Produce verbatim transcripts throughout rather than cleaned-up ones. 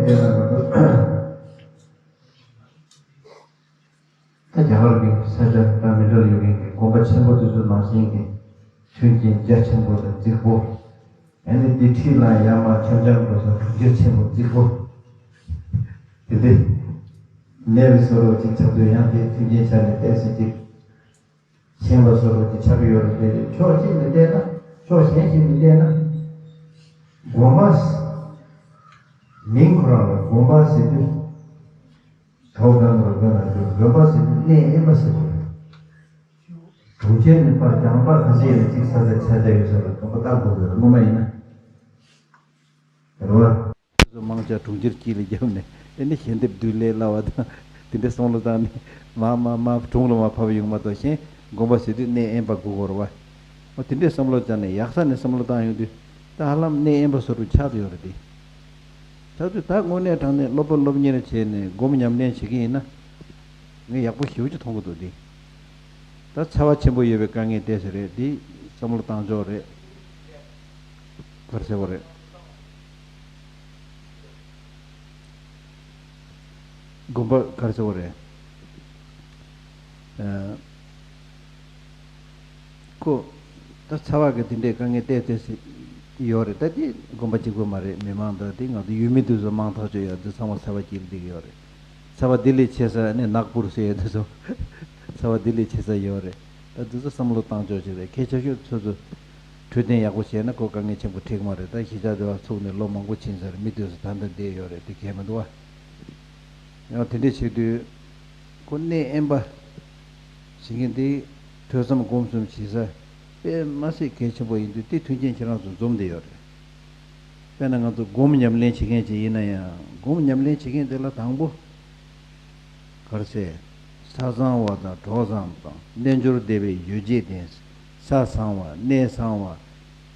ད་རྒྱ་གར་གྱི་ས་ཆ་དང་མི་འདྲ་ཡོད་མཁན་གྱི་དགོན་པ་ཆེན་པོ་དེ་ཚོ་ནང་བཞིན་གྱི་མཐུན་རྐྱེན་རྒྱ་ཆེན་པོ་དང་རྫིག་པོ། ཨ་ནི་དེ་འཁྲིས་ལ་ཡར་མར་འཆམ་འཆམ་འགྲོ་ས་གྲོང་ཁྱེར་ཆེན་པོ་རྫིག་པོ། དེ་འདྲ་གནས་པའི་བཟོ་འདྲ་ཅིག་ཆགས་དུས་ཡང་དེ་མཐུན་རྐྱེན་ཆ་ནས་བལྟས་ཟིན་ཅིག་ཞེན་པ་བཟོ་འདྲ་ཅིག་ཆགས་ཀྱི་ཡོད་རེད། དེ་ཕྱོགས་གཅིག་ནས་བལྟས་ན། ཕྱོགས་གཞན་ཞིག་ནས་བལྟས་ན། དགོན་པ་མིང་ཁོ་རང་ལ་དགོན་པ་ཟེར་དུས། ཐོག་ཁང་རུ་དགོན་ལ་འགྲོ། དགོན་པ་ཟེར་དུས་གནས་དབེན་པ་ཟེར་དགོས་རེད། གྲོང་ཁྱེར་ནས་ཕར་གྱང་པ་ག་ཚོད་ཡིན་ན་གཅིག་ས་ཆ་ཆ་ཆ་ཡོད་ས་ལ་དགོན་པ་བཏགས་དགོས་རེད། སྔོན་མ་ཡིན་ན། རེད་བ། སོ་མང་ཆ་གྲོང་ཁྱེར་གཅིག་ལ་བརྒྱབ་ནས་ཨེ་ནི་ཞལ་འདེབས་བསྡུ་ལས་སླ་བ་དང་དེ་འདྲའི་བསམ་བློ་བཏང་ནས་མ་མ་མ་གྲོང་ལ་མ་ཕབ་ཡོང་མ་གཏོགས། གཞན་དགོན་པ་ཟེར་དུས་གནས་དབེན་པ་དགོས་ཀྱི་རེད་བ། འོ་དེ་འདྲའི་བསམ་བློ་བཏང་ནས་ཡག་ས་ནས་བསམ་བློ་བཏང་ཡོང་དུས་ད་ཧ་ལམ་གནས་དབེན་པ་བཟོ་འདྲ་ཆགས་བསྡད་ཡོད་རེད་དེ། ཆགས་དུས་ད་དངོས་གནས་དྲང་གནས་སློབ་པ་སློབ་གཉེར་བྱས་ནས་སྒོམ་ཉམས་ལེན་བྱེད་ཀྱི་ཡིན་ན། ངས་ཡག་པོ་ཞེ་པོ་ཅིག་མཐོང་གི་འདུག་འདི། ད་ཚ་བ་ཆེན་པོ་ཡོད་པའི་དཀའ་ངལ་དེ་ཚོ་རེད། འདི་བསམ་བློ་བཏང་ཕྱོགས་རེད། ག་རེ་ཟེར་བ་རེད། དགོན་པ་ག་རེ་ཟེར་བ་རེད། ཨ། ཁོ། ད་ཚ་བ་གི་དེ་འདྲའི་དཀའ་ངལ་ཏོག་ཙམ་ཡོད་རེད། ད་དེ་དགོན་པ་གཅིག་པོ་མ་རེད། མི་མང་དང་དེ་ང་ཚོ་ཡུལ་མི་དེ་ཚོ་མང་ཐག་ཆོད་ཡོད། དེ་ཚང་མ་ཚ་བ་སྐྱེལ་བསྡད་ཀྱི་ཡོད་རེད། ཚ་བ་དེ་ལས་ཆེ་ས་ནི་ནག་པུར་ཟེར་ཡ་དེ་ཚོ། ཚ་བ་དེ་ལས་ཆེ་ས་ཡོད་རེད། ད་དེ་ཚོ་བསམ་བློ་བཏང་ཕྱོགས་ཅིག་རེད། གལ་ཆེ་ཤོས་ཚོ་ཚོ་འཕྲོད་བསྟེན་ཡག་པོ་བྱས་ན་ཁོ་དཀའ་ངལ་ཆེན་པོ་འཕྲད་ཀྱི་མ་རེད། ད་གཞིས་ཆགས་དེ་བ་ཚུགས་ནས་ལོ་མང་པོ་ཕྱིན་ས་རེད། མི་དེ་ཚོ་ད་ལྟ་བསྡད་ཡོད་རེད། དེ་གལ་མི་འདུག་བ། ཡང་དེ་འདྲས་བྱེད་དུས། ཁོ་གནས་དབེན་པ་ཟེར་མཁན་དེ་ཐོས་བསམ་སྒོམ་གསུམ་བྱེད་ས་དཔེ་མ་སྲིད་གལ་ཆེན་པོ་ཡིན་དུས། དེ་མཐུན་རྐྱེན་ཁྱེད་རང་ཚོ་འཛོམས་བསྡད་ཡོད་རེད། དཔེར་ན་ང་ཚོ་སྒོམ་ཉམས་ལེན་བྱེད་མཁན་ཅིག་ཡིན་ན་ཡང་། སྒོམ་ཉམས་ལེན་བྱེད་མཁན་དེ་ལ་དང་པོ་ག་རེ་ཟེར། ས་གཙང་བ་དང་གྲོགས་བཟང་དང་། རྣལ་འབྱོར་སྡེ་པའི་ཡོ་བྱད་ལྡན། ས་གཙང་བ། གནས་གཙང་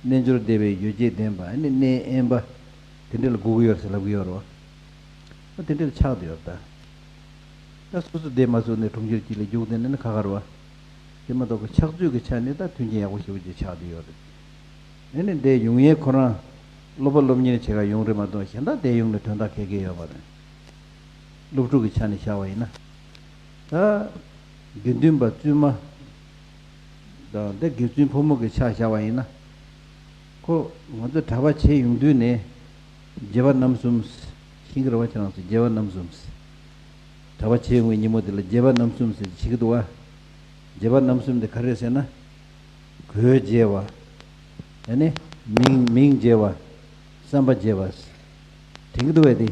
བ། རྣལ་འབྱོར་སྡེ་པའི་ཡོ་བྱད་ལྡན་པ། ཨ་ནི་གནས་དབེན་པ། དེ་འདྲ་ལ་སྒུག་གི་ཡོད་ཟེར་ལབ་ཀྱི་ཡོད་རེད་བ། ཨ། དེ་འདྲ་ལ་ཆགས་བསྡད་ཡོད་རེད་ད། ད་སོ་སོ་བསྡད་མ་ཚུགས་ནས་གྲོང་ཁྱེར་གཅིག་ལ་རྒྱུགས་བསྡད་ན་ནི་ཁག་ཁག་རེད་བ། དེ་མ་གཏོགས་ཀྱི་ཕྱག་ཚོད་ཀྱི་ཆ་ནས་ད་མཐུན་རྐྱེན་ཡག་པོ་ཞེ་པོ་ཅིག་ཆགས་བསྡད་ཡོད་རེད། ཨ་ནི་འདིར་ཡོང་ཡས་ཁོ་རང་སློབ་པ་སློབ་གཉེར་བྱེད་ག་ཡོང་རེད་མ་གཏོགས། གཞན་དག་འདིར་ཡོང་ནས་དོན་དག་ག་གེ་ཡོད་མ་རེད། སློབ་ཕྲུག་གི་ཆ་ནས་བཞག་པ་ཡིན་ན། ད་དགེ་འདུན་པ་བཙུན་མ་དང་། འདི་དགེ་བཙུན་ཕོ་མོ་གི་ཆ་བཞག་པ་ཡིན་ན། ཁོ་ང་ཚོ་གྲྭ་པ་བྱེད་ཡོང་དུས་ནས་རྒྱས་པ་རྣམ་གསུམ་ཤེས་ཀྱི་རེད་བ། ཁྱེད་རང་ཚོ་རྒྱས་པ་རྣམ་གསུམ། གྲྭ་པ་བྱེད་ཡོང་བའི་ཉིན་མོ་དེ་ལ་རྒྱས་པ་རྣམ་གསུམ་ཟེར་བྱེད་ཀྱི་འདུག་བ། རྒྱས་པ་རྣམ་གསུམ་དེ་ག་རེ་ཟེར་ན། གོས་རྒྱས་པ། ཨ་ནི་མིང་མིང་རྒྱས་པ། བསམ་པ་རྒྱས་པ། དྲན་གྱི་འདུག་བས་དེ།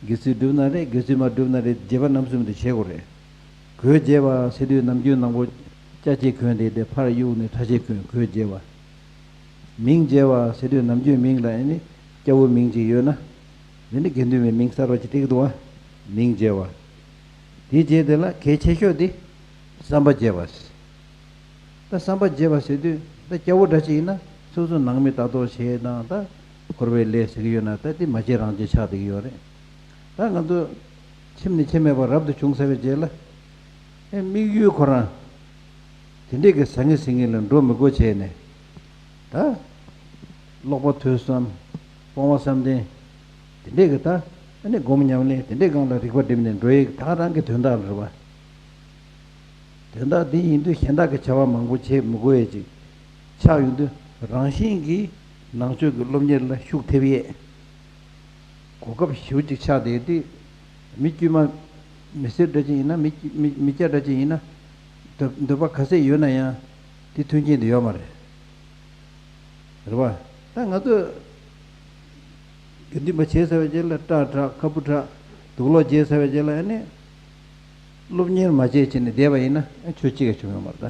དགེ་ཚུལ་སྒྲུབ་ན་རེད། དགེ་ཚུལ་མ་སྒྲུབ་ན་རེད། རྒྱས་པ་རྣམ་གསུམ་དེ་བྱེད་དགོས་རེད། གོས་རྒྱས་པ་ཟེར་དུས་ནམ་རྒྱུན་ནང་པོ་སྐྱ་ཅིག་གོན་ཏེ། དེ་ཕར་གཡུགས་ནས་ཁྲ་ཅིག་གོན། གོས་རྒྱས་པ། མིང་རྒྱས་པ་ཟེར་དུས་ནམ་རྒྱུན་མིང་ལ་ཨ་ནི་སྐྱ་བོ་མིང་ཅིག་ཡོད་ན། དེ་ནི་དགེ་འདུན་པའི་མིང་གསར་པ་ཅིག་བཏེགས་འདུག་བ། མིང་རྒྱས་པ། དེའི་རྗེས་དེ་ལ་གལ་ཆེ་ཤོས་དེ་བསམ་པ་རྒྱས་པ། ད་བསམ་པ་རྒྱས་པ་ཟེར་དུས་ད་སྐྱ་བོ་འདྲ་ཅིག་ཡིན་ན་སོ་སོ་ནང་མི་ལྟ་རྟོག་བྱེད་དང་། ད་འཁོར་བའི་ལས་ཟེར་གྱི་ཡོད་ན་ད་དེ་མ་བྱེད་རང་བྱེད་ཆགས་བསྡད་ཀྱི་ཡོད་རེད། ད་ང་ཚོ་ཁྱིམ་ནས་ཁྱིམ་མེད་པར་རབ་ཏུ་བྱུང་ཚར་བའི་རྗེས་ལ། ཨེ། དམིགས་ཡུལ་ཁོ་རང་དེ་འདྲས་ཀྱི་ཟང་ངེ་ཟིང་ངེ་ལ་འགྲོ་མི་དགོས་བྱས་ནས། ད་ཀློག་པ་ཐོས་བསམ། སྤོང་བ་བསམ་གཏན། དེ་འདྲས་ཀྱི་ད་ཨ་ནི་སྒོམ་ཉམས་ལེན་དེ་འདྲས་སྒང་ལ་རིག་པ་བསྒྲིམས་ནས་འགྲོ་ཡས་ད་ག་རང་གི་དོན་དག་རེད་བ། དོན་དག་འདི་ཡིན་དུས་གཞན་དག་གི་བྱ་བ་མང་པོ་བྱེད་མི་དགོས་ཡས་ཅིག་ཆགས་ཡོང་དུས། རང་བཞིན་གྱིས་ནང་ཆོས་ཀྱི་སློབ་གཉེར་ལ་ཤུགས་ཐེབས་ཡས། གོ་སྐབས་ཞེ་པོ་ཅིག་ཆགས་བསྡད་དེ། མི་དཀྱུས་མ། མི་སེར་འདྲ་ཅིག་ཡིན་ན། མི་མི་མི་སྐྱ་འདྲ་ཅིག་ཡིན་ན། འདོད་འདོད་པ་ག་ཚད་ཡོད་ན་ཡང་དེ་མཐུན་རྐྱེན་དེ་ཡོད་མ་རེད། རེད་བ། ད་ང་ཚོ་དགེ་འདུན་པ་བྱས་ཚར་བའི་རྗེས་ལ་སྐྲ་བྲེགས། ཁ་སྤུ་བྲེགས། དུག་ལོག་བརྗེས་ཚར་བའི་རྗེས་ལ་ཨ་ནི་སློབ་གཉེར་མ་བྱས་བྱས་ནས་བསྡད་པ་ཡིན་ན་ཨ་ཆོས་གཅིག་ཀྱང་བྱུང་ཡོད་མ་རེད་ད།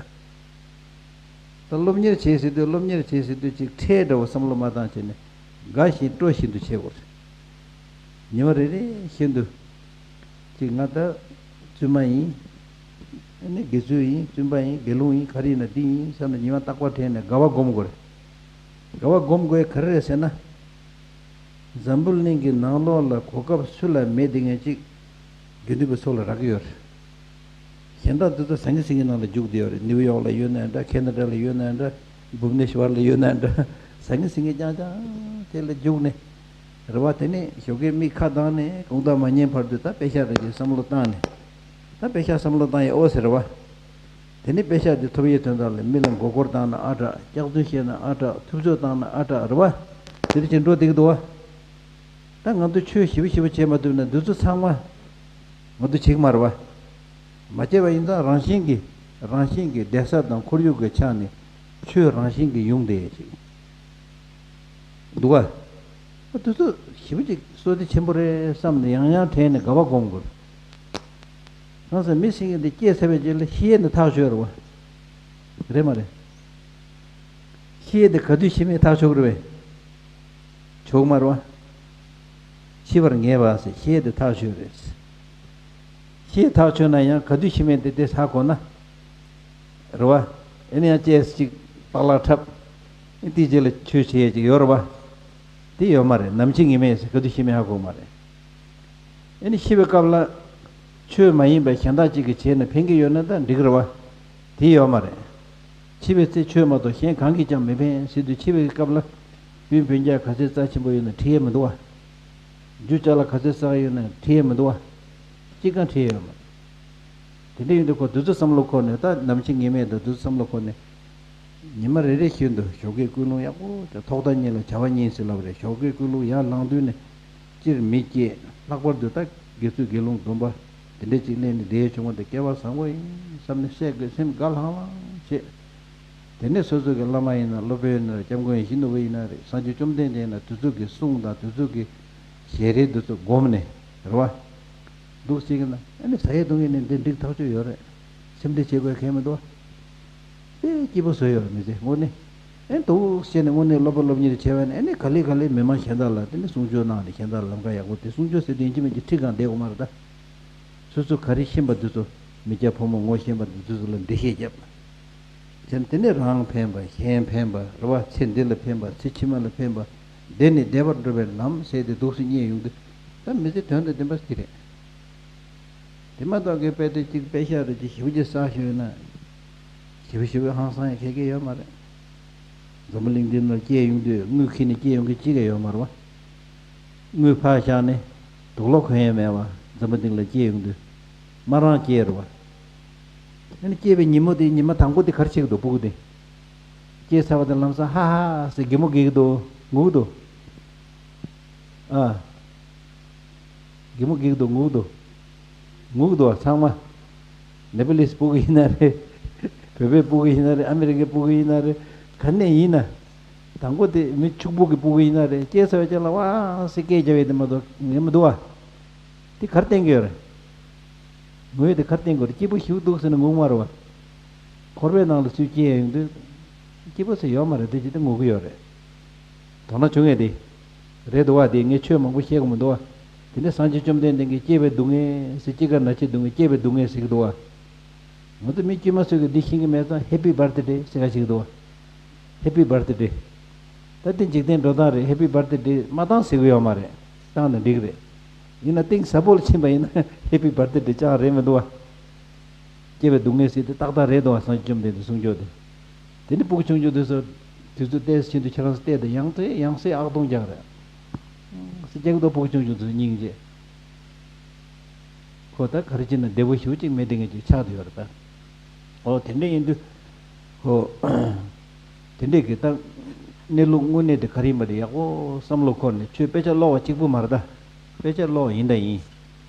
ད་སློབ་གཉེར་བྱེད་ཟེར་དུས། སློབ་གཉེར་བྱེད་ཟེར་དུས་ཅིག་ཁྲལ་འདྲ་བོ་བསམ་བློ་མ་བཏང་བྱས་ནས་དགའ་བཞིན་སྤྲོ་བཞིན་དུ་བྱེད་དགོས་རེད། ཉི་མ་རེ་རེ་བཞིན་དུ་ཅིག་ང་ད་བཙུན་མ་ཡིན། ཨ་ནི་དགེ་ཚུལ་ཡིན། བཙུན་པ་ཡིན། དགེ་སློང་ཡིན། ག་རེ་ཡིན་ན་འདི་ཡིན་བསམ་ནས་ཉི་མ་རྟག་པར་དྲན་ནས་དགའ་བ་སྒོམ་དགོས་རེད། དགའ་བ་སྒོམ་དགོས་ག་རེ་རེད་ཟེར་ན། འཛམ་བུ་གླིང་གི་ནང་ལོགས་ལ་གོ་སྐབས་སུ་ལ་མེད་དེ་ངས་ཅིག་དགེ་འདུན་པའི་ཚོགས་ལ་རག་གི་ཡོད་རེད། གཞན་དག་འདི་ཚོ་ཟང་ངེ་ཟིང་ངེ་ནང་ལ་རྒྱུགས་བསྡད་ཡོད་རེད། ནིའུ་ཡོག་ལ་ཡོད་ན་འདྲ། ཁེ་ན་ཌ་ལ་ཡོད་ན་འདྲ། བྷུབ་ནེ་ཤྭར་ལ་ཡོད་ན་འདྲ། ཟང་ངེ་ཟིང་ངེ་རྐྱང་རྐྱང་དེ་ལ་རྒྱུགས་ནས། རེད་བ། དེ་ནས་ཞོགས་ཀས་མིག་ཁ་གདངས་ནས་དགོང་དག་མ་ཉལ་བར་དུ་ད་དཔེ་ཤག་རེ་གི་བསམ་བློ་བཏང་ནས། ད་དཔེ་ཤག་བསམ་བློ་བཏང་ཡས་ཨོ་ཟེར་བ། དེ་ནས་དཔེ་ཤག་དེ་ཐོབ་ཡས་དོན་དག་ལ་མི་ལ་མགོ་སྐོར་བཏང་ན་ཨ་དྲག་སྐྱག་རྫུན་བཤད་ན་ཨ་དྲག་ཐུབ་ཚོད་བཏང་ན་ཨ་དྲག་རེད་བ། དེ་འདྲ་བྱས་འགྲོ་བསྡད་ཀྱི་འདུག་བ། ད་ང་ཚོ་ཆོས་ཞིབ་ཞིབ་བྱེད་མ་ཐུབ་ན་འདི་ཚོ་ཚང་མ་ང་ཚོ་བྱེད་ཀྱི་མ་རེད་བ། མ་བྱས་པ་ཡིན་ཙང་རང་བཞིན་གྱིས་རང་བཞིན་གྱིས་བསྡད་ས་དང་ཁོར་ཡུག་གི་ཆ་ནས་ཆོས་རང་བཞིན་གྱིས་ཡོང་བསྡད་ཅིག་འདུག་ག། དེ་ཚོ་ཞིབ་ཅིག་བསོད་བདེ་ཆེན་པོ་རེད་བསམ་ནས་ཡང་ཡང་དྲན་ནས་དགའ་བ་སྒོམ་དགོས། གང་ཟེར་མི་སེང་གེ་འདི་སྐྱེས་ཚར་བའི་རྗེས་ལ་ཤི་ཡས་ནི་ཐག་ཆོད་རེད་བ། རེད་མ་རེད། ཤི་ཡས་དེ་ག་དུས་ཤི་མིན་ཐག་ཆོད་ཀྱི་རེད་བས། ཆོག་མ་རེད་བ། འཆི་བར་ངེས་པ་ཟེར་ཤེས་དེ་ཐག་ཆོད་རེད། ཤེས་ཐག་ཆོད་ན་ཡང་ག་དུས་ཤི་མིན་དེ་དེ་ཧ་གོ་ན། རེད་བ། ཨེ་ནི་ཡང་ཅེས་ཅིག་པག་ལག་འཁྲབ། ཨེ་དེའི་རྗེས་ལ་ཆོས་བྱེད་ཡས་ཅིག་ཡོད་རེད་བ། དེ་ཡོད་མ་རེད། ནམ་འཆི་ངེས་མེད་ཟེར་ག་དུས་ཤི་མིན་ཧ་གོ་མ་རེད། ཨེ་ནི་ཤི་བའི་སྐབས་ལ། ཆོས་མ་ཡིན་པ་གཞན་དག་ཅིག་གིས་བྱས་ན་ཕན་གྱི་ཡོད་ན་ད་འགྲིག་གི་རེད་བ། དེ་ཡོད་མ་རེད། འཆི་བའི་ཚེ་ཆོས་མ་གཏོགས་གཞན་གང་གིས་ཀྱང་མི་ཕན་ཟེར་དུས་འཆི་བའི་སྐབས་ལ། སྤུན་སྤུན་ཀྱག་ག་ཚོད་རྩ་ཆེན་པོ་ཡོད་ན་ཁྲིད་ཡས་མི་འདུག་བ། རྒྱུ་ཅ་ལག་ག་ཚོད་བསགས་ཡོད་ན་ཁྲིད་ཡས་མི་འདུག་བ། ཅི་གང་ཁྲིད་ཡས་ཡོད་མ་རེད། དེ་འདྲ་ཡིན་དུས་ཁོ་དུས་ཚོད་བསམ་བློ་འཁོར་ནས་ད་ནམ་འཆི་ངེས་མེད་དང་དུས་ཚོད་བསམ་བློ་འཁོར་ནས། ཉི་མ་རེ་རེ་བཞིན་དུ་ཞོགས་ཀས་ཀུན་སློང་ཡག་པོ་དང་ཐོག་མཐའ་གཉིས་ལ་བྱ་བ་གཉིས་ཟེར་ལབ་རེད། ཞོགས་ཀས་ཀུན་སློང་ཡར་ལངས་དུས་ནས་སྤྱིར་མི་སྐྱེ། ལྷག་པར་དུ་ད་དགེ་ཚུལ་དགེ་སློང་སྡོམ་པ་དེ་འདྲ་ཅིག་ལེན་ནས་བསྡད་བྱུང་བ་དེ་སྐལ་བ་བཟང་པོ་ཡིན་བསམ་ནས་སེམས་དགའ་སེམས་དགའ་ལྷང་ལྷང་བྱེད། དེ་ནས་སོ་སོ་གི་བླ་མ་ཡིན་ན་སློབ་དཔོན་ཡིན་ན་སྐྱབས་མགོན་ཡིན་ཞིག་ནོར་བུ་ཡིན་ན་རེད། སངས་རྒྱས་བཅོམ་ལྡན་འདས་ཡིན་ན་དེ་ཚོ་གི་གསུང་དང་དེ་ཚོ་གི་ཞལ་རས་དེ་ཚོ་བསྒོམས་ནས་རེད་བ། འདུག་སེ་གི་ན་ཨ་ནི་ཟ་ཡས་འཐུང་ཡས་ནི་འདི་འགྲིག་ཐག་ཆོད་ཡོད་རེད། སེམས་ཁྲལ་བྱེད་དགོས་མཁན་མི་འདུག་དཔེ་སྐྱིད་པོ་བཟོས་ཡོད་རེད་མི་ཚེ་དངོས་གནས། ཨེ་འདུག་བྱས་ནས་དངོས་གནས་སློབ་པ་སློབ་གཉེར་བྱས་པ་ནི་ཨ་ནི་ག་ལེ་ག་ལེ་མི་མང་གཞན་དག་ལ་དེ་ནི་གསུང་ཆོས་གནང་ནས་གཞན་དག་ལ་ལམ་ཁ་ཡག་པོ་དེ་གསུང་ཆོས་ཟེར་དུས་ཡིན་གཅིག་མིན་གཅིག་ཁྲིད་གང་བསྡད་དགོས་མ་རེད་ད། སོ་སོ་ག་རེ་ཤེས་པ་འདི་ཚོ་མི་སྐྱ་ཕོ་མོ་ངོ་ཤེས་པ་འདི་ཚོ་ལ་འགྲེལ་བཤད་བརྒྱབ། བྱས་ནས་དེ་ནས་རང་ཕན་པ་གཞན་ཕན་པ་རེད་བ། ཚེ་འདི་ལ་ཕན་པ་ཚེ་ཕྱི་མ་ལ་ཕན་པ། འདི་ནི་བདེ་བར་འགྲོ་བའི་ལམ་ཟེར་ཏེ་འདུག་སེ་རྙེད་ཡོང་དུས་ད་མི་ཚེ་དོན་དང་ལྡན་པ་ཞིག་རེད། དེ་མ་གཏོགས་ཀྱི་དཔེ་དེ་གཅིག་དཔེ་ཤག་རེ་གཅིག་ཞིབ་ཅིག་བསགས་ཞུས་ན། ཞིབ་ཞིབ་ཧང་སང་ཡང་ཁེ་ཁེ་ཡོད་མ་རེད། འཛམ་བུ་གླིང་འདི་ནང་སྐྱེས་ཡོང་དུས་དངུལ་ཁྱེར་ནས་སྐྱེས་ཡོང་མཁན་གཅིག་ཀྱང་ཡོད་མ་རེད་བ། དངུལ་ཕར་བཞག་ནས་དུག་ལོག་གོན་ཡས་མེད་བ། འཛམ་བུ་གླིང་ལ་སྐྱེས་ཡོང་དུས་མ་རང་སྐྱེས་རེད་བ། ཨ་ནི་སྐྱེས་པའི་ཉིན་མོ་དེ་ཉི་མ་དང་པོ་དེ་ག་རེ་བྱེད་ཀྱི་འདུག་སྤུ་གུ་དེ། སྐྱེས་ཚར་བ་དེ་ལམ་སང་ཧ་ཧ་ཟེར་གད་མོ་བགད་ཀྱི་འདུག་ངུ་གི་འདུག་ཨ། གད་མོ་བགད་ཀྱི་འདུག་ངུ་གི་འདུག་ངུ་གི་འདུག་བ་ཚང་མ། ནེ་པ་ལིས་སྤུ་གུ་ཡིན་ན་རེད། བོད་པའི་སྤུ་གུ་ཡིན་ན་རེད། ཨ་མི་རི་ཀའི་སྤུ་གུ་ཡིན་ན་རེད། ག་ནས་ཡིན་ན། དང་པོ་དེ་མི་ཕྱུག་པོ་གི་སྤུ་གུ་ཡིན་ན་རེད། སྐྱེས་ཚར་བའི་རྗེས་ལ་ཝང་ཟེར་སྐད་རྒྱབ་ཡས་དེ་མ་གཏོགས་ངས་མི་འདུག་བ། དེ་ག་རེ་བསྟན་གྱི་ཡོད་རེད། ངུ་ཡས་དེ་ག་རེ་བསྟན་གྱི་ཡོད་རེད། སྐྱིད་པོ་ཞིག་འདུག་ཟེར་ན་ངུ་གི་མ་རེད་བ། འཁོར་བའི་ནང་ལ་ཚུར་སྐྱེས་ཡོང་དུས། སྐྱིད་པོ་ཟེར་ཡོད་མ་རེད། དེ་ཅི་སྟེ་ངུ་གི་ཡོད་རེད། དོ་སྣང་བྱུང་ངས་དེ། རེད་འདུག་བ། དེ་ངས་ཆོས་མང་པོ་བཤད་གི་མི་འདུག་བ། དེ་ནས་སངས་རྒྱས་བཅོམ་ལྡན་འདས་ཀྱིས་སྐྱེས་པའི་སྡུག་བསྔལ་ཟེར་སྐྱེ་རྒ་ན་འཆིའི་སྡུག་བསྔལ། སྐྱེས་པའི་སྡུག་བསྔལ་ཟེར་གི་འདུག་བ། ང་ཚོ་མི་དཀྱུས་མ་ཚོས་ཀྱིས་འདི་ཤེས་ཀྱི་མེད་ཙང་ཧེ་པི་བར་ཐི་ཌེ་ཟེར་ག་ཞིག་འདུག་བ། ཧེ་པི་བར་ཐི་ཌེ། ད་འདི་འཇིག་རྟེན་འགྲོ་སྟངས་རེད། ཧེ་པི་བར་ཐི་ཌེ་མ་བཏང་ཟེར་གི་ཡོད་མ་རེད། བཏང་ན་འགྲིག་རེད། ཡིན་ན་གཏིང་ཟབ་པོ་ལ་ཕྱིན་པ་ཡིན་ན་ཧེ་པི་བར་ཐི་ཌེ་ཅང་རེད་མི་འདུག་བ། སྐྱེ་བའི་སྡུག་བསྔལ་ཟེར་དེ་ཏག་ཏག་རེད་འདུག་བ། སངས་རྒྱས་བཅོམ་ལྡན་འདས་གསུང་ཆོས་དེ། དེ་ནི་སྤུ་གུ་ཆུང་ཆུང་དེ་ཚོ་དུས་ཚོད་ཏོག་ཙམ་ཕྱིན་དུས་ཁྱེད་རང་ཚོ་བལྟས་དང་ཡང་སེ་ཡང་སེ་ཨག་སྟོང་རྒྱག་རེད། སྐྱེ་གི་འདུག་སྤུ་གུ་ཆུང་ཆུང་དེ་ཚོ་སྙིང་རྗེ། ཁོ་ད་ག་རེ་བྱས་ན་བདེ་པོ་ཞེ་པོ་ཅིག་མེད་དེ་ངེས་ཅིག་ཆགས་བསྡད་ཡོད་རེད་ད། ཨོ་དེ་འདྲ་ཡིན་དུས། ཁོ། དེ་འདྲས་ཀྱི་ད། གནས་ལུགས་དངོས་གནས་དེ་ག་རེ་ཡིན་པ་དེ་ཡག་པོ་བསམ་བློ་འཁོར་ནས་ཆོས་དཔེ་ཆ་ཀློག་པ་གཅིག་པུ་མ་རེད་ད། དཔེ་ཆ་ཀློག་ཡིན་ད་ཡིན།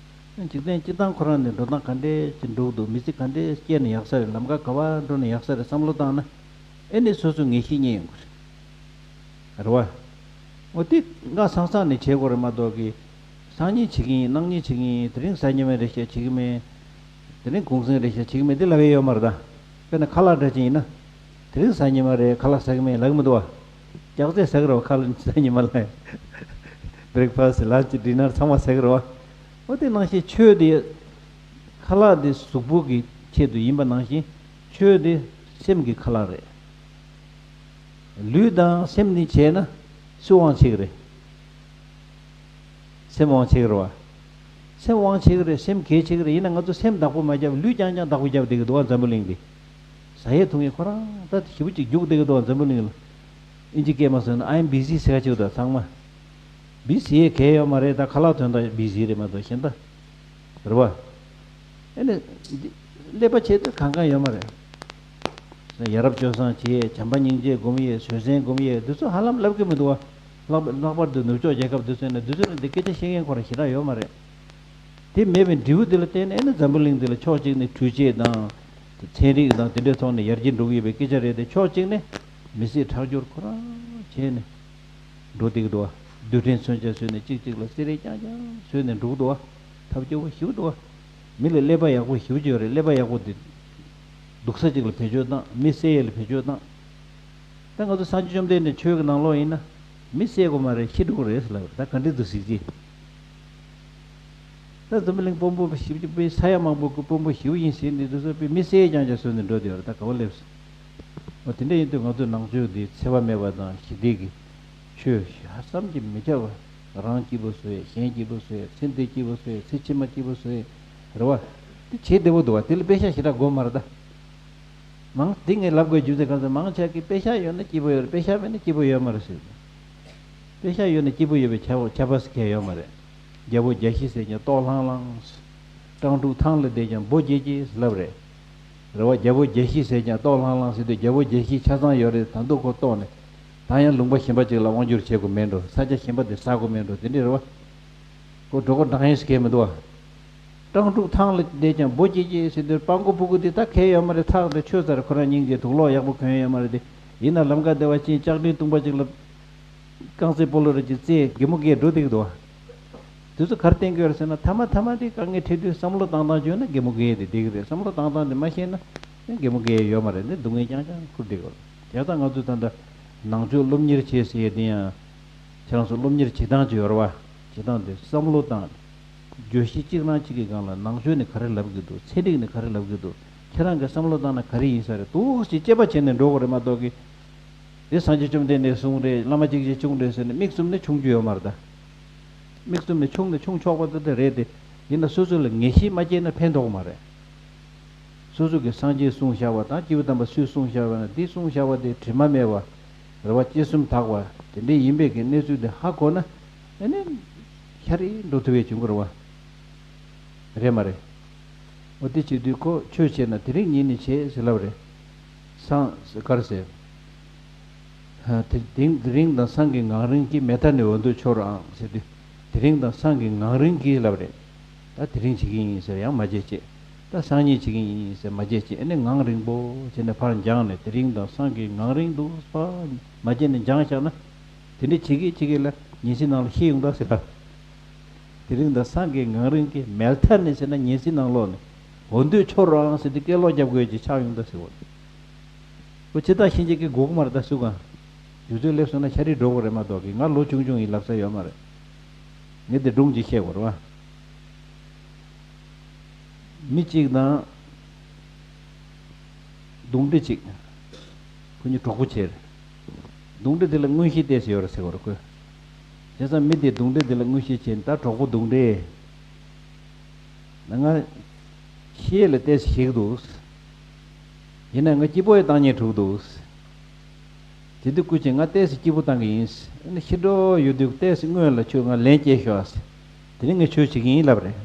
འཇིག་རྟེན་སྤྱིར་བཏང་ཁོ་རང་ནས་འགྲོ་སྟངས་ག་འདྲས་ཅིག་འགྲོ་གི་འདུག་མི་ཚེ་ག་འདྲས་སྐྱེལ་ན་ཡག་ས་རེད། ལམ་ཁ་ག་པར་འགྲོ་ན་ཡག་ས་རེད་བསམ་བློ་བཏང་ན། ཨེ་ནས་སོ་སོ་ངེས་ཤེས་རྙེད་ཡོང་གི་རེད། རེད་བ། འོ་དེ་ང་སང་སང་ནས་བྱེད་དགོས་རེད་མ་གཏོགས་ཀི། སང་ཉིན་བྱེད་ཀྱི་ཡིན། གནངས་ཉིན་བྱེད་ཀྱི་ཡིན། དེ་རིང་གཟའ་ཉི་མ་རེད་ཤག་བྱེད་ཀྱི་མེད། དེ་རིང་གུང་སེང་རེད་ཤག་བྱེད་ཀྱི་མེད། དེ་ལབ་ཡས་ཡོད་མ་རེད་ད། དཔེར་ན་ཁ་ལག་འདྲ་ཅིག་ཡིན་ན། དེ་རིང་གཟའ་ཉི་མ་རེད། ཁ་ལག་ཟ་གི་མེད་ལབ་གི་མི་འདུག་བ། སྐྱག་རྫས་ཟ་གི་རེད་བ། ཁ་ལག་གཟའ་ཉི་མ་ལ། བྷི་རེག་ཕ་སི་ཊི། ལན་ཆི། ཌི་ནར་ཚང་མ་ཟ་གི་རེད་བ། འོ་དེ་ནང་བཞིན་ཆོས་དེ། ཁ་ལག་དེ་གཟུགས་པོ་གི་ཆེད་དུ་ཡིན་པ་ནང་བཞིན་ཆོས་དེ་སེམས་ཀྱི་ཁ་ལག་རེད། ལུས་དང་སེམས་ནི་བྱས་ན་སུ་དབང་ཆེ་གི་རེད། སེམས་དབང་ཆེ་གི་རེད་བ། སེམས་དབང་ཆེ་གི་རེད། སེམས་གལ་ཆེ་གི་རེད། ཡིན་ན་ང་ཚོ་སེམས་བདག་པོ་མ་བརྒྱབ་ལུས་རྐྱང་རྐྱང་བདག་པོ་བརྒྱབ་བསྡད་ཀྱི་འདུག་བ། འཛམ་བུ་གླིང་འདི། ཟ་ཡས་འཐུང་ཡས་ཁོ་རང་ད་ཞེ་པོ་ཅིག་རྒྱུགས་བསྡད་ཀྱི་འདུག་བ། འཛམ་བུ་གླིང་ལ། ཨིན་ཇི་སྐད་མ་སོང་ན་I'm busy ཟེར་ག་ཅིག་འདུག་ཚང་མ། བི་ཟེར་ཡས་གལ་ཡོད་མ་རེད། ད་ཁ་ལག་དོན་དག་བི་ཟེར་རེད་མ་གཏོགས་གཞན་དག་རེད་བ། ཨེ་ནི་འདི་ཀླད་པ་བྱས་ཏེ་གང་གང་ཡོད་མ་རེད། ཡ་རབས་སྤྱོད་བཟང་བྱེད་ཡས། བྱམས་པ་སྙིང་རྗེ་སྒོམ་ཡས། བཟོད་བསྲན་སྒོམ་ཡས། འདི་ཚོ་ཧ་ལམ་ལབ་ཀྱི་མི་འདུག་བ། ལྷག་པ་ལྷག་པར་དུ་ནུབ་ཕྱོགས་རྒྱལ་ཁབ་འདི་ཚོ་ནས་འདི་ཚོ་ནས་འདི་སྐད་ཆ་བཤད་མཁན་ཁོ་རང་ཞེ་དྲག་ཡོད་མ་རེད། དེ་མེད་པའི་འབྲས་བུ་དེ་ལ་བརྟེན་ནས་ཨེ་ནི་འཛམ་བུ་གླིང་འདི་ལ་ཕྱོགས་གཅིག་ནས་འཕྲུལ་ཆས་དང་ཚན་རིག་དང་དེ་འདྲའི་ཐོག་ནས་ཡར་རྒྱས་འགྲོ་གི་ཡོད་པའི་སྐད་ཆ་རེད་དེ། ཕྱོགས་གཅིག་ནས་མི་སེར་ཁྲག་སྦྱོར་ཁོ་རང་བྱས་ནས་འགྲོ་བསྡད་ཀྱི་འདུག་བ། རྡུལ་ཕྲན་མཚོན་ཆ་བཟོས་ནས་གཅིག་གཅིག་ལ་བསད་རེས་རྐྱང་རྐྱང་བཟོས་ནས་འགྲོ་གི་འདུག་བ། ཐབས་སྐྱོ་པོ་ཞེ་པོ་འདུག་བ། མི་ལ་ཀླད་པ་ཡག་པོ་ཞེ་པོ་ཅིག་ཡོད་རེད། ཀླད་པ་ཡག་པོ་དེ་སྡུག་ས་ཅིག་ལ་བེད་སྤྱོད་བཏང་། མི་བསད་ཡས་ལ་བེད་སྤྱོད་བཏང་། ད་ང་ཚོ་སངས་རྒྱས་བཅོམ་ལྡན་འདས་ཆོས་ཀྱི་ནང་ལོགས་ཡིན་ན། མི་བསད་དགོས་མ་རེད། ཤི་འགྲོ་གི་རེད་ཟེར་ལབ་རེད། ད་ག་འདྲ་འདུག་གཟིགས་ཀྱིས། ད་འཛམ་བུ་གླིང་དཔོན་པོ་ཞེ་པོ་ཅིག་དཔེ་ས་ཡ་མང་པོ་གི་དཔོན་པོ་ཞེ་པོ་ཡིན་ཟེར་ནས་འདུག་ས། དཔེ་མི་བསད་རྐྱང་རྐྱང་བཟོས་ནས་འགྲོ་བསྡད་ཡོད་རེད། ད་ག་བ་སླེབས་སོང་། འོ་དེ་འདྲ་ཡིན་དུས་ང་ཚོ་ནང་ཆོས་འདི་འཚེ་བ་མེད་པ་དང་ཞི་བདེ་གི་ཆོས་ཧ་ཅང་གི་མི་ཁྱབ་པ། རང་སྐྱིད་པོ་བཟོ་ཡས། གཞན་སྐྱིད་པོ་བཟོ་ཡས། ཚེ་འདི་སྐྱིད་པོ་བཟོ་ཡས། ཚེ་ཕྱི་མ་སྐྱིད་པོ་བཟོ་ཡས་རེད་བ། དེ་བྱེད་བདེ་པོ་འདུག་བ། དེ་ལ་པེ་ཤག་ཞེ་དྲག་དགོས་མ་རེད་ད། མང་འདི་ངས་ལབ་དགོས་རྒྱུ་དེ་ག་ཚོད། མང་ཆེ་གིས་པེ་ཤག་ཡོད་ན་སྐྱིད་པོ་ཡོད་རེད། པེ་ཤག་མེད་ན་སྐྱིད་པོ་ཡོད་མ་རེད་ཟེར། པེ་ཤག་ཡོད་ན་སྐྱིད་པོ་ཡོད་པའི་ཁྱབ་ཁྱབ་པ་ཟེར་མཁན་ཡོད་མ་རེད། རྒྱལ་པོ་རྒྱལ་བཞི་ཟེར་མཁན་ལྟོགས་ལྷང་ལྷང་། སྤྲང་ཕྲུག་ཐང་ལ་བསྡད་ཀྱང་འབོ་སྐྱེས་སྐྱེས་ལབ་རེད། རེད་བ། རྒྱལ་པོ་རྒྱལ་བཞི་ཟེར་ཀྱང་ལྟོགས་ལྷང་ལྷང་ཟེར་དུས། རྒྱལ་པོ་རྒྱལ་བཞི་ཆ་ཚང་ཡོད་རེད། ད་དུང་ཁོ་ལྟོགས་ནས་ད་ཡང་ལུང་པ་གཞན་པ་ཅིག་ལ་དབང་བསྒྱུར་བྱེད་དགོས་མེད་འགྲོ། ས་ཆ་གཞན་པ་དེ་ཟ་དགོས་མེད་འགྲོ། དེ་འདྲ་རེད་བ། ཁོ་གྲོད་ཁོག་འགྲངས་ཡས་ཟེར་མཁན་མི་འདུག་བ། སྤྲང་ཕྲུག་ཐང་ལ་བསྡད་ཀྱང་འབོ་སྐྱེས་སྐྱེས་ཟེར་དུས། སྤྲང་པོ་ཕྲུ་གུ་དེ་ད་གལ་ཡོད་མ་རེད། ཐག་དེ་ཆོད་ཚར། ཁོ་རང་སྙིང་རྗེ། དུག་ལོག་ཡག་པོ་གོན་ཡོད་མ་རེད་དེ། ཡིན་ན་ལམ་ཁ་བདེ་བ་ཅན་ལྕགས་ཀྲིན་བཏུང་པ་ཅིག་ལ་རྐང་རྩེད་སྤོ་ལོ་རེ་ཅིག་རྩེས་གད་མོ་བགད་འགྲོ་བསྡད་ཀྱི་འདུག་བ། དེ་ཚོ་ག་རེ་བསྟན་གྱི་ཡོད་རེད་ཟེར་ན། མཐའ་མ་མཐའ་མ་དེ་དཀའ་ངལ་འཕྲད་དུས་བསམ་བློ་བཏང་སྟངས་བྱུང་ན་གད་མོ་བགད་དེ་བསྡད་ཀྱི་རེད། བསམ་བློ་བཏང་སྟངས་དེ་མ་ཤེས་ན་ཡང་གད་མོ་བགད་ཡས་ཡོད་མ་རེད། འདི་སྡུག་བསྔལ་རྐྱང་རྐྱང་ཁུར་བསྡད་ཀྱི་ཡོད་རེད། བྱས་ཙང་ང་ཚོས་ད་ལྟ་ནང་ཆོས་སློབ་གཉེར་བྱེད་ཟེར་ཡས་དེ་ཡང་ཁྱེད་རང་ཚོ་སློབ་གཉེར་བྱེད་སྟངས་ཅིག་ཡོད་རེད་བ། བྱེད་སྟངས་དེ་བསམ་བློ་བཏང་། བརྗོད་གཞི་གཅིག་རང་གཅིག་གི་སྒང་ལ་ནང་ཆོས་ནས་ག་རེ་ལབ་ཀྱི་འདུག་ཚན་རིག་ནས་ག་རེ་ལབ་ཀྱི་འདུག་ཁྱེད་རང་གི་བསམ་བློ་བཏང་ན་ག་རེ་ཡིན་ས་རེད་འདུག་ཅེས་དཔྱད་པ་བྱས་ནས་འགྲོ་དགོས་རེད་མ་གཏོགས་གི། དེ་སངས་རྒྱས་བཅོམ་ལྡན་འདས་གསུངས་རེད། བླ་མ་གཅིག་གིས་གསུངས་རེད་ཟེར་ནས་མིག་བཙུམ་ནས་མཆོང་རྒྱུ་ཡོད་མ་རེད་ད། མིག་བཙུམ་ནས་མཆོང་ནས་མཆོང་ཆོག་པ་དེ་དེ་རེད་དེ། ཡིན་ན་སོ་སོ་ལ་ངེས་ཤེས་མ་སྐྱེས་ན་ཕན་ཐོགས་མ་རེད། སོ་སོ་གིས་སངས་རྒྱས་གསུངས་བཞག་པ་དང་སྐྱེས་བུ་དམ་པ་སུས་གསུངས་བཞག་པ་ན། དེ་གསུངས་བཞག་པ་དེ་དྲི་མ་མེད་པ་རེད་བ། དཔྱད་གསུམ་དག་པ་དེ་འདྲ་ཡིན་པའི་གི་གནས་ཚུལ་དེ་ཧ་གོ་ན། ཨ་ནི་ཤ་རེ་འགྲོ་ཐུབ་པའི་བྱུང་གི་རེད་བ། རེད་མ་རེད། འོ་དེ་བྱེད་དུས་ཁོ་ཆོས་བྱེད་ན་དེ་རིང་ཉིན་ནས་བྱེད་ཟེར་ལབ་རེད། སང་ག་རེ་ཟེར། ཧ། དེ་དེ་དེ་རིང་དང་སང་གི་ངང་རིང་གིས། མལ་ཐ་ནི་འོ་འདོད་ཆོག་རོ་ཨང་ཟེར་དུས། དེ་རིང་དང་སང་གི་ངང་རིང་གིས་ལབ་རེད། ད་དེ་རིང་བྱེད་ཀྱི་ཡིན་ཟེར་ཡང་མ་བརྗེད་བྱས། ད་སང་ཉིན་བྱེད་ཀྱི་ཡིན་ཟེར་མ་བརྗེད་བྱས། ཨ་ནི་ངང་རིང་པོ་བྱས་ནས་ཕར་འགྱངས་ནས། དེ་རིང་དང་སང་གི་ངང་རིང་དུ་ཕར་མ་བརྗེད་ནས་འགྱངས་བཞག་ན། དེ་འདྲ་བྱེད་ཀྱི་བྱེད་ཀྱི་ལ་ཉིན་སྲིབ་ནང་ལ་ཤི་ཡོང་ད་ཟེར་ལབ། དེ་རིང་དང་སང་གི་ངང་རིང་གིས། མལ་ཐ་ནི་ཟེར་ན་ཉིན་སྲིབ་ནང་ལོགས་ནས། འོ་འདོད་ཆོག་རོ་ཨང་ཟེར་དུས་སྐད་ལོག་རྒྱབ་དགོས་ཀྱི་ཆགས་ཡོང་ད་ཟེར་བ། ཁོ་ཇི་ལྟར་ཤེས་བྱེད་ཀྱི་སྒུག་མར་ད་སུ་གང་། དུས་ཚོད་སླེབས་སོང་ན་ཤ་རིག་འགྲོ་དགོས་རེད་མ་གཏོགས་གི། ང་ལོ་ཆུང་ཆུང་ཡིན་ལབ་ས་ཡོད་མ་རེད། ངས་དེ་སྒྲུང་ཅིག་བཤད་དགོས་རེད་བ། མི་གཅིག་དང་གདུང་འདྲེ་གཅིག་ཁོ་གཉིས་གྲོགས་པོ་བྱས་རེད། གདུང་འདྲེ་དེ་ལ་མངོན་ཤེས་ཏོག་ཙམ་ཡོད་རེད་ཟེར་བ་རེད་ཁོས། བྱས་ཙང་མི་དེས་གདུང་འདྲེ་དེ་ལ་མངོན་ཤེས་བྱས་ནས། ད་གྲོགས་པོ་གདུང་འདྲེ། ང་ཤི་ཡས་ལ་ཏོག་ཙམ་ཞིག་འདུག་ཡིན་ནའང་ང་སྐྱིད་པོ་ཡང་བཏང་སྙིང་བྲོ་གི་འདུག་དེ་དུས་སྐུ་མཁྱེན། ང་ཏོག་ཙམ་སྐྱིད་པོ་བཏང་གི་ཡིན། ཨ་ནི་ཤི་འགྲོ་ཡོད་དུས་ཏོག་ཙམ་སྔོན་ལ་ཁྱོས་ང་ལན་སྐྱེལ་ཤོག་ཟེར། དེ་ནས་ངས་ཆོས་བྱེད་ཀྱི་ཡིན་ལབ་རེད།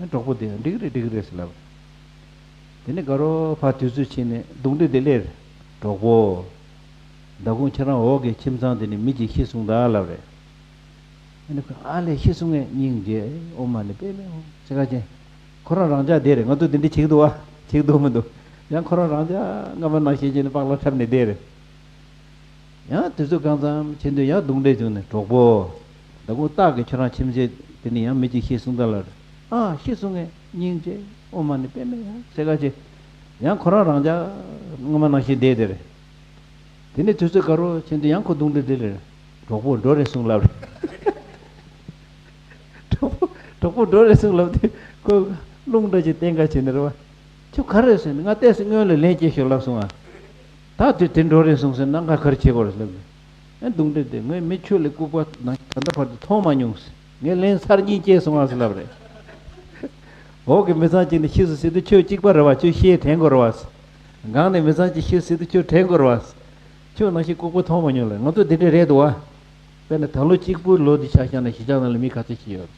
ཨ་གྲོགས་པོ་དེ་འགྲིག་རེད་འགྲིག་རེད་ཟེར་ལབ་རེད། དེ་ནས་དགའ་རོགས་ཕར་དུས་ཚོད་ཕྱིན་ནས་གདུང་འདྲེ་དེ་སླེབས་རེད། གྲོགས་པོ། མདང་དགོང་ཁྱེད་རང་འོག་གི་ཁྱིམ་ཚང་དེ་ནས་མི་གཅིག་ཤི་སོང་ད་ལབ་རེད། ཨ་ནི་ཁོས་ཨ་ལས་ཤི་སོང་ངས་སྙིང་རྗེ་ཨོཾ་མ་ཎི་པདྨེ་ཧཱུྃ་ཟེར་ག་ཅན། ཁོ་རང་རང་འཇགས་བསྡད་རེད། ང་ཚོ་དེ་འདྲ་བྱེད་ཀྱི་འདུག་བ། བྱེད་ཀྱི་འདུག་མི་འདུག་ཡང་ཁོ་རང་རང་འཇགས་སྔ་མ་ནང་བཞིན་བྱས་ནས་པགས་ལ་འཁྲབ་ནས་བསྡད་རེད། ཡང་དུས་ཚོད་གང་ཙམ་ཕྱིན་དུས་ཡང་གདུང་འདྲེ་བྱུང་ནས། གྲོགས་པོ། ད་ཁོང་སྟག་གི་ཁྱོད་རང་ཁྱིམ་མཚེས་དེ་ནས་ཡང་མི་གཅིག་ཤི་སོང་ད་ལབ་རེད། ཨ་ཤི་སོང་ངས་སྙིང་རྗེ་ཨོཾ་མ་ཎི་པདྨེ་ཧཱུྃ་ཟེར་ག་ཅན། ཡང་ཁོ་རང་རང་འཇགས་སྔ་མ་ནང་བཞིན་བསྡད་དེ་རེད། དེ་ནས་དུས་ཚོད་དགའ་རོགས་ཕྱིན་དུས་ཡང་ཁོ་གདུང་འདྲེ་དེ་ལ། གྲོགས་པོ་འགྲོ་རན་སོང་ལབ་རེད། གྲོགས་པོ་གྲོགས་པོ་འགྲོ་རན་སོང་ལབ་དུས་ཁོས་རླུང་འདྲ་ཅིག་བསྟན་ག་བྱས་ནས་རེད་བ། ཁྱོད་ག་རེ་ཟེར་ནས། ང་ཏོག་ཙམ་སྔོན་ལ་ལན་སྐྱེལ་ཤོག་ལབ་སོང་ཨ། ད་དུས་དེ་འགྲོ་རན་སོང་ཟེར་ན་ང་ག་རེ་བྱེད་དགོས་རེད་ལབ་ནས། ཨ་གདུང་འདྲེ་དེ་ངས་མི་ཁྱོད་ལས་ལྐུགས་པ་ནང་ད་ལྟ་བར་དུ་མཐོང་མ་མྱོང་ཟེར། ངས་ལན་ཚར་གཉིས་སྐྱེལ་སོང་ཨ་ཟེར་ལབ་རེད། འོག་གི་མི་ཚང་གཅིག་ནས་ཤི་སོང་ཟེར་དུས་ཁྱོད་གཅིག་པ་རེད་བ། ཁྱོད་ཤི་ཡས་དྲན་དགོས་རེད་བ། སྒང་ནས་མི་ཚང་གཅིག་ཤི་སོང་ཟེར་དུས་ཁྱོད་དྲན་དགོས་རེད་བ། ཁྱོད་ནང་བཞིན་ལྐུགས་པ་མཐོང་མ་མྱོང་ལ། ང་ཚོ་དེ་འདྲ་རེད་འདུག་བ། དཔེར་ན་ད་ལོ་གཅིག་པུའི་ལོ་འདི་ཆ་བཞག་ན་གཞིས་ཆགས་ནང་ལ་མི་ག་ཚོད་ཤི་ཡོད།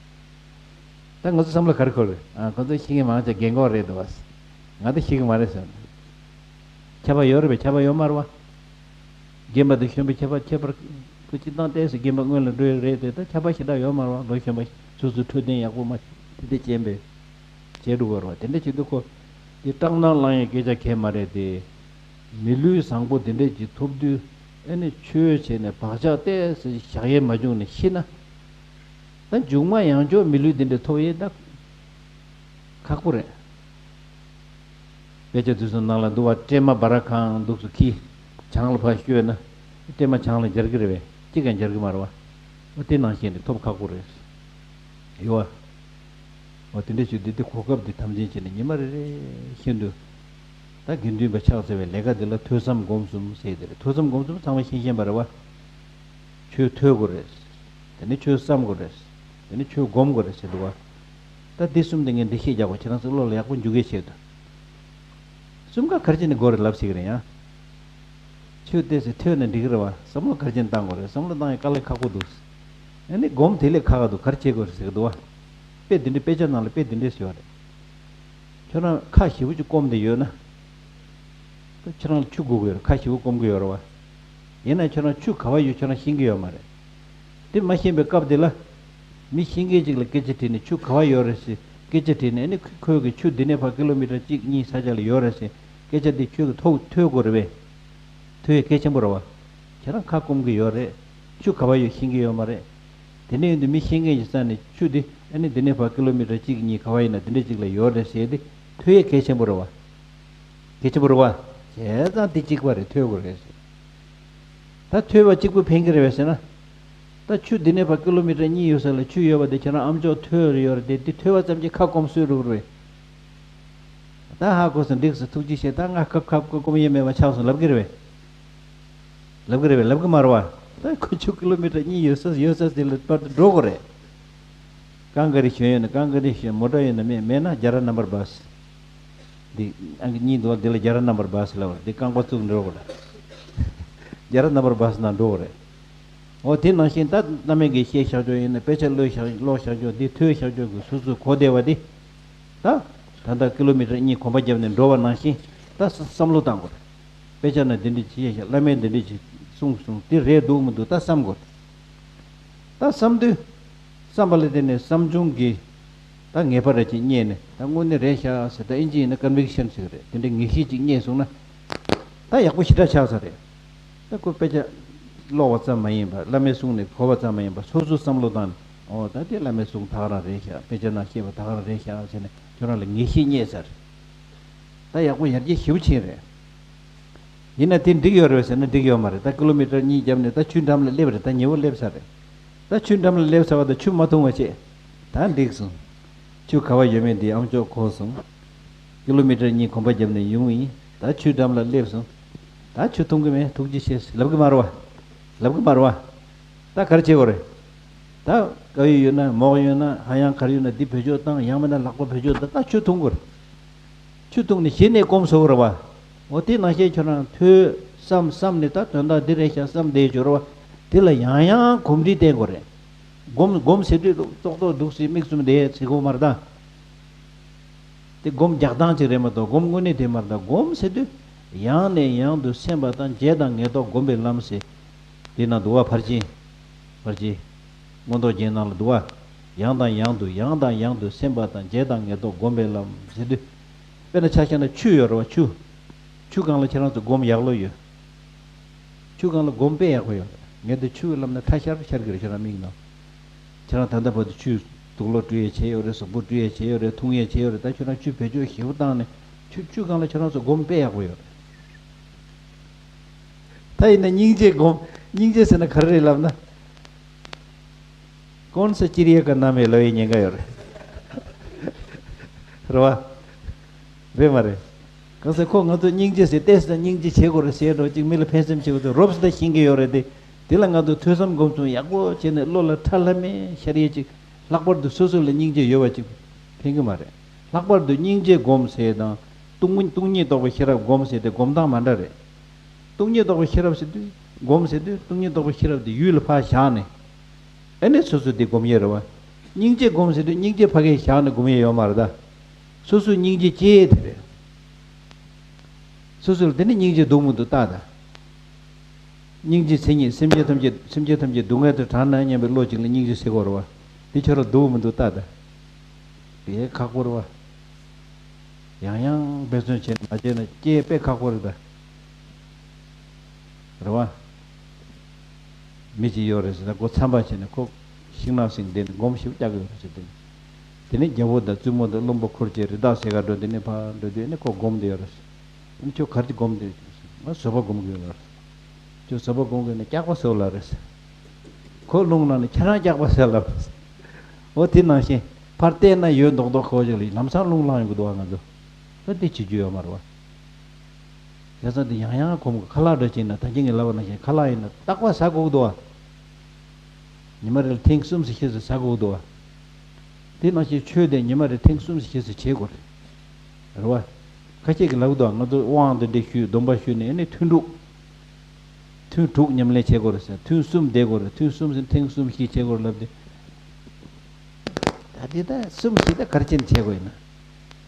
ད་ང་ཚོ་བསམ་བློ་ག་རེ་འཁོར་རེད། ཨ། ཁོ་ཚོ་ཤི་མཁན་མང་ཆེ་རྒན་གོག་རེད་འདུག་བ། ང་ད་ཤི་གི་མ་རེད་ཟེར། ཁྱད་པར་ཡོད་རེད་པས། ཁྱད་པར་ཡོད་མ་རེད་བ། རྒན་པ་དང་གཞོན་པའི་ཁྱད་པར། ཁྱད་པར་ཁོ་སྤྱིར་བཏང་བལྟས་ཚེ་རྒན་པ་སྔོན་ལ་འགྲོ་ཡི་རེད་དེ། ད་ཁྱད་པར་ཞེ་དྲག་ཡོད་མ་རེད་བ། ལོ་གཞོན་པ་སོ་སོའི་འཕྲོད་བསྟེན་ཡག་པོ་མ་དེ་འདྲ་བྱས་པས་བྱས་འགྲོ་གི་རེད་བ། དེ་འདྲ་བྱེད་དུས་ཁོ་དེ་སྐྲག་སྣང་ལངས་ཡའི་སྐད་ཆ་གང་ཡང་མ་རེད་དེ། མི་ལུས་བཟང་པོ་དེ་འདྲས་ཅིག་ཐོབ་དུས་ཨ་ནི་ཆོས་བྱས་ནས་བག་ཆགས་ཏོག་ཙམ་བཞག་ཡས་མ་བྱུང་ནས་ཤི་ན། ད་མཇུག་མ་ཡང་བསྐྱར་མི་ལུས་དེ་འདྲས་ཐོབ་ཡས་ད་ཁག་པོ་རེད། དཔེ་ཆ་དེ་ཚོའི་ནང་ལ་འདུག་བ། སྲན་མ་སྦ་ར་གང་འདུག་སེ་ཁྱེར་ཆང་ལ་ཕར་བཤོས་ན་སྲན་མ་ཆང་ལ་འབྱར་གི་རེད་པས། གཅིག་ཀྱང་འབྱར་གི་མ་རེད་བ། འོ་དེ་ནང་བཞིན་དེ་ཐོབ་ཁག་པོ་རེད། ཡོད་བ། འོ་དེ་འདྲ་བྱུང་དུས་དེ་གོ་སྐབས་དེ་དམ་འཛིན་བྱས་ནས་ཉི་མ་རེ་རེ་བཞིན་དུ། ད་དགེ་འདུན་པ་ཕྱག་འཚལ་བའི་ལས་ཀ་འདི་ལ་ཐོས་བསམ་སྒོམ་གསུམ་ཟེར་དེ་རེད། ཐོས་བསམ་སྒོམ་གསུམ་ཚང་མ་ཤེས་བཞིན་པ་རེད་བ། ཆོས་ཐོས་དགོས་རེད། དེ་ནས་ཆོས་བསམ་དགོས་རེད། དེ་ནས་ཆོས་སྒོམ་དགོས་རེད་ཟེར་འདུག་བ། ད་འདི་གསུམ་དེ་ངས་འགྲེལ་བཤད་རྒྱག་དགོས། ཁྱེད་རང་ཚོ་བློ་ལ་ཡག་པོ་འཇུག་གི་ཆེད་དུ། གསུམ་ཀ་ག་རེ་བྱས་ནས་དགོས་རེད་ལབ་ཟེར་གི་རེད་ཡ། ཆོས་དེ་ཚོ་ཐོས་ན་འགྲིག་གི་རེད་བ། བསམ་བློ་ག་རེ་བྱས་ནས་བཏང་དགོས་རེད། བསམ་བློ་བཏང་ཡ་དཀའ་ལས་ཁག་པོ་འདུག་ཨ་ནི་སྒོམ་དེ་ལས་ཁག་ག་འདུག་ག་རེ་བྱེད་དགོས་རེད་ཟེར་གི་འདུག་བ། དཔེ་འདི་འདྲའི་དཔེ་ཆ་ནང་ལ་དཔེ་འདི་འདྲས་ཟེར་བ་རེད། ཁྱོད་རང་ཁ་ཞེ་པོ་ཅིག་སྐོམ་བསྡད་ཡོད་ན། ད་ཁྱོད་རང་ལ་ཆུ་དགོས་ཀྱི་ཡོད་རེད། ཁ་ཞེ་པོ་སྐོམ་གྱི་ཡོད་རེད་བ། ཡིན་ན་ཁྱོད་རང་ཆུ་ག་བ་ཡོད་ཁྱོད་རང་ཤེས་ཀྱི་ཡོད་མ་རེད། དེ་མ་ཤེས་པའི་སྐབས་དེ་ལ། མི་གཞན་ཅིག་ལ་སྐད་ཆ་དྲིས་ནས་ཆུ་ག་བ་ཡོད་རེད་ཟེར་སྐད་ཆ་དྲིས་ནས། ཨ་ནི་ཁོས་ཀྱིས་ཆུ་འདི་ནས་ཕར་ཀི་ལོ་མི་ཊར་གཅིག་གཉིས་ས་ཆ་ལ་ཡོད་རེད་ཟེར་སྐད་ཆ་དེ་ཁྱོད་ཀྱིས་ཐོས་ཐོས་དགོས་རེད་པས། ཐོས་ཡས་གལ་ཆེན་པོ་རེད་བ། ཁྱེད་རང་ཁ་སྐོམ་གྱི་ཡོད་རེད། ཆུ་ག་བ་ཡོད་ཤེས་ཀྱི་ཡོད་མ་རེད། དེ་འདྲ་ཡིན་དུས་མི་ཤེས་མཁན་ཞིག་ས་ནས་ཆུ་དེ་ཨ་ནི་འདི་ནས་ཕར་ཀི་ལོ་མི་ཊར་གཅིག་གཉིས་ག་བ་ཡིན་ན་འདི་འདྲ་གཅིག་ལ་ཡོད་རེད་ཟེར་ཏེ་ཐོས་ཡས་གལ་ཆེན་པོ་རེད་བ། གལ་ཆེན་པོ་རེད་བ། བྱས་ཙང་དེ་གཅིག་པ་རེད། ཐོས་དགོས་རེད་ཟེར། ད་ཐོས་པ་གཅིག་པུ་ཕན་གྱི་རེད་བས་ཟེར་ན། ད་ཆུ་འདི་ནས་ཕར་ཀི་ལོ་མི་ཊར་གཉིས་ཡོད་ས་ལ་ཆུ་ཡོད་པ་དེ་ཁྱེད་རང་ཨ་མཆོག་ཐོས་རེ་ཡོད་རེད་དེ། དེ་ཐོས་པ་ཙམ་གྱིས་ཁ་སྐོམ་གསོས་འགྲོ་གི་རེད། ད་ཧ་གོ་སོང་། འགྲིག་སོང་། ཐུགས་རྗེ་ཆེ། ད་ང་ཁ་ཁ་ཁ་སྐོམ་ཡས་མེད་པ་ཆགས་སོང་ལབ་ཀྱི་རེད་བས། ལབ་ཀྱི་རེད་བས། ལབ་ཀྱི་མ་རེད་བ། ད་ཁོ་ཆུ་ཀི་ལོ་མི་ཊར་གཉིས་ཡོད་ས་ཡོད་ས་དེ་ལ་བར་དུ་འགྲོ་དགོས་རེད། གང་ག་རེ་ཞོན་ཡོད་ན་གང་ག་རེ་ཞོན། མོ་ཊ་ཡོད་ན་མེད། མེད་ན་རྒྱ་ར་རྣམ་པར་སྦས། འདི་ཨང་ཀི་གཉིས་འདུག་འདི་ལ་རྒྱ་ར་རྣམ་པར་སྦས་ལབ་རེད། འདི་རྐང་པ་བཙུགས་འགྲོ་དགོས་རེད། རྒྱ་ར་རྣམ་པར་སྦས་ནང་འགྲོ་དགོས་རེད། འོ་དེ་ནང་བཞིན་ད་བླ་མས་ཀྱིས་བཤད་བཞག་ཆོག་ཡིན་ན། དཔེ་ཆ་ཀློག་བཞག་ཀློག་བཞག་ཆོག་འདི་ཐོས་བཞག་ཆོག་གི་སོ་སོའི་གོ་བདེ་བ་འདི། ད་ད་ལྟ་ཀི་ལོ་མི་ཊར་གཉིས་གོམ་པ་བརྒྱབ་ནས་འགྲོ་བ་ནང་བཞིན་ད་བསམ་བློ་བཏང་དགོས་རེད། དཔེ་ཆ་ན་འདི་འདྲ་ཅིག་བཤད་བཞག་བླ་མས་འདི་འདྲ་ཅིག་གསུངས་གསུངས། འདི་རེད་འདུག་མི་འདུག་ད་བསམ་དགོས་རེད། ད་བསམ་དུས། བསམ་པ་ལ་བརྟེན་ནས་བསམ་བྱུང་གི་ད་ངེས་པ་རེ་ཅིག་རྙེད་ནས། ད་དངོས་གནས་རེད་ཤག་ཟེར། ད་ཨིན་ཇི་ཡིན་ན་ཀོན་བིག་ཤན་ཟེར་གི་རེད། དེ་འདྲའི་ངེས་ཤེས་ཅིག་རྙེད་སོང་ན། ད་ཡག་པོ་ཞེ་དྲག་ཆགས་ས་རེད། ད་ཁོ་དཔེ་ཆ་ཀློག་པ་ཙམ་མ་ཡིན་པར། བླ་མའི་གསུང་ནས་གོ་བ་ཙམ་མ་ཡིན་པར་སོ་སོ་བསམ་བློ་བཏང་ནས། ཨོ་ད་དེ་བླ་མའི་གསུང་ད་ག་རང་རེད་ཤག་དཔེ་ཆ་ནང་བཤད་པ་ད་ག་རང་རེད་ཤག་ཟེར་ནས་ཁྱོད་རང་ལ་ངེས་ཤེས་རྙེད་ས་རེད། ད་ཡག་པོ་ཡར་རྒྱས་ཞེ་པོ་ཕྱིན་རེད། ཡིན་ན་དེ་འགྲིག་ཡོད་རེད་ཟེར་ན་འགྲིག་ཡོད་མ་རེད། ད་ཀི་ལོ་མི་ཊར་གཉིས་བརྒྱབ་ནས་ད་ཆུའི་འགྲམ་ལ་སླེབས་རེད། ད་ཉེ་བོ་སླེབས་ཚར་རེད། ད་ཆུའི་འགྲམ་ལ་སླེབས་ཚར་བ་དང་ཆུ་མ་འཐུང་བ་བྱས། ད་འགྲིག་སོང་། ཆུ་ག་བ་ཡོད་མེད་འདི་ཨ་མཆོག་གོ་སོང་། ཀི་ལོ་མི་ཊར་གཉིས་གོམ་པ་བརྒྱབ་ནས་ཡོང་ཡིན། ད་ཆུའི་འགྲམ་ལ་སླེབས་སོང་། ད་ཆུ་འཐུང་གི་མེད། ཐུགས་རྗེ་ཆེ་ལབ་གི་མ་རེད་བ། ལབ་གི་མ་རེད་བ། ད་ག་རེ་བྱེད་དགོས་རེད། ད་དཀར་ཡོལ་ཡོད་ན་མོག་ཡོད་ན་ཧ་ཡང་ག་རེ་ཡོད་ན་འདི་བེད་སྤྱོད་བཏང་། ཡང་མིན་ན་ལག་པ་བེད་སྤྱོད་བཏང་། ད་ཆུ་འཐུང་དགོས་རེད། ཆུ་འཐུང་ནས་གཞི་ནས་སྐོམ་གསོ་དགོས་རེད་བ། འོ་དེ་ནང་བཞིན་ཁྱོད་རང་ཐོས་བསམ་བསམ་ནས་ད་དོན་དག་འདི་རེད་ཤག་བསམ་བསྡད་ཡོད་རེད་བ། དེ་ལ་ཡང་ཡང་གོམས་འདྲིས་བསྟེན་དགོས་རེད། སྒོམ་སྒོམ་ཟེར་དུས་ཙོག་ཙོག་འདུག་སེ་མིག་བཙུམ་བསྡད་ཟེར་དགོས་མ་རེད་ད། དེ་སྒོམ་རྒྱག་སྟངས་ཅིག་རེད་མ་གཏོགས་སྒོམ་དངོས་གནས་དེ་མ་རེད་ད། སྒོམ་ཟེར་དུས་ཡང་ནས་ཡང་དུ་སེམས་པ་དང་བྱས་དང་ངེས་རྟོག་སྒོམ་པའི་ལམ་ཟེར། དེ་ན་འདུག་བ། ཕར་ཕྱིན། ཕར་ཕྱིན། མངོན་རྟོགས་རྒྱན་ནང་ལ་འདུག་བ། ཡང་དང་ཡང་དུ་ཡང་དང་ཡང་དུ་སེམས་པ་དང་བྱས་དང་ངེས་རྟོག་སྒོམ་པའི་ལམ་ཟེར་དུས། དཔེར་ན་ཆ་བཞག་ན་ཆུ་ཡོད་རེད་བ། ཆུ། ཆུ་སྒང་ལ་ཁྱེད་རང་ཚོ་སྒོམ་ཡག་ལོས་ཡོད། ཆུ་སྒང་ལ་སྒོམ་དཔེ་ཡག་པོ་ཡོད་རེད། ངས་འདི་ཆུ་གི་ལམ་ན་ཁྲ་ཤར་ཤར་གི་རེད། ཁྱེད་རང་མིག་ནང་། ཁྱེད་རང་ད་ལྟ་བར་དུ་ཆུ་དུག་ལོག་བཀྲུ་ཡས་བྱས་ཡོད་རེད། གཟུགས་པོ་བཀྲུ་ཡས་བྱས་ཡོད་རེད། འཐུང་ཡས་བྱས་ཡོད་རེད། ད་ཁྱེད་རང་ཆུ་བེད་སྤྱོད་ཞེ་པོ་བཏང་ནས་ཆུ་ཆུ་སྒང་ལ་ཁྱེད་རང་ཚོ་སྒོམ་དཔེ་ཡག་པོ་ཡོད་རེད། ད་ཡིན་ན་སྙིང་རྗེ་སྒོམ། སྙིང་རྗེ་ཟེར་ན་ག་རེ་རེད་ལབ་ན། कौन सा चिड़िया का नाम है ལབ་ཡས་ཉེན་ཁ་ཡོད་རེད། རེད་བ། རེད་མ་རེད། གང་ཟེར་ཁོ་ང་ཚོ་སྙིང་རྗེ་ཟེར་ཏོག་ཙམ་སྙིང་རྗེ་བྱེད་དགོས་རེད་ཟེར་འགྲོ་ཅིག་མི་ལ་ཕན་སེམས་བྱེད་དགོས་དུས་རོབ་ཙམ་ད་ཤེས་ཀྱི་ཡོད་རེད་དེ། དེ་ལ་ང་ཚོ་ཐོས་བསམ་སྒོམ་གསུམ་ཡག་པོ་བྱས་ནས་བློ་ལ་ཁྲ་ལྷམ་མེ་ཤར་ཡས་ཅིག་ལྷག་པར་དུ་སོ་སོ་ལ་སྙིང་རྗེ་ཡོད་པ་ཅིག་ཕན་གི་མ་རེད། ལྷག་པར་དུ་སྙིང་རྗེ་སྒོམ་ཟེར་དང་སྟོང་སྟོང་ཉིད་རྟོགས་པའི་ཤེས་རབ་སྒོམ་ཟེར་དེ་སྒོམ་སྟངས་མ་འདྲ་རེད། སྟོང་ཉིད་རྟོགས་པའི་ཤེས་རབ་ཟེར་དུས་སྒོམ་ཟེར་དུས་སྟོང་ཉིད་རྟོགས་པའི་ཤེས་རབ་དེ་ཡུལ་ལ་ཕར་བཞག་ནས། ཨ་ནི་སོ་སོ་དེ་སྒོམ་ཡས་རེད་བ། སྙིང་རྗེ་སྒོམ་ཟེར་དུས་སྙིང་རྗེ་ཕ་གིར་བཞག་ནས་སྒོམ་ཡས་ཡོད་མ་རེད་ད། སོ་སོའི་སྙིང་རྗེ་སྐྱེ་ཡས་དེ་རེད། སོ་སོ་ལ་དེ་ནི་སྙིང་རྗེ་འདུག་མི་འདུག་ལྟ་ད། སྙིང་རྗེའི་མཚན་ཉིད་སེམས་ཅན་ཐམས་ཅད་སེམས་ཅན་ཐམས་ཅད་སྡུག་བསྔལ་དུ་དྲངས་ན་སྙམ་པའི་བློ་གཅིག་ལ་སྙིང་རྗེ་ཟེར་དགོས་རེད་བ། དེ་ཁྱོད་ལ་འདུག་མི་འདུག་ལྟ་ད། དེ་ཁག་པོ་རེད་བ། ཡང་ཡང་འབད་བརྩོན་བྱས་ནས་མ་བྱས་ན་སྐྱེ་དཔེ་ཁག་པོ་རེད་ད། རེད་བ། མི་གཅིག་ཡོད་རེད་ཟེར་ན་ཁོ་མཚམས་པ་བྱས་ནས་ཁོ་ཤིང་ནགས་སེང་བསྡད་ནས་སྒོམ་ཞིག་རྒྱག་གི་ཡོད་རེད་ཟེར་དེ་ནས། དེ་ནས་རྒྱལ་པོ་དང་བཙུན་མོ་དང་བློན་པོ་འཁོར་བཅས་རི་དྭགས་སེ་ག་འགྲོ་དེ་ནས་ཕར་འགྲོ་དུས་ནས་ཁོ་སྒོམ་བསྡད་ཡོད་རེད་ཟེར། ཨ་ནི་ཁྱོད་ག་རེ་སྒོམ་བསྡད་ཡོད་ཟེར། ང་བཟོད་པ་སྒོམ་གི་ཡོད་ལ། ཁྱོད་བཟོད་པ་སྒོམ་གི་ནས་སྐྱག་པ་ཟོས་ལ་རེད་ཟེར། ཁོ་རླུང་ལངས་ནས་ཁྱེད་རང་སྐྱག་པ་ཟོས་ལ་རེད་ཟེར། འོ་དེ་ནང་བཞིན་ཕར་བལྟས་ན་ཡོད་མདོག་མདོག་ཁོ་ཅིག་ལ་ལམ་སང་རླུང་ལངས་ཡོང་གི་འདུག་བ་ང་ཚོ། ད་དེ་བྱེད་རྒྱུ་ཡོད་མ་རེད་བ། བྱས་ཙང་དེ་ཡང་ཡང་གོམས་ཁ་ལག་འདྲ་བྱས་ན་ད་གིན་ངས་ལབ་པ་ནང་བཞིན་ཁ་ལག་ཡིན་ན་རྟག་པར་ཟ་དགོས་འདུག་བ། ཉི་མ་རེ་ལ་ཐེངས་གསུམ་ཙམ་ཞིག་ཟ་དགོས་འདུག་བ། དེ་ནང་བཞིན་ཆོས་དེ་ཉི་མ་རེ་ཐེངས་གསུམ་ཙམ་ཞིག་བྱེད་དགོས་རེད། རེད་བ། ཁ་ཤས་ཀྱིས་ལབ་འདུག་བ། ང་ཚོ་དབང་དེ་འདྲ་ཞུས་སྡོམ་པ་ཞུས་ནས་ཨ་ནི་ཐུན་དྲུག་ཐུན་དྲུག་ཉམས་ལེན་བྱེད་དགོས་རེད་ཟེར། ཐུན་གསུམ་བསྡད་དགོས་རེད། ཐུན་གསུམ་ཟིན་ཐེངས་གསུམ་ཞིག་བྱེད་དགོས་རེད་ལབ་དུས། ད་དེ་ད་གསུམ་ཞིག་ད་ག་རེ་བྱས་ནས་བྱེད་དགོས་ཡིན་ན།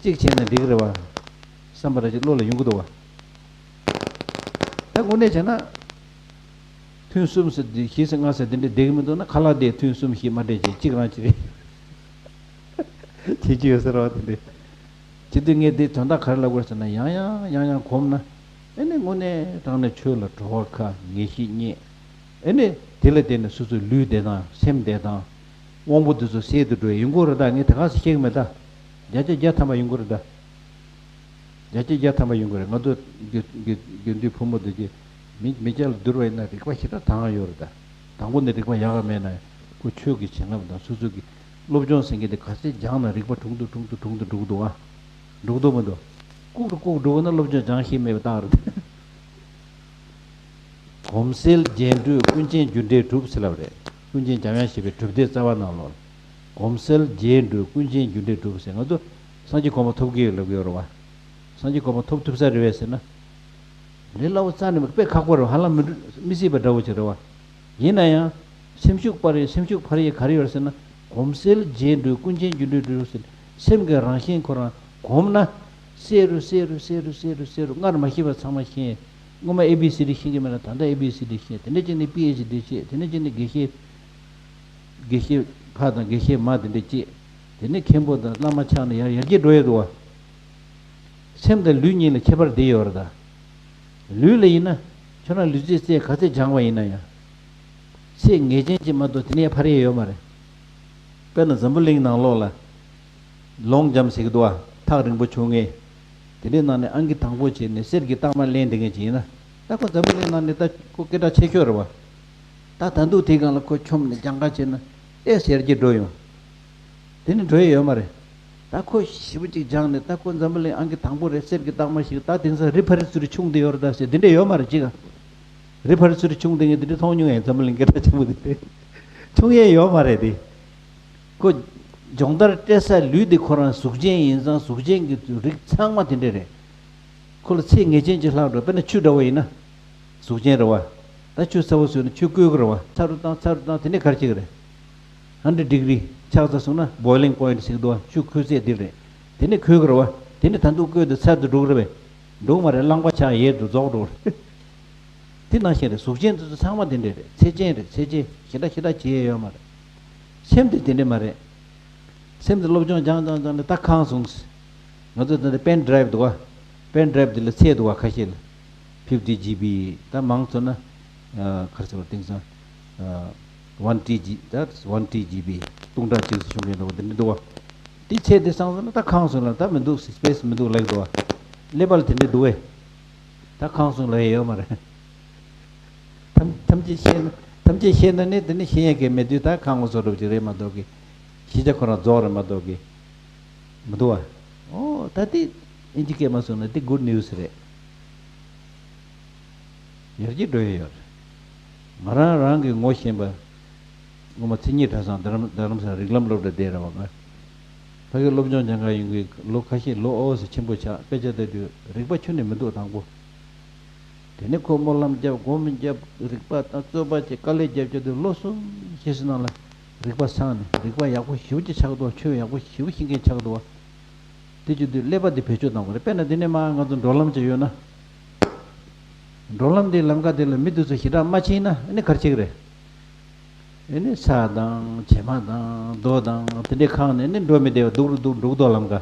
གཅིག་བྱས་ན་འགྲིག་གི་རེད་བ། བསམ་པ་ར་ཅིག་བློ་ལ་ཡོང་གི་འདུག་བ། ད་དངོས་གནས་བྱས་ན། ཐུན་གསུམ་ཟེར་དུས་བཞི་ཟེར་ལྔ་ཟེར་དེ་འདྲ་བསྡད་ཀྱི་མི་འདུག་ན་ཁ་ལག་དེ་ཐུན་གསུམ་ཞིག་མ་སྤྲད་ཅིག་གཅིག་རང་གཅིག་རེད། བྱེད་ཀྱི་ཡོད་ཟེར་བ་དེ་འདྲ། བྱེད་དུས་ངས་འདི་དོན་དག་ག་རེ་ལབ་དགོས་ཟེར་ན་ཡང་ཡང་ཡང་ཡང་གོམས་ན། ཨེ་ནི་དངོས་གནས་དྲང་གནས་ཆོས་ལ་བྲོ་བ་ཁ་ངེས་ཤེས་རྙེད། ཨེ་ནི་དེ་ལ་བརྟེན་ནས་སོ་སོའི་ལུས་བདེ་ཐང་སེམས་བདེ་ཐང་། དབང་པོ་འདི་ཚོ་གསལ་དུ་འགྲོ་ཡི་ཡོང་གི་རེད་ད། ངས་དེ་ག་ཚོད་བཤད་གི་མེད་ད། བརྒྱ་ཆ་བརྒྱ་ཐམ་པ་ཡོང་གི་རེད་ད། བརྒྱ་ཆ་བརྒྱ་ཐམ་པ་ཡོང་གི་རེད། ང་ཚོ་དགེ་དགེ་དགེ་འདུན་ཕོ་མོ་འདི་གི་མི་མི་སྐྱ་ལ་བསྡུར་བ་ཡིན་ན་རིག་པ་ཞེ་དྲག་དྭངས་ཡོད་རེད་ད། དང་པོ་ནས་རིག་པ་ཡག་ག་མེད་ན་ཁོ་ཆོས་ཀྱི་བྱིན་རླབས་དང་སོ་སོ་གི་སློབ་སྦྱོང་ཟེར་མཁན་དེ་ག་ཚད་སྦྱངས་ན་རིག་པ་གྲུང་དུ་གྲུང་དུ་གྲུང་དུ་འགྲོ་གི་འདུག་ཨ། འགྲོ་གི་འདུག་མི་འདུག་ལྐུག་ཏུ་ལྐུག་འགྲོ་གི་ན་སློབ་སྦྱོང་སྦྱང་ཤེས་མེད་པའི་རྟགས་རེད། གོམས་གསལ་རྒྱན་སྤྲོས་ཀུན་མཁྱེན་རྒྱུ་འབྲས་གྲུབ་ཟེར་ལབ་རེད། ཀུན་མཁྱེན་འཇམ་དབྱངས་བཞད་པའི་གྲུབ་སྡེ་རྩ་བ་ནང་ལོགས་ལ། གོམས་གསལ་རྒྱན་སྤྲོས་ཀུན་མཁྱེན་རྒྱུ་འབྲས་གྲུབ་ཟེར། ང་ཚོ་སངས་རྒྱས་གོ་འཕང་ཐོབ་ཀྱི་ཡོད་ལབ་ཀྱི་ཡོད་རེད་བ། སངས་རྒྱས་གོ་འཕང་ཐོབ་ཐུབ་ས་རེད་བས་ཟེར་ན། ལས་སླ་བོ་རྩ་ནས་མི་དཔེ་ཁག་པོ་རེད་བ། ཧ་ལམ་མི་འགྲུ་མི་སྲིད་པ་འདྲ་བོ་ཅིག་རེད་བ། ཡིན་ན་ཡང་། སེམས་ཤུགས་སྤར་ཡས་སེམས་ཤུགས་འཕར་ཡས་ག་རེ་ཡོད་ཟེར་ན། གོམས་གསལ་རྒྱན་སྤྲོས་ཀུན་མཁྱེན་རྒྱུ་འབྲས་གྲུབ་ཟེར། སེམས་ཀྱི་རང་བཞིན་ཁོ་རང་གོམས་ན། གསལ་རུ་གསལ་རུ་གསལ་རུ་གསལ་རུ་གསལ་རུ་སྔར་མ་ཤེས་པ་ཚང་མ་ཤེས། སྔོན་མ་ཨེ་བི་སི་ཌི་ཤེས་ཀྱི་མེད་ན་ད་ལྟ་ཨེ་བི་སི་ཌི་ཤེས། དེ་འདྲ་བྱས་ནས་པི་ཨེཆ་ཌི་བྱས། དེ་འདྲ་བྱས་ནས་དགེ་བཤེས། དགེ་བཤེས་ཕ་དང་དགེ་བཤེས་མ་དེ་འདྲ་བྱས། དེ་ནས་མཁན་པོ་དང་བླ་མ་ཆགས་ནས་ཡར་ཡར་རྒྱས་འགྲོ་ཡས་འདུག་བ། སེམས་དང་ལུས་གཉིས་ལ་ཁྱད་པར་འདི་ཡོད་རེད་ད། ལུས་ལ་ཡིན་ན། ཁྱོད་རང་ལུས་རྩལ་རྩལ་ག་ཚད་སྦྱངས་པ་ཡིན་ན་ཡང་། ཚད་ངེས་ཅན་ཅིག་མ་གཏོགས་དེ་ནས་འཕར་ཡས་ཡོད་མ་རེད། དཔེར་ན་འཛམ་བུ་གླིང་ནང་ལོགས་ལ། ལོང་ཇམ་ཟེར་གི་འདུག་བ། ཐག་རིང་པོ་ཆོད་མཁན། དེ་འདྲའི་ནང་ནས་ཨང་ཀི་དང་པོ་བྱས་ནས་གསེར་གྱི་རྟགས་མ་ལེན་བསྡད་མཁན་ཅིག་ཡིན་ན། ད་ཁོ་འཛམ་བུ་གླིང་ནང་ནས་ད་ཁོ་སྐད་གྲགས་ཆེ་ཤོས་རེད་བ། ད་ད་འདུག་དེའི་སྒང་ལ་ཁོ་འཁྱོམ་ནས་སྦྱང་ག་བྱས་ན་ཏོག་ཙམ་ཡར་རྒྱས་འགྲོ་ཡོང་། དེ་ནི་འགྲོ་ཡས་ཡོད་མ་རེད། ད་ཁོ་ཞེ་པོ་ཅིག་སྦྱངས་ནས་ད་ཁོ་འཛམ་བུ་གླིང་ཨང་ཀི་དང་པོ་རེད། གསེར་གྱི་རྟགས་མ་ཞིག་ད་དེང་སང་རི་ཕ་རི་ཚུར་ཆུང་དེ་ཡོད་རེད་ད་ཟེར་དེ་འདྲ་ཡོད་མ་རེད་ཅིག་རི་ཕ་རི་ཚུར་ཆུང་དེ་ངས་དེ་འདྲ་མཐོང་མྱོང་ཡང་འཛམ་བུ་གླིང་སྐད་གྲགས་ཆེན་པོ་དེ་འདྲ་ཆུང་ཡས་ཡོད་མ་རེད་དེ། ཁོ་སྦྱོང་བརྡར་སྤྲད་ས་ལུས་དེ་ཁོ་རང་གཟུགས་ཅན་ཡིན་ཙང་གཟུགས་ཅན་གྱི་རིགས་ཚང་མ་དེ་འདྲ་རེད། ཁོ་ལ་ཚད་ངེས་ཅན་ཅིག་ལྷག་འགྲོ། དཔེར་ན་ཆུ་འདྲ་བོ་ཡིན་ན། གཟུགས་ཅན་རེད་བ། ད་ཆུ་ཚ་བོ་བཟོས་ན་ཆུ་སྐོལ་གི་རེད་བ། ཚ་རུ་བཏང་ཚ་རུ་བཏང་དེ་ནས་ག་རེ་བྱེད་ཀྱི་རེད། ཧན་ཌེ་ཌི་གྷི་རི་ཆགས་ཚར་སོང་ན་བོའི་ལིང་པོ་ཡིན་ཊི་ཟེར་གི་འདུག་བ། ཆུ་ཁོལ་ཚད་འདི་རེད། དེ་ནས་ཁོལ་གི་རེད་བ། དེ་ནས་ད་འདུག་སྐོལ་དུས་ཚར་དུ་འགྲོ་གི་རེད་བས། འགྲོ་གི་མ་རེད། རླངས་པ་ཆགས་ཡལ་དུ་རྫོགས་འགྲོ་གི་རེད། དེ་ནང་བཞིན་རེད། གཟུགས་ཅན་དེ་ཚོ་ཚང་མ་དེ་འདྲས་རེད། ཚད་ཅན་རེད། ཚད་ཅན་ཞེ་དྲག་ཞེ་དྲག་བྱེད་ཡས་ཡོད་མ་རེད། སེམས་དེ་དེ་འདྲས་མ་རེད། སེམས་དེ་སློབ་སྦྱོང་སྦྱང་སྦྱང་སྦྱང་ནས་ད་ཁེངས་སོང་། ང་ཚོ་ད་ལྟ་པེན་ཌི་རའིབ་འདུག་ག་པེན་ཌི་རའིབ་དེ་ལ་ཚད་འདུག་ག་ཁ་ཤས་ལ། ཕིབ་ཊི་ཇི་བི་ད་མང་ཚོ་ན། ཨ། ག་རེ་ཟེར་བ། དེང་སང་། ཨ། ཝན་ཊི་ཇི་ད་ཝན་ཊི་ཇི་བི་སྟོང་ཕྲག་གཅིག་ཙམ་བྱུང་མཁན་འདུག་ག་དེ་འདྲ་འདུག་ག་དེ་ཚད་དེ་སང་སོང་ན་ད་ཁེངས་སོང་ལ་ད་མི་འདུག་སི་པེ་སི་མི་འདུག་ལབ་འདུག་ག་ཀླད་པ་ལ་དེ་འདྲ་འདུག་གས། ད་ཁེངས་སོང་ལབ་ཡས་ཡོད་མ་རེད། ཐམས་ཐམས་ཅད་ཤེས་ན་ཐམས་ཅད་ཤེས་ན་ནི་དེ་ནི་ཤེས་ཡས་གལ་མེད་དུས་ད་ཁེངས་པ་བཟོ་འདྲ་ཅིག་རེད་མ་གཏོགས་ཀི། ཤེས་བྱ་ཁོ་རང་རྫོགས་རེད་མ་གཏོགས་ཀི། མི་འདུག་བ། ཨོ་ད་དེ་ཨིན་ཇི་སྐད་མ་སོང་ན་དེ་གུཌ་ནིའུ་སི་རེད། ཡར་རྒྱས་འགྲོ་ཡས་ཡོད་རེད། ང་རང་རང་གི་ངོ་ཤེས་པ། སྔོན་མ་མཚན་ཉིད་གྲྭ་ཚང་རྡ་རམ་རྡ་རམ་ས་ལ་རིགས་ལམ་སློབ་གྲྭ་བསྡད་རེད་བ། ང་ཕ་གིར་སློབ་སྦྱོང་སྦྱང་གར་ཡོང་གི་ལོ་ཁ་ཤས་ལོ་ཨོ་ཟེར་ཆེན་པོ་ཆགས། དཔེ་ཆ་ལྟ་དུས་རིག་པ་ཁྱོན་ནས་མི་འདུག་དང་པོ། དེ་ནས་ཁོ་སྨོན་ལམ་བརྒྱབ། སྒོམ་བརྒྱབ། རིག་པ་དང་རྩོད་པ་བྱས། དཀའ་ལས་བརྒྱབ་བརྒྱབ་དུས་ལོ་གསུམ་ཞེ་གསུམ་ནང་ལ་ རིག་པ་སངས་ནས་རིག་པ་ཡག་པོ་ཞེ་པོ་ཅིག་ཆགས་འདུག་ཆོས་ཡག་པོ་ཞེ་པོ་ཤེས་མཁན་ཆགས་འདུག་དེ་བྱེད་དུས་ཀླད་པ་འདི་བེད་སྤྱོད་གཏང་དགོས་རེད། དཔེར་ན་འདི་ནས་མར་ང་ཚོ་འགྲོ་ལམ་ཅིག་ཡོད་ན། འགྲོ་ལམ་འདིའི་ལམ་ཁ་དེ་ལ་མི་དེ་ཚོ་ཞེ་དྲག་མ་ཕྱིན་ན་ཨ་ནི་ག་རེ་བྱེད་ཀྱི་རེད། ཨ་ནི་ས་དང་བྱེ་མ་དང་རྡོ་དང་དེ་འདྲའི་ཁེངས་ནས་ཨ་ནི་འགྲོ་མི་བདེ་བ་སྡུག་རུ་སྡུག་འགྲོ་གི་འདུག་ལམ་ཁ།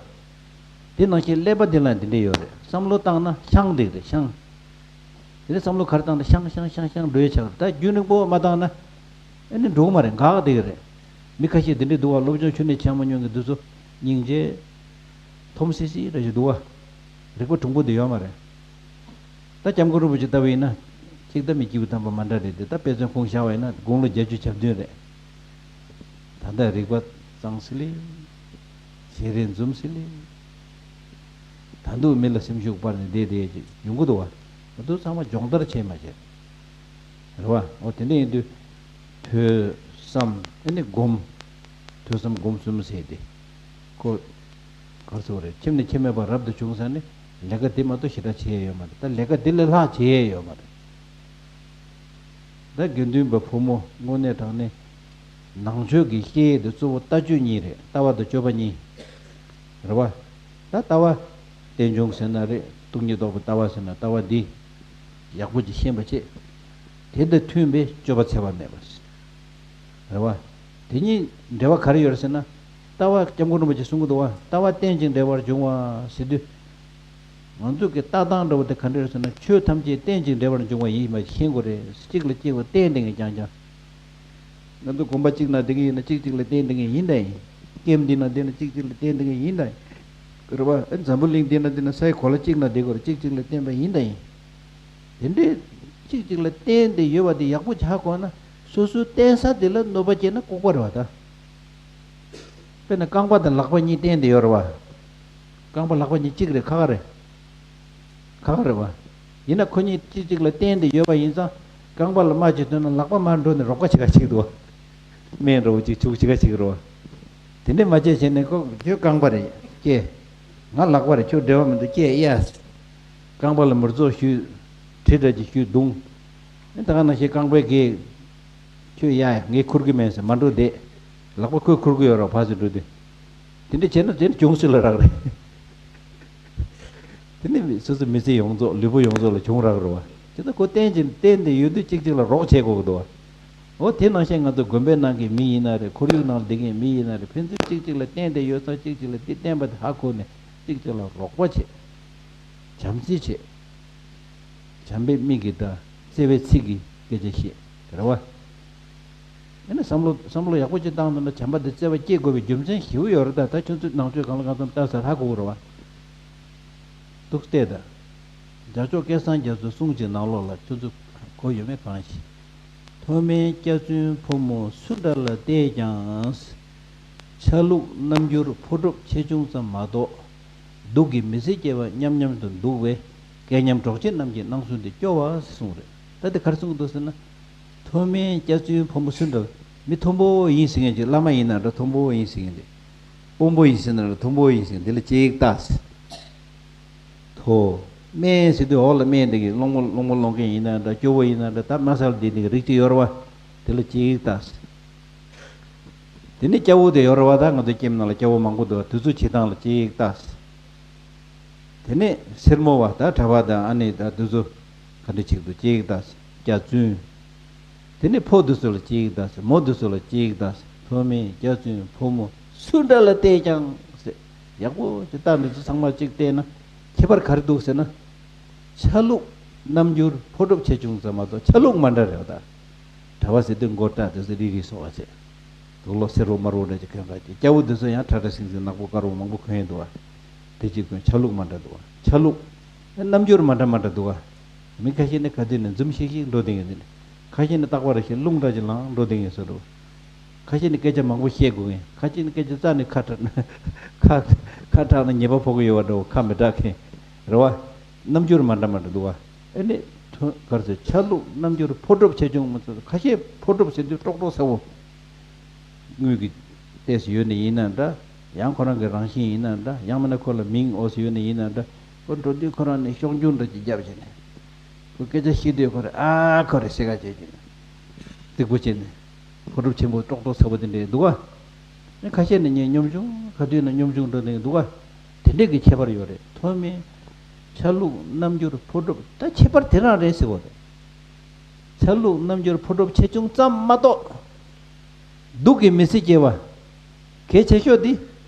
དེ་ནང་བཞིན་ཀླད་པ་འདི་ལ་འདི་འདྲ་ཡོད་རེད། བསམ་བློ་བཏང་ན་ཤང་འདེགས་རེད་ཤང་། དེ་ནས་བསམ་བློ་ག་རེ་བཏང་ན་ཤང་ཤང་ཤང་ཤང་འགྲོ་ཡས་ཆགས་རེད། ད་རྒྱུན་རིང་པོ་མ་བཏང་ན་ཨ་ནི་འགྲོ་གི་མ་རེད། འགག་འདེགས་རེད། མི་ཁ་ཤས་འདི་འདྲ་འདུག་བ། སློབ་སྦྱོང་ཁྱོན་ནས་བྱས་མ་མྱོང་མཁན་འདི་ཚོ་སྙིང་རྗེ། འཐོམ་སི་སི་རེ་ཞིག་འདུག་བ། རིག་པ་གྲུང་པོ་འདི་ཡོད་མ་རེད། ད་སྐྱབས་མགོན་རིན་པོ་ཆེ་ལྟ་བུ་ཡིན་ན། གཅིག་ད་མི་སྐྱེས་བུ་དམ་པ་མ་འདྲ་རེད་དེ། ད་དཔེ་མཚོན་ཁུངས་བཞག་པ་ཡིན་ན་དགུང་ལོ་བརྒྱད་ཅུ་གྱ་བདུན་རེད། ད་ལྟ་རིག་པ་གཙང་སི་ལི། ཞལ་རས་འཛུམ་སི་ལི། ད་དུང་མི་ལ་སེམས་ཤུགས་སྤར་ནས་བསྡད་བསྡད་ཅིག་ཡོང་གི་འདུག་བ། ད་དུང་ཚང་མ་སྦྱོང་བརྡར་བྱས་མ་བྱས། རེད་བ། འོ་དེ་འདྲ་ཡིན་དུས། ཐོས་བསམ་ཨ་ནི་སྒོམ། ཐོས་བསམ་སྒོམ་གསུམ་ཟེར་ཏེ། ཁོ། ག་རེ་ཟེར་བ་རེད། ཁྱིམ་ནས་ཁྱིམ་མེད་པར་རབ་ཏུ་བྱུང་ས་ནི། ལས་ཀ་འདི་མ་གཏོགས་ཞེ་དྲག་བྱེད་ཡས་ཡོད་མ་རེད། ད་ལས་ཀ་འདི་ལས་ལྷག་བྱེད་ཡས་ཡོད་མ་རེད། ད་དགེ་འདུན་པ་ཕོ་མོ་དངོས་གནས་དྲང་གནས། ནང་ཆོས་ཀྱི་བཤད་ཡས་དེ་གཙོ་བོ་ལྟ་སྤྱོད་གཉིས་རེད། ལྟ་བ་དང་སྤྱོད་པ་གཉིས། རེད་བ། ད་ལྟ་བ། རྟེན་འབྱུང་ཟེར་ན་རེད། སྟོང་ཉིད་རྟོགས་པའི་ལྟ་བ་ཟེར་ན་ལྟ་བ་འདི། ཡག་པོ་ཅིག་ཤེས་པ་བྱེད། དེ་དང་མཐུན་པའི་སྤྱོད་པ་འཚེ་བ་མེད་པ། རེད་བ། དེ་གཉིས་འབྲེལ་བ་ག་རེ་ཡོད་རེད་ཟེར་ན། ལྟ་བ་སྐྱབས་མགོན་རིན་པོ་ཆེས་གསུང་གི་འདུག་བ། ལྟ་བ་རྟེན་ཅིང་འབྲེལ་བར་འབྱུང་བ་ཟེར་དུས། ང་ཚོ་གི་ལྟ་སྟངས་འདྲ་བོ་དེ་ག་འདྲ་རེད་ཟེར་ན། ཆོས་ཐམས་ཅད་རྟེན་ཅིང་འབྲེལ་བར་འབྱུང་བ་ཡིན་པ་ཤེས་དགོས་རེད། གཅིག་ལ་གཅིག་ལ་བརྟེན་བསྡད་མཁན་རྐྱང་རྐྱང་། ང་ཚོ་དགོན་པ་གཅིག་ན་བསྡད་མཁན་ཡིན་ན་གཅིག་གཅིག་ལ་བརྟེན་བསྡད་མཁན་ཡིན་ད་ཡིན། ཀེམ་འདི་ན་བསྡད་ན་གཅིག་གཅིག་ལ་བརྟེན་བསྡད་མཁན་ཡིན་ད་ཡིན། རེད་བ། ཨ། འཛམ་བུ་གླིང་འདི་ན་འདི་ན་སའི་གོ་ལ་གཅིག་ན་བསྡད་དགོས་རེད། གཅིག་གཅིག་ལ་བརྟེན་པ་ཡིན་ད་ཡིན། དེ་འདྲའི་གཅིག་གཅིག་ལ་བརྟེན་ཏེ་ཡོད་པ་དེ་ཡག་པོ་ཆགས་དགོས་ན། སོ་སོའི་བརྟེན་ས་དེ་ལ་གནོད་པ་སྐྱེལ་ན་ལྐུགས་པ་རེད་བ་ད། དཔེར་ན་རྐང་པ་དང་ལག་པ་གཉིས་བརྟེན་ཏེ་ཡོད་རེད་བ། རྐང་པ་ལག་པ་གཉིས་གཅིག་རེད། ཁག་ཁག་རེད། ཁག་ཁག་རེད་བ། ཡིན་ན་ཁོ་གཉིས་གཅིག་གཅིག་ལ་བརྟེན་ཏེ་ཡོད་པ་ཡིན་ཙང་། རྐང་པ་ལ་རྨ་ཅིག་ཐོན་ན་ལག་པ་མར་འགྲོ་ནས་རོགས་པ་བྱེད་ག་བྱེད་འདུག་བ། སྨན་འདྲ་བོ་ཅིག་བྱུག་བྱེད་ག་བྱེད་ཀྱི་རེད་བ། དེ་འདྲས་མ་བྱས་བྱས་ནས་ཁོ་ཁྱོད་རྐང་པ་རེད་ཀྱེ། ང་ལག་པ་རེད། ཁྱོད་འབྲེལ་བ་མི་འདུག་ཀྱེ་ཡ། རྐང་པ་ལ་མིར་ཙོག་ཞུས། གྲི་འདྲ་ཅིག་ཞུས་བརྡུངས། ཨེ། ད་ག་ནང་བཞིན་རྐང་པའི་གེགས། ཁྱོད་ཡ་ཡ་ངས་འཁུར་གི་མེད་ཟེར་མར་འགྲོ་བསྡད། ལག་པ་ཁོས་འཁུར་གི་ཡོད་རེད་བ། ཕར་ཚུར་འགྲོ་དུས། དེ་འདྲ་བྱས་ན་དེ་ནི་གྱོང་སུ་ལ་རག་རེད། དེ་ནི་སོ་སོ་མི་ཚེ་ཡོངས་རྫོགས་ལུས་པོ་ཡོངས་རྫོགས་ལ་གྱོང་རག་རེད་བ། དེ་ཚོ་ཁོ་བརྟེན་ཅིང་བརྟེན་ཏེ་ཡོད་དུས་གཅིག་གཅིག་ལ་རོགས་བྱེད་དགོས་ཀྱི་འདུག་བ། འོ་དེ་ནང་བཞིན་ང་ཚོ་དགོན་པའི་ནང་གི་མི་ཡིན་ན་རེད། ཁོར་ཡུག་ནང་ལ་བསྡད་མཁན་མི་ཡིན་ན་རེད། ཕན་ཚུན་གཅིག་གཅིག་ལ་བརྟེན་ཏེ་ཡོད་ཙང་གཅིག་གཅིག་ལ་དེ་བརྟེན་པ་དེ་ཧ་གོ་ནས་གཅིག་གཅིག་ལ་རོགས་པ་བྱེད། བྱམས་བརྩེ་བྱེད། བྱམས་པའི་མིག་གིས་ལྟ། བརྩེ་བའི་ཚིག་གིས་སྐད་ཆ་བཤད། རེད་བ། ཨ་ནི་བསམ་བློ་བསམ་བློ་ཡག་པོ་ཅིག་བཏང་ཐུབ་ན་བྱམས་པ་འདི་བརྩེ་བ་སྐྱེ་དགོས་པའི་རྒྱུ་མཚན་ཞེ་པོ་ཡོད་རེད། ད་ད་ཁྱོད་ཚོས་ནང་ཆོས་གང་ལ་གང་འཚམ་ལྟ་ས་ཧ་གོ་གི་རེད་བ། འདུག་སྟེ་ད། རྒྱལ་མཆོག་སྐལ་བཟང་རྒྱ་མཚོའི་གསུང་གི་ནང་ལོགས་ལ་ཁྱོད་ཚོ་གོ་ཡོད་མེད་གང་ཤེས། མཐོ་དམན་སྐྱ་བཙུན་ཕོ་མོ་སུ་འདྲ་ལ་བལྟས་ཀྱང་། ཆ་ལུགས་རྣམ་འགྱུར་ཕོ་གྲུབ་ཆེ་ཆུང་ཙམ་མ་གཏོགས། སྡུག་གིས་མི་ཚེ་སྐྱེལ་བ་མཉམ་མཉམ་དུ་འདུག་པས། སྐལ་མཉམ་གྲོགས་མཆེད་རྣམས་ཀྱི་སྣང་ཚུལ་འདི་སྐྱོ་བ་གསུངས་རེད། ད་འདི་ག་རེ་གསུང་གི་འདུག་ཟེར་ན། མཐོ་དམན་སྐྱ་བཙུན་ཕོ་མོ་སུ་འདྲ། མི་མཐོན་པོ་ཡིན་ཟེར་མཁན་ཅིག་བླ་མ་ཡིན་ན་འདྲ། མཐོན་པོ་ཡིན་ཟེར་མཁན་དེ། དཔོན་པོ་ཡིན་ཟེར་ན་འདྲ། མཐོན་པོ་ཡིན་ཟེར་མཁན་དེ་ལ་གཅིག་ལྟ། མཐོ། དམན་ཟེར་དུས་འོག་ལ་དམན་དེ་གི་སློང་མོ་སློང་མོ་སློང་མཁན་ཡིན་ན་འདྲ། སྐྱོ་བོ་ཡིན་ན་འདྲ། ད་དམའ་ས་ལ་བསྡད་མཁན་གྱི་རིགས་ཅིག་ཡོད་རེད་བ། དེ་ལ་གཅིག་ལྟ། དེ་ནས་སྐྱ་བོ་དེ་ཡོད་རེད་བ། ད་ང་ཚོའི་ཁྱིམ་ནང་ལ་སྐྱ་བོ་མང་པོ་འདུག་དེ་ཚོ་བྱེད་སྟངས་ལ་གཅིག་ལྟ། དེ་ནས་སེར་མོ་བ་ད་གྲྭ་པ་དང་ཨ་ནེ་ད་དེ་ཚོ་ག་འདྲ་བྱེད་ཀྱི་འདུག་གཅིག་ལྟ། སྐྱ་བཙུན། དེ་ནས་ཕོ་དེ་ཚོ་ལ་གཅིག་ལྟ། མོ་དེ་ཚོ་ལ་གཅིག་ལྟ། མཐོ་དམན་སྐྱ་བཙུན་ཕོ་མོ་སུ་འདྲ་ལ་བལྟས་ཀྱང་ཟེར། ཡག་པོ་ཅིག་ལྟ། འདི་ཚོ་ཚང་མ་གཅིག་བལྟས་ན་ཁྱད་པར་ག་རེ་འདུག་ཟེར་ན། ཆ་ལུགས་རྣམ་འགྱུར་ཕོ་གྲུབ་ཆེ་ཆུང་ཙམ་མ་གཏོགས་ཆ་ལུགས་མ་འདྲ་རེད་བ་ད། གྲྭ་པ་ཟེར་དུས་མགོ་སྐྲ་དེ་ཚོ་རིག་རིག་སོགས་པ་བྱས། དུག་ལོག་སེར་པོ་དམར་པོ་འདྲ་ཅིག་གོན་ག་ཅིག་སྐྱ་བོ་དེ་ཚོ་ཡང་ཁྲ་ཁྲ་སིང་སིང་ནག་པོ་དཀར་པོ་མང་པོ་གོན་ཡོད་འདུག་བ། དེ་གཅིག་གོན། ཆ་ལུགས་མ་འདྲ་འདུག་བ། ཆ་ལུགས། རྣམ་འགྱུར་མ་འདྲ་མ་འདྲ་འདུག་བ། མི་ཁ་ཤས་ནི་ག་དུས་ནས་འཛུམ་ཤིག་ཤིག་འགྲོ་བསྡད་མཁན་འདི་ནི། ཁ་ཤས་ནི་རྟག་པར་ཞིག་རླུང་འདྲ་ཅིག་ལངས་འགྲོ་བསྡད་མཁན་བཟོ་འདྲ་བ། ཁ་ཤས་ནི་སྐད་ཆ་མང་པོ་བཤད་དགོས་མཁན། ཁ་ཤས་ནི་སྐད་ཆ་རྩ་ནས་ཁ་གྲག་ན་ཁ་ཁ་གྲག་ན་ཉེས་པ་ཕོག་གི་ཡོད་པ་འདྲ་བོ། ཁ་མི་གྲག་མཁན་རེད་བ། རྣམ་འགྱུར་མ་འདྲ་མ་འདྲ་འདུག་བ། ཨེ་ནི་ཐོན་ག་རེ་ཟེར། ཆ་ལུགས་རྣམ་འགྱུར་ཕོ་གྲུབ་ཆེ་ཆུང་མ་ཚོ། ཁ་ཤས་ཕོ་གྲུབ་ཟེར་དུས་ཀྲོག་ཀྲོག་ཟེར་བོ། དངུལ་གྱི་ལྟས་སུ་ཡོད་ནི་ཡིན་ན་འདྲ། ཡང་ཁོ་རང་གི་རང་བཞིན་ཡིན་ན་འདྲ། ཡང་མིན་ན་ཁོ་ལ་མིང་འོ་ཟེར་ཡོད་ནི་ཡིན་ན་འདྲ། ཁོ་འགྲོ་དུས་ཁོ་རང་ནི་གཤོག་འགྱུར་འདྲ་ཅིག་བརྒྱབ་བྱས་ནས། ཁོ་སྐད་ཆ་བཤད་དུས་ཁོ་རང་ཨ་ཁོ་རེད་ཟེར་ག་བྱས་བྱས་ནས། རྫིག་པོ་བྱས་ནས། ཕོ་གྲུབ་ཆེན་པོ་ཀྲོག་ཀྲོག་ཟེར་བ་དེ་འདྲས་འདུག་ག་ཁ་ཤས་ནི་ངས་སྙོམས་ཆུང་། ཁ་ཐུག་ན་སྙོམས་ཆུང་འགྲོ་ནས་འདུག་ག་དེ་འདྲས་ཀྱི་ཁྱད་པར་ཡོད་རེད། ཐོག་མའི་ཆ་ལུགས་རྣམ་འགྱུར་ཕོ་གྲུབ་ད་ཁྱད་པར་དེ་རང་རེད་ཟེར་བ་རེད། ཆ་ལུགས་རྣམ་འགྱུར་ཕོ་གྲུབ་ཆེ་ཆུང་ཙམ་མ་གཏོགས། སྡུག་གི་མི་ཚེ་སྐྱེལ་བ། གལ་ཆེ་ཤོས་འདི།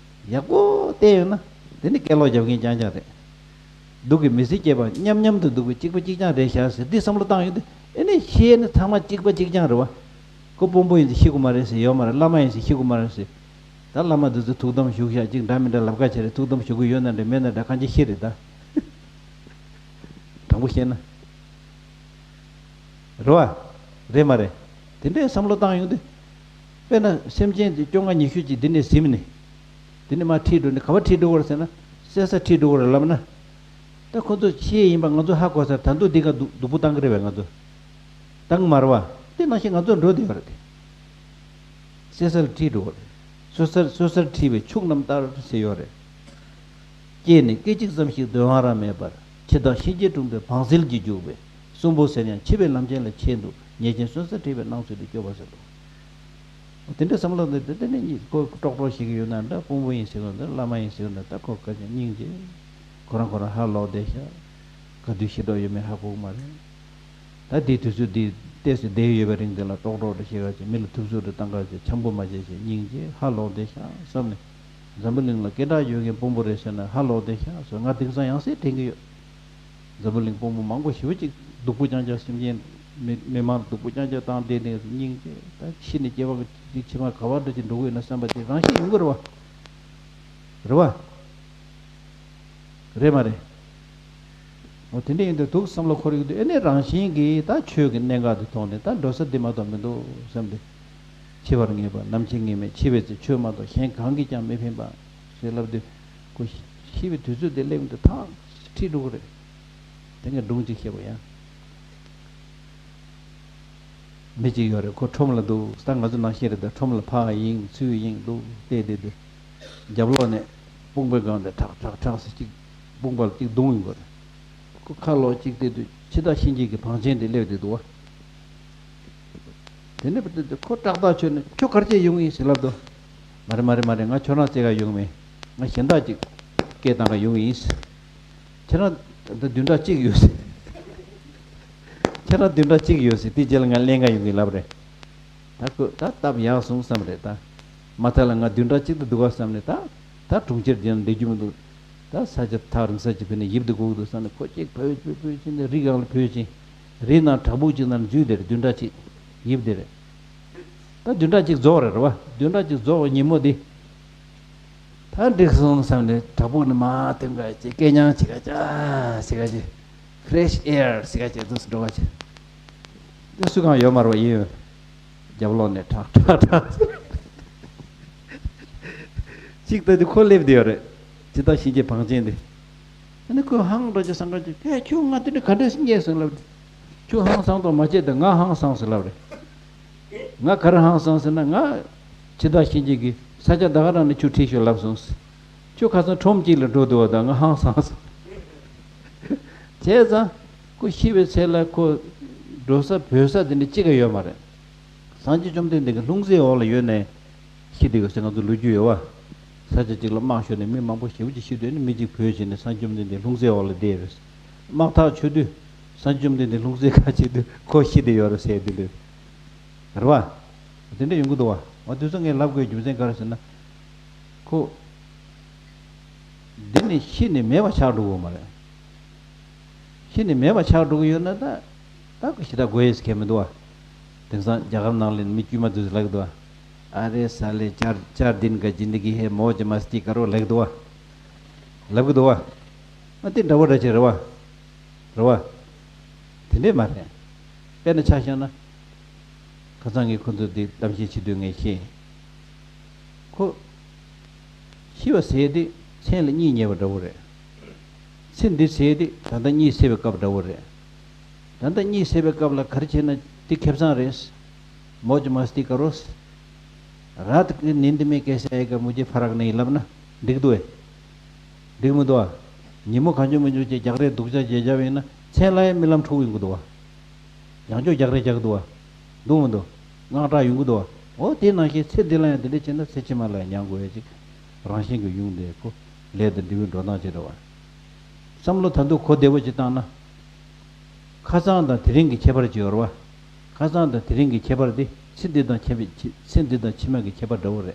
ཡག་པོ་བལྟས་ཡོད་ན། དེ་ནི་སྐད་ལོག་རྒྱབ་མཁན་རྐྱང་རྐྱང་རེད། སྡུག་གི་མི་ཚེ་སྐྱེལ་བ་མཉམ་མཉམ་དུ་སྡུག་པའི་གཅིག་པ་གཅིག་རྐྱང་རེད་ཤག་ཟེར་འདི་བསམ་བློ་བཏང་ཡོང་དུས་ཨེ་ནི་ཤེས་ནི་ཚང་མ་གཅིག་པ་གཅིག་རྐྱང་རེད་བ། ཁོ་དཔོན་པོ་ཡིན་ཟེར་ཤེས་ཀྱི་མ་རེད་ཟེར། ཡོད་མ་རེད། བླ་མ་ཡིན་ཟེར་ཤེས་ཀྱི་མ་རེད་ཟེར། ད་བླ་མ་འདི་ཚོ་ཐུགས་དམ་བཞུགས་ཤག་ཅིག་འདྲ་མི་འདྲ་ལབ་ཁ་བྱས་རེད། ཐུགས་དམ་བཞུགས་ཀྱི་ཡོད་ན་འདྲ་མེད་ན་འདྲ་གང་ཅི་ཤེས་རེད་ད། དྲང་པོ་བཤད་ན། རེད་བ། རེད་མ་རེད། དེ་འདྲའི་བསམ་བློ་བཏང་ཡོང་དུས། དཔེར་ན་སེམས་ཅན་དེ་བཅོ་ལྔ་ཉི་ཤུ་ཅིག་འདི་ནས་ཟིན་ནས། འདི་ནས་མར་ཁྲིད་འགྲོ་ནས་ག་པར་ཁྲིད་འགྲོ་གི་རེད་ཟེར་ན། བསད་སར་ཁྲིད་འགྲོ་གི་རེད་ལབ་ན། ད་ཁོ་ཚོ་ཤེས་ཡིན་པ་ང་ཚོ་ཧ་གོ་ས། ད་དུང་འདི་ག་སྡུག་སྡུག་པོ་བཏང་གི་རེད་བས་ང་ཚོ། བཏང་གི་མ་རེད་བ། དེ་ནང་བཞིན་ང་ཚོ་འགྲོ་བསྡད་ཡོད་རེད་དེ། བསད་སར་ཁྲིད་འགྲོ་གི་རེད། གསོད་སར་གསོད་སར་ཁྲིད་པའི་ཕྱུགས་རྣམས་ལྟར་ཟེར་ཡོད་རེད། སྐྱེས་ནས་སྐད་ཅིག་ཙམ་ཞིག་འདོད་པ་རང་མེད་པར། འཆི་བདག་གཤིན་རྗེ་གྲུང་པོའི་བང་ཟིལ་གྱིས་རྒྱུག་པའི། གསོན་པོ་ཟེར་ཡང་འཆི་བའི་ལམ་ཆེན་ལ་ཆས་འདུག་ཉེས་ཅན་གསོད་སར་ཁྲིད་པའི་སྣང་ཚུལ་དུ་སྐྱོ་བ་ཟེར་འདུག་དེ་འདྲའི་བསམ་བློ་འདི་དེ་ནས་གཉིས་ཀོ་ཀྲོག་ཀྲོག་ཞིག་ཡོད་ན་འདྲ། དཔོན་པོ་ཡིན་ཟེར་བ་འདྲ། བླ་མ་ཡིན་ཟེར་བ་འདྲ། ད་ཁོ་སྐད་ཆ་སྙིང་རྗེ། ཁོ་རང་ཁོ་རང་ཧ་ལོག་བསྡད་ཤག་ག་དུས་ཤི་འགྲོ་ཡོད་མེད་ཧ་གོ་གི་མ་རེད། ད་དེའི་དུས་ཚོད་འདི་ཏོག་ཙམ་བསྡད་ཡོད་པའི་རིང་དེ་ལ་ཀྲོག་ཀྲོག་འདྲ་བཤད་ག་ཅིག་མི་ལ་ཐུབ་ཚོད་འདྲ་བཏང་ག་ཅིག་འཆམ་པོ་མ་བྱེད་ཅིག་སྙིང་རྗེ་ཧ་ལོག་བསྡད་ཤག་བསམ་ནས། འཛམ་བུ་གླིང་ལ་སྐད་གྲགས་ཡོད་མཁན་དཔོན་པོ་རེད་ཟེར་ན་ཧ་ལོག་བསྡད་ཤག་ཟེར། ང་དེང་སང་ཡང་སེ་དྲན་གི་ཡོད། འཛམ་བུ་གླིང་དཔོན་པོ་མང་པོ་ཞེ་པོ་ཅིག་སྡུག་པོ་རྐྱང་རྐྱང་སེམས་ཅན་མི་མི་མང་སྡུག་པོ་རྐྱང་རྐྱང་བཏང་བསྡད་ནས་སྙིང་རྗེ། ད་ཤི་ནས་སྐྱེ་བ་ཅིག་ཕྱི་མ་ག་བ་འདྲ་ཅིག་འགྲོ་གི་ཡོད་ན་བསམ་པ་དེ་རང་བཞིན་ཡོང་གི་རེད་བ། རེད་བ། རེད་མ་རེད། འོ་དེ་འདྲ་ཡིན་དུས་འདུག་བསམ་བློ་འཁོར་ཡོང་དུས་ཨེ་ནས་རང་བཞིན་གྱིས་ད་ཆོས་ཀྱི་གནད་འགག་དེ་མཐོང་ནས་ད་འགྲོ་ས་འདི་མ་གཏོགས་མི་འདུག་བསམ་སྟེ། འཆི་བར་ངེས་པ་ནམ་འཆི་ངེས་མེད། འཆི་བའི་ཚེ་ཆོས་མ་གཏོགས་གཞན་གང་གིས་ཀྱང་མི་ཕན་པ། ཞེས་ལབ་དུས་ཁོ་ཤི་བའི་དུས་ཚོད་དེ་སླེབས་དུས་ཐག་ཁྲིད་འགྲོ་གི་རེད། དེ་ངས་སྒྲུང་གཅིག་བཤད་པ་ཡིན། མི་གཅིག་ཡོད་རེད། ཁོ་ཁྲོམ་ལ་འདུག་ད་ང་ཚོ་ནང་བཞིན་རེད། ད་ཁྲོམ་ལ་ཕར་གཡེང་ཚུར་གཡེང་འདུག་བལྟས་བསྡད་དུས། རྒྱབ་ལོགས་ནས་དཔུང་པའི་སྒང་དེ་ཁྲག་ཁྲག་ཁྲག་ཟེར་གཅིག་དཔུང་པ་ལ་གཅིག་བརྡུངས་ཡོང་གི་རེད། ཁོ་ཁ་ལོག་གཅིག་བལྟས་དུས་འཆི་བདག་གཤིན་རྗེ་གི་བང་ཆེན་དེ་སླེབས་བསྡད་འདུག་བ། དེ་ནས་བལྟས་དུས་ཁོ་ཏག་ཏག་ཁྱོད་ནི་ཁྱོད་ག་རེ་བྱས་ཡོང་གི་ཡིན་ཟེར་ལབ་དུས། མ་རེད་མ་རེད་མ་རེད། ང་ཁྱོད་རང་བཙལ་ག་ཡོང་མེད། ང་གཞན་དག་ཅིག་སྐད་བཏང་ག་ཡོང་གི་ཡིན། ཁྱེད་རང་ད་བདུན་ཕྲག་གཅིག་ཡོད་ཟེར། ཁྱེད་རང་བདུན་ཕྲག་གཅིག་ཡོད་ཟེར། དེ་རྗེས་ལ་ང་ལེན་ག་ཡོང་གི་ལབ་རེད། ད་ཁོས་ད་སྟབས་ཡག་སོང་བསམ་རེད་ད། མ་མཐའ་ལ་ང་བདུན་ཕྲག་གཅིག་ཏུ་འདུག་ག་བསམ་ནས་ད། ད་གྲོང་ཁྱེར་འདི་ན་འགྲིག་རྒྱུ་མི་འདུག་ད་ས་ཆ་ཐག་རིང་ས་ཅིག་བུད་ནས་ཡིབ་དུ་འགྲོ་གི་འདུག་བསམ་ནས་ཁོ་གཅིག་བུད་བུད་བུད་ཕྱིན་ནས་རི་སྒང་ལ་བུད་ཕྱིན། རི་ནང་བྲག་ཕུག་ཅིག་ནང་འཛུལ་བསྡད་རེད། བདུན་ཕྲག་གཅིག་ཡིབ་བསྡད་རེད། ད་བདུན་ཕྲག་གཅིག་རྫོགས་རེད་རེད་བ། བདུན་ཕྲག་གཅིག་རྫོགས་པའི་ཉིན་མོ་འདི། ད་འགྲིག་སོང་བསམ་ནས་བྲག་ཕུག་ནས་མར་ཐོན་ག་ཅིག་སྐད་རྐྱང་བྱེད་ག་ཅིག་ཟེར་ག་ཅིག Fresh air ཟེར་ག་ཅིག་འདུག་སེ་འགྲོ་ག་ཅིག་དེ་སུ་གང་ཡོད་མ་རེད་བ། ཡིན། རྒྱབ་ལོགས་ནས་ཁྲག་ཁྲག་ཁྲག་ཅིག་ལྟ་དུས་ཁོ་སླེབས་བསྡད་ཡོད་རེད། འཆི་བདག་གཤིན་རྗེའི་བང་ཆེན་དེ། ཨ་ནི་ཁོས་ཧང་འདྲ་ཅིག་སང་ག་ཅིག་ཨེ་ཁྱོད་ང་དེ་འདྲ་ག་འདྲས་སེ་རྙེད་སོང་ལབ་རེད། ཁྱོད་ཧང་སང་དང་མ་བྱེད་དང་ང་ཧང་སངས་སོང་ལབ་རེད། ང་ག་རེ་ཧང་སངས་ཟེར་ན། ང་འཆི་བདག་གཤིན་རྗེ་གིས་ས་ཆ་ད་ག་རང་ནས་ཁྱོད་ཁྲིད་ཤོག་ལབ་སོང་། ཁྱོད་ཁ་སང་ཁྲོམ་གཅིག་ལ་འགྲོ་འདུག་བ། ད་ང་ཧང་སངས་སོང་། བྱས་ཙང་ཁོ་ཤི་བའི་ཚེ་ལ་ཁོ་འགྲོ་ས་བོས་ས་དེ་འདྲ་གཅིག་ཀྱང་ཡོད་མ་རེད། སངས་རྒྱས་བཅོམ་ལྡན་འདས་ཀྱི་ལྷུང་བཟེད་འོག་ལ་ཡོད་ནས་ཤི་བསྡད་ཡོད་ཟེར་ང་ཚོ་ལོ་རྒྱུས་ཡོད་བ། ས་ཆ་གཅིག་ལ་དམག་ཤོར་ནས་མི་མང་པོ་ཞེ་པོ་ཅིག་ཤི་དུས་ནི་མི་གཅིག་བོས་བྱས་ནས་སངས་རྒྱས་བཅོམ་ལྡན་འདས་ལྷུང་བཟེད་འོག་ལ་བསྡད་ཡོད་རེད། དམག་ཐག་ཆོད་དུས་སངས་རྒྱས་བཅོམ་ལྡན་འདས་ལྷུང་བཟེད་ཁ་ཕྱེ་དུས་ཁོ་ཤི་བསྡད་ཡོད་རེད་ཟེར་དེ་འདྲ། རེད་བ། དེ་འདྲ་ཡོང་གི་འདུག་བ། འོ་དེ་ཚོ་ངས་ལབ་དགོས་རྒྱུ་མཚན་ག་རེ་ཟེར་ན། ཁོ། འདི་ནི་ཤི་ནས་མེད་པ་ཆགས་འགྲོ་གི་ཡོད་མ་རེད། ཤི་ནས་མེད་པ་ཆགས་འགྲོ་གི་ཡོད་ན་ད། ད་ཁོ་ཤི་ད་དགོས་ཡས་ཁེལ་མི་འདུག་བ། དེང་སང་རྒྱ་གར་ནང་ལ་མི་དཀྱུས་མ་དེ་ཚོས་ལབ་ཀྱི་འདུག་བ། ཨ་རེ་ས་ལེ་ཅར་ཅར་དིན་ཀ་ཇིན་དི་གི་ཧེ་མོ་ཇ་མ་སྟི་ཀ་རོ་ལབ་ཀྱི་འདུག་བ། ལབ་ཀྱི་འདུག་བ། ཨ་དེ་འདྲ་བོ་འདྲ་ཅིག་རེད་བ། རེད་བ། དེ་འདྲས་མ་རེད། དཔེར་ན་ཆ་བཞག་ན། ཁ་སང་ངས་ཁོ་ཚོ་འདི་གཏམ་བཤད་བྱེད་དུས་ངས་ཤེས། ཁོ། ཤི་བ་ཟེར་དེ་མཚན་ལ་གཉིད་ཉལ་བ་འདྲ་བོ་རེད། ཚེ་འདི་ཟེར་དེ་ད་ལྟ་གཉིད་སད་པའི་སྐབས་འདྲ་བོ་རེད། ད་ལྟ་གཉིད་སད་པའི་སྐབས་ལ་ག་རེ་བྱས་ན་དེ་ཁེ་བཟང་རེད། मौज मस्ती करो। रात के नींद में कैसे आएगा मुझे फर्क नहीं ལབ་ན་འགྲིག་འདུག་ཨེ། འགྲིག་མི་འདུག་ཨ། ཉིན་མོ་གང་བྱུང་མང་བྱུང་ཅིག་རྒྱག་རེས་སྡུག་ཅག་བྱས་བྱས་པ་ཡིན་ན་མཚན་ལ་ཡང་རྨི་ལམ་འཁྲུག་ཡོང་གི་འདུག་ཨ། ཡང་བསྐྱར་རྒྱག་རེས་རྒྱག་གི་འདུག་ཨ། འདུག་མི་འདུག་དངངས་སྐྲག་ཡོང་གི་འདུག་ཨ། འོ་དེ་ནང་བཞིན་ཚེ་འདི་ལ་ཡང་དེ་འདྲ་བྱས་ན་ཚེ་ཕྱི་མ་ལ་ཡང་མྱང་དགོས་ཡ་ཅིག་རང་བཞིན་གྱི་ཡོང་དེ་ཁོ་ལས་དང་འབྲས་བུའི་འགྲོ་སྟངས་ཅིག་རེད་བ། བསམ་བློ་ད་དུང་གོ་བདེ་བོ་ཅིག་བཏང་ན། ཁ་སང་དང་དེ་རིང་གི་ཁྱད་པར་ཅིག་ཡོད་རེད་བ། ཁ་སང་དང་དེ་རིང་གི་ཁྱད་པར་དེ་ཚེ་འདི་དང་ཁྱད་པར་ཚེ་འདི་དང་ཕྱི་མ་གི་ཁྱད་པར་འདྲ་བོ་རེད།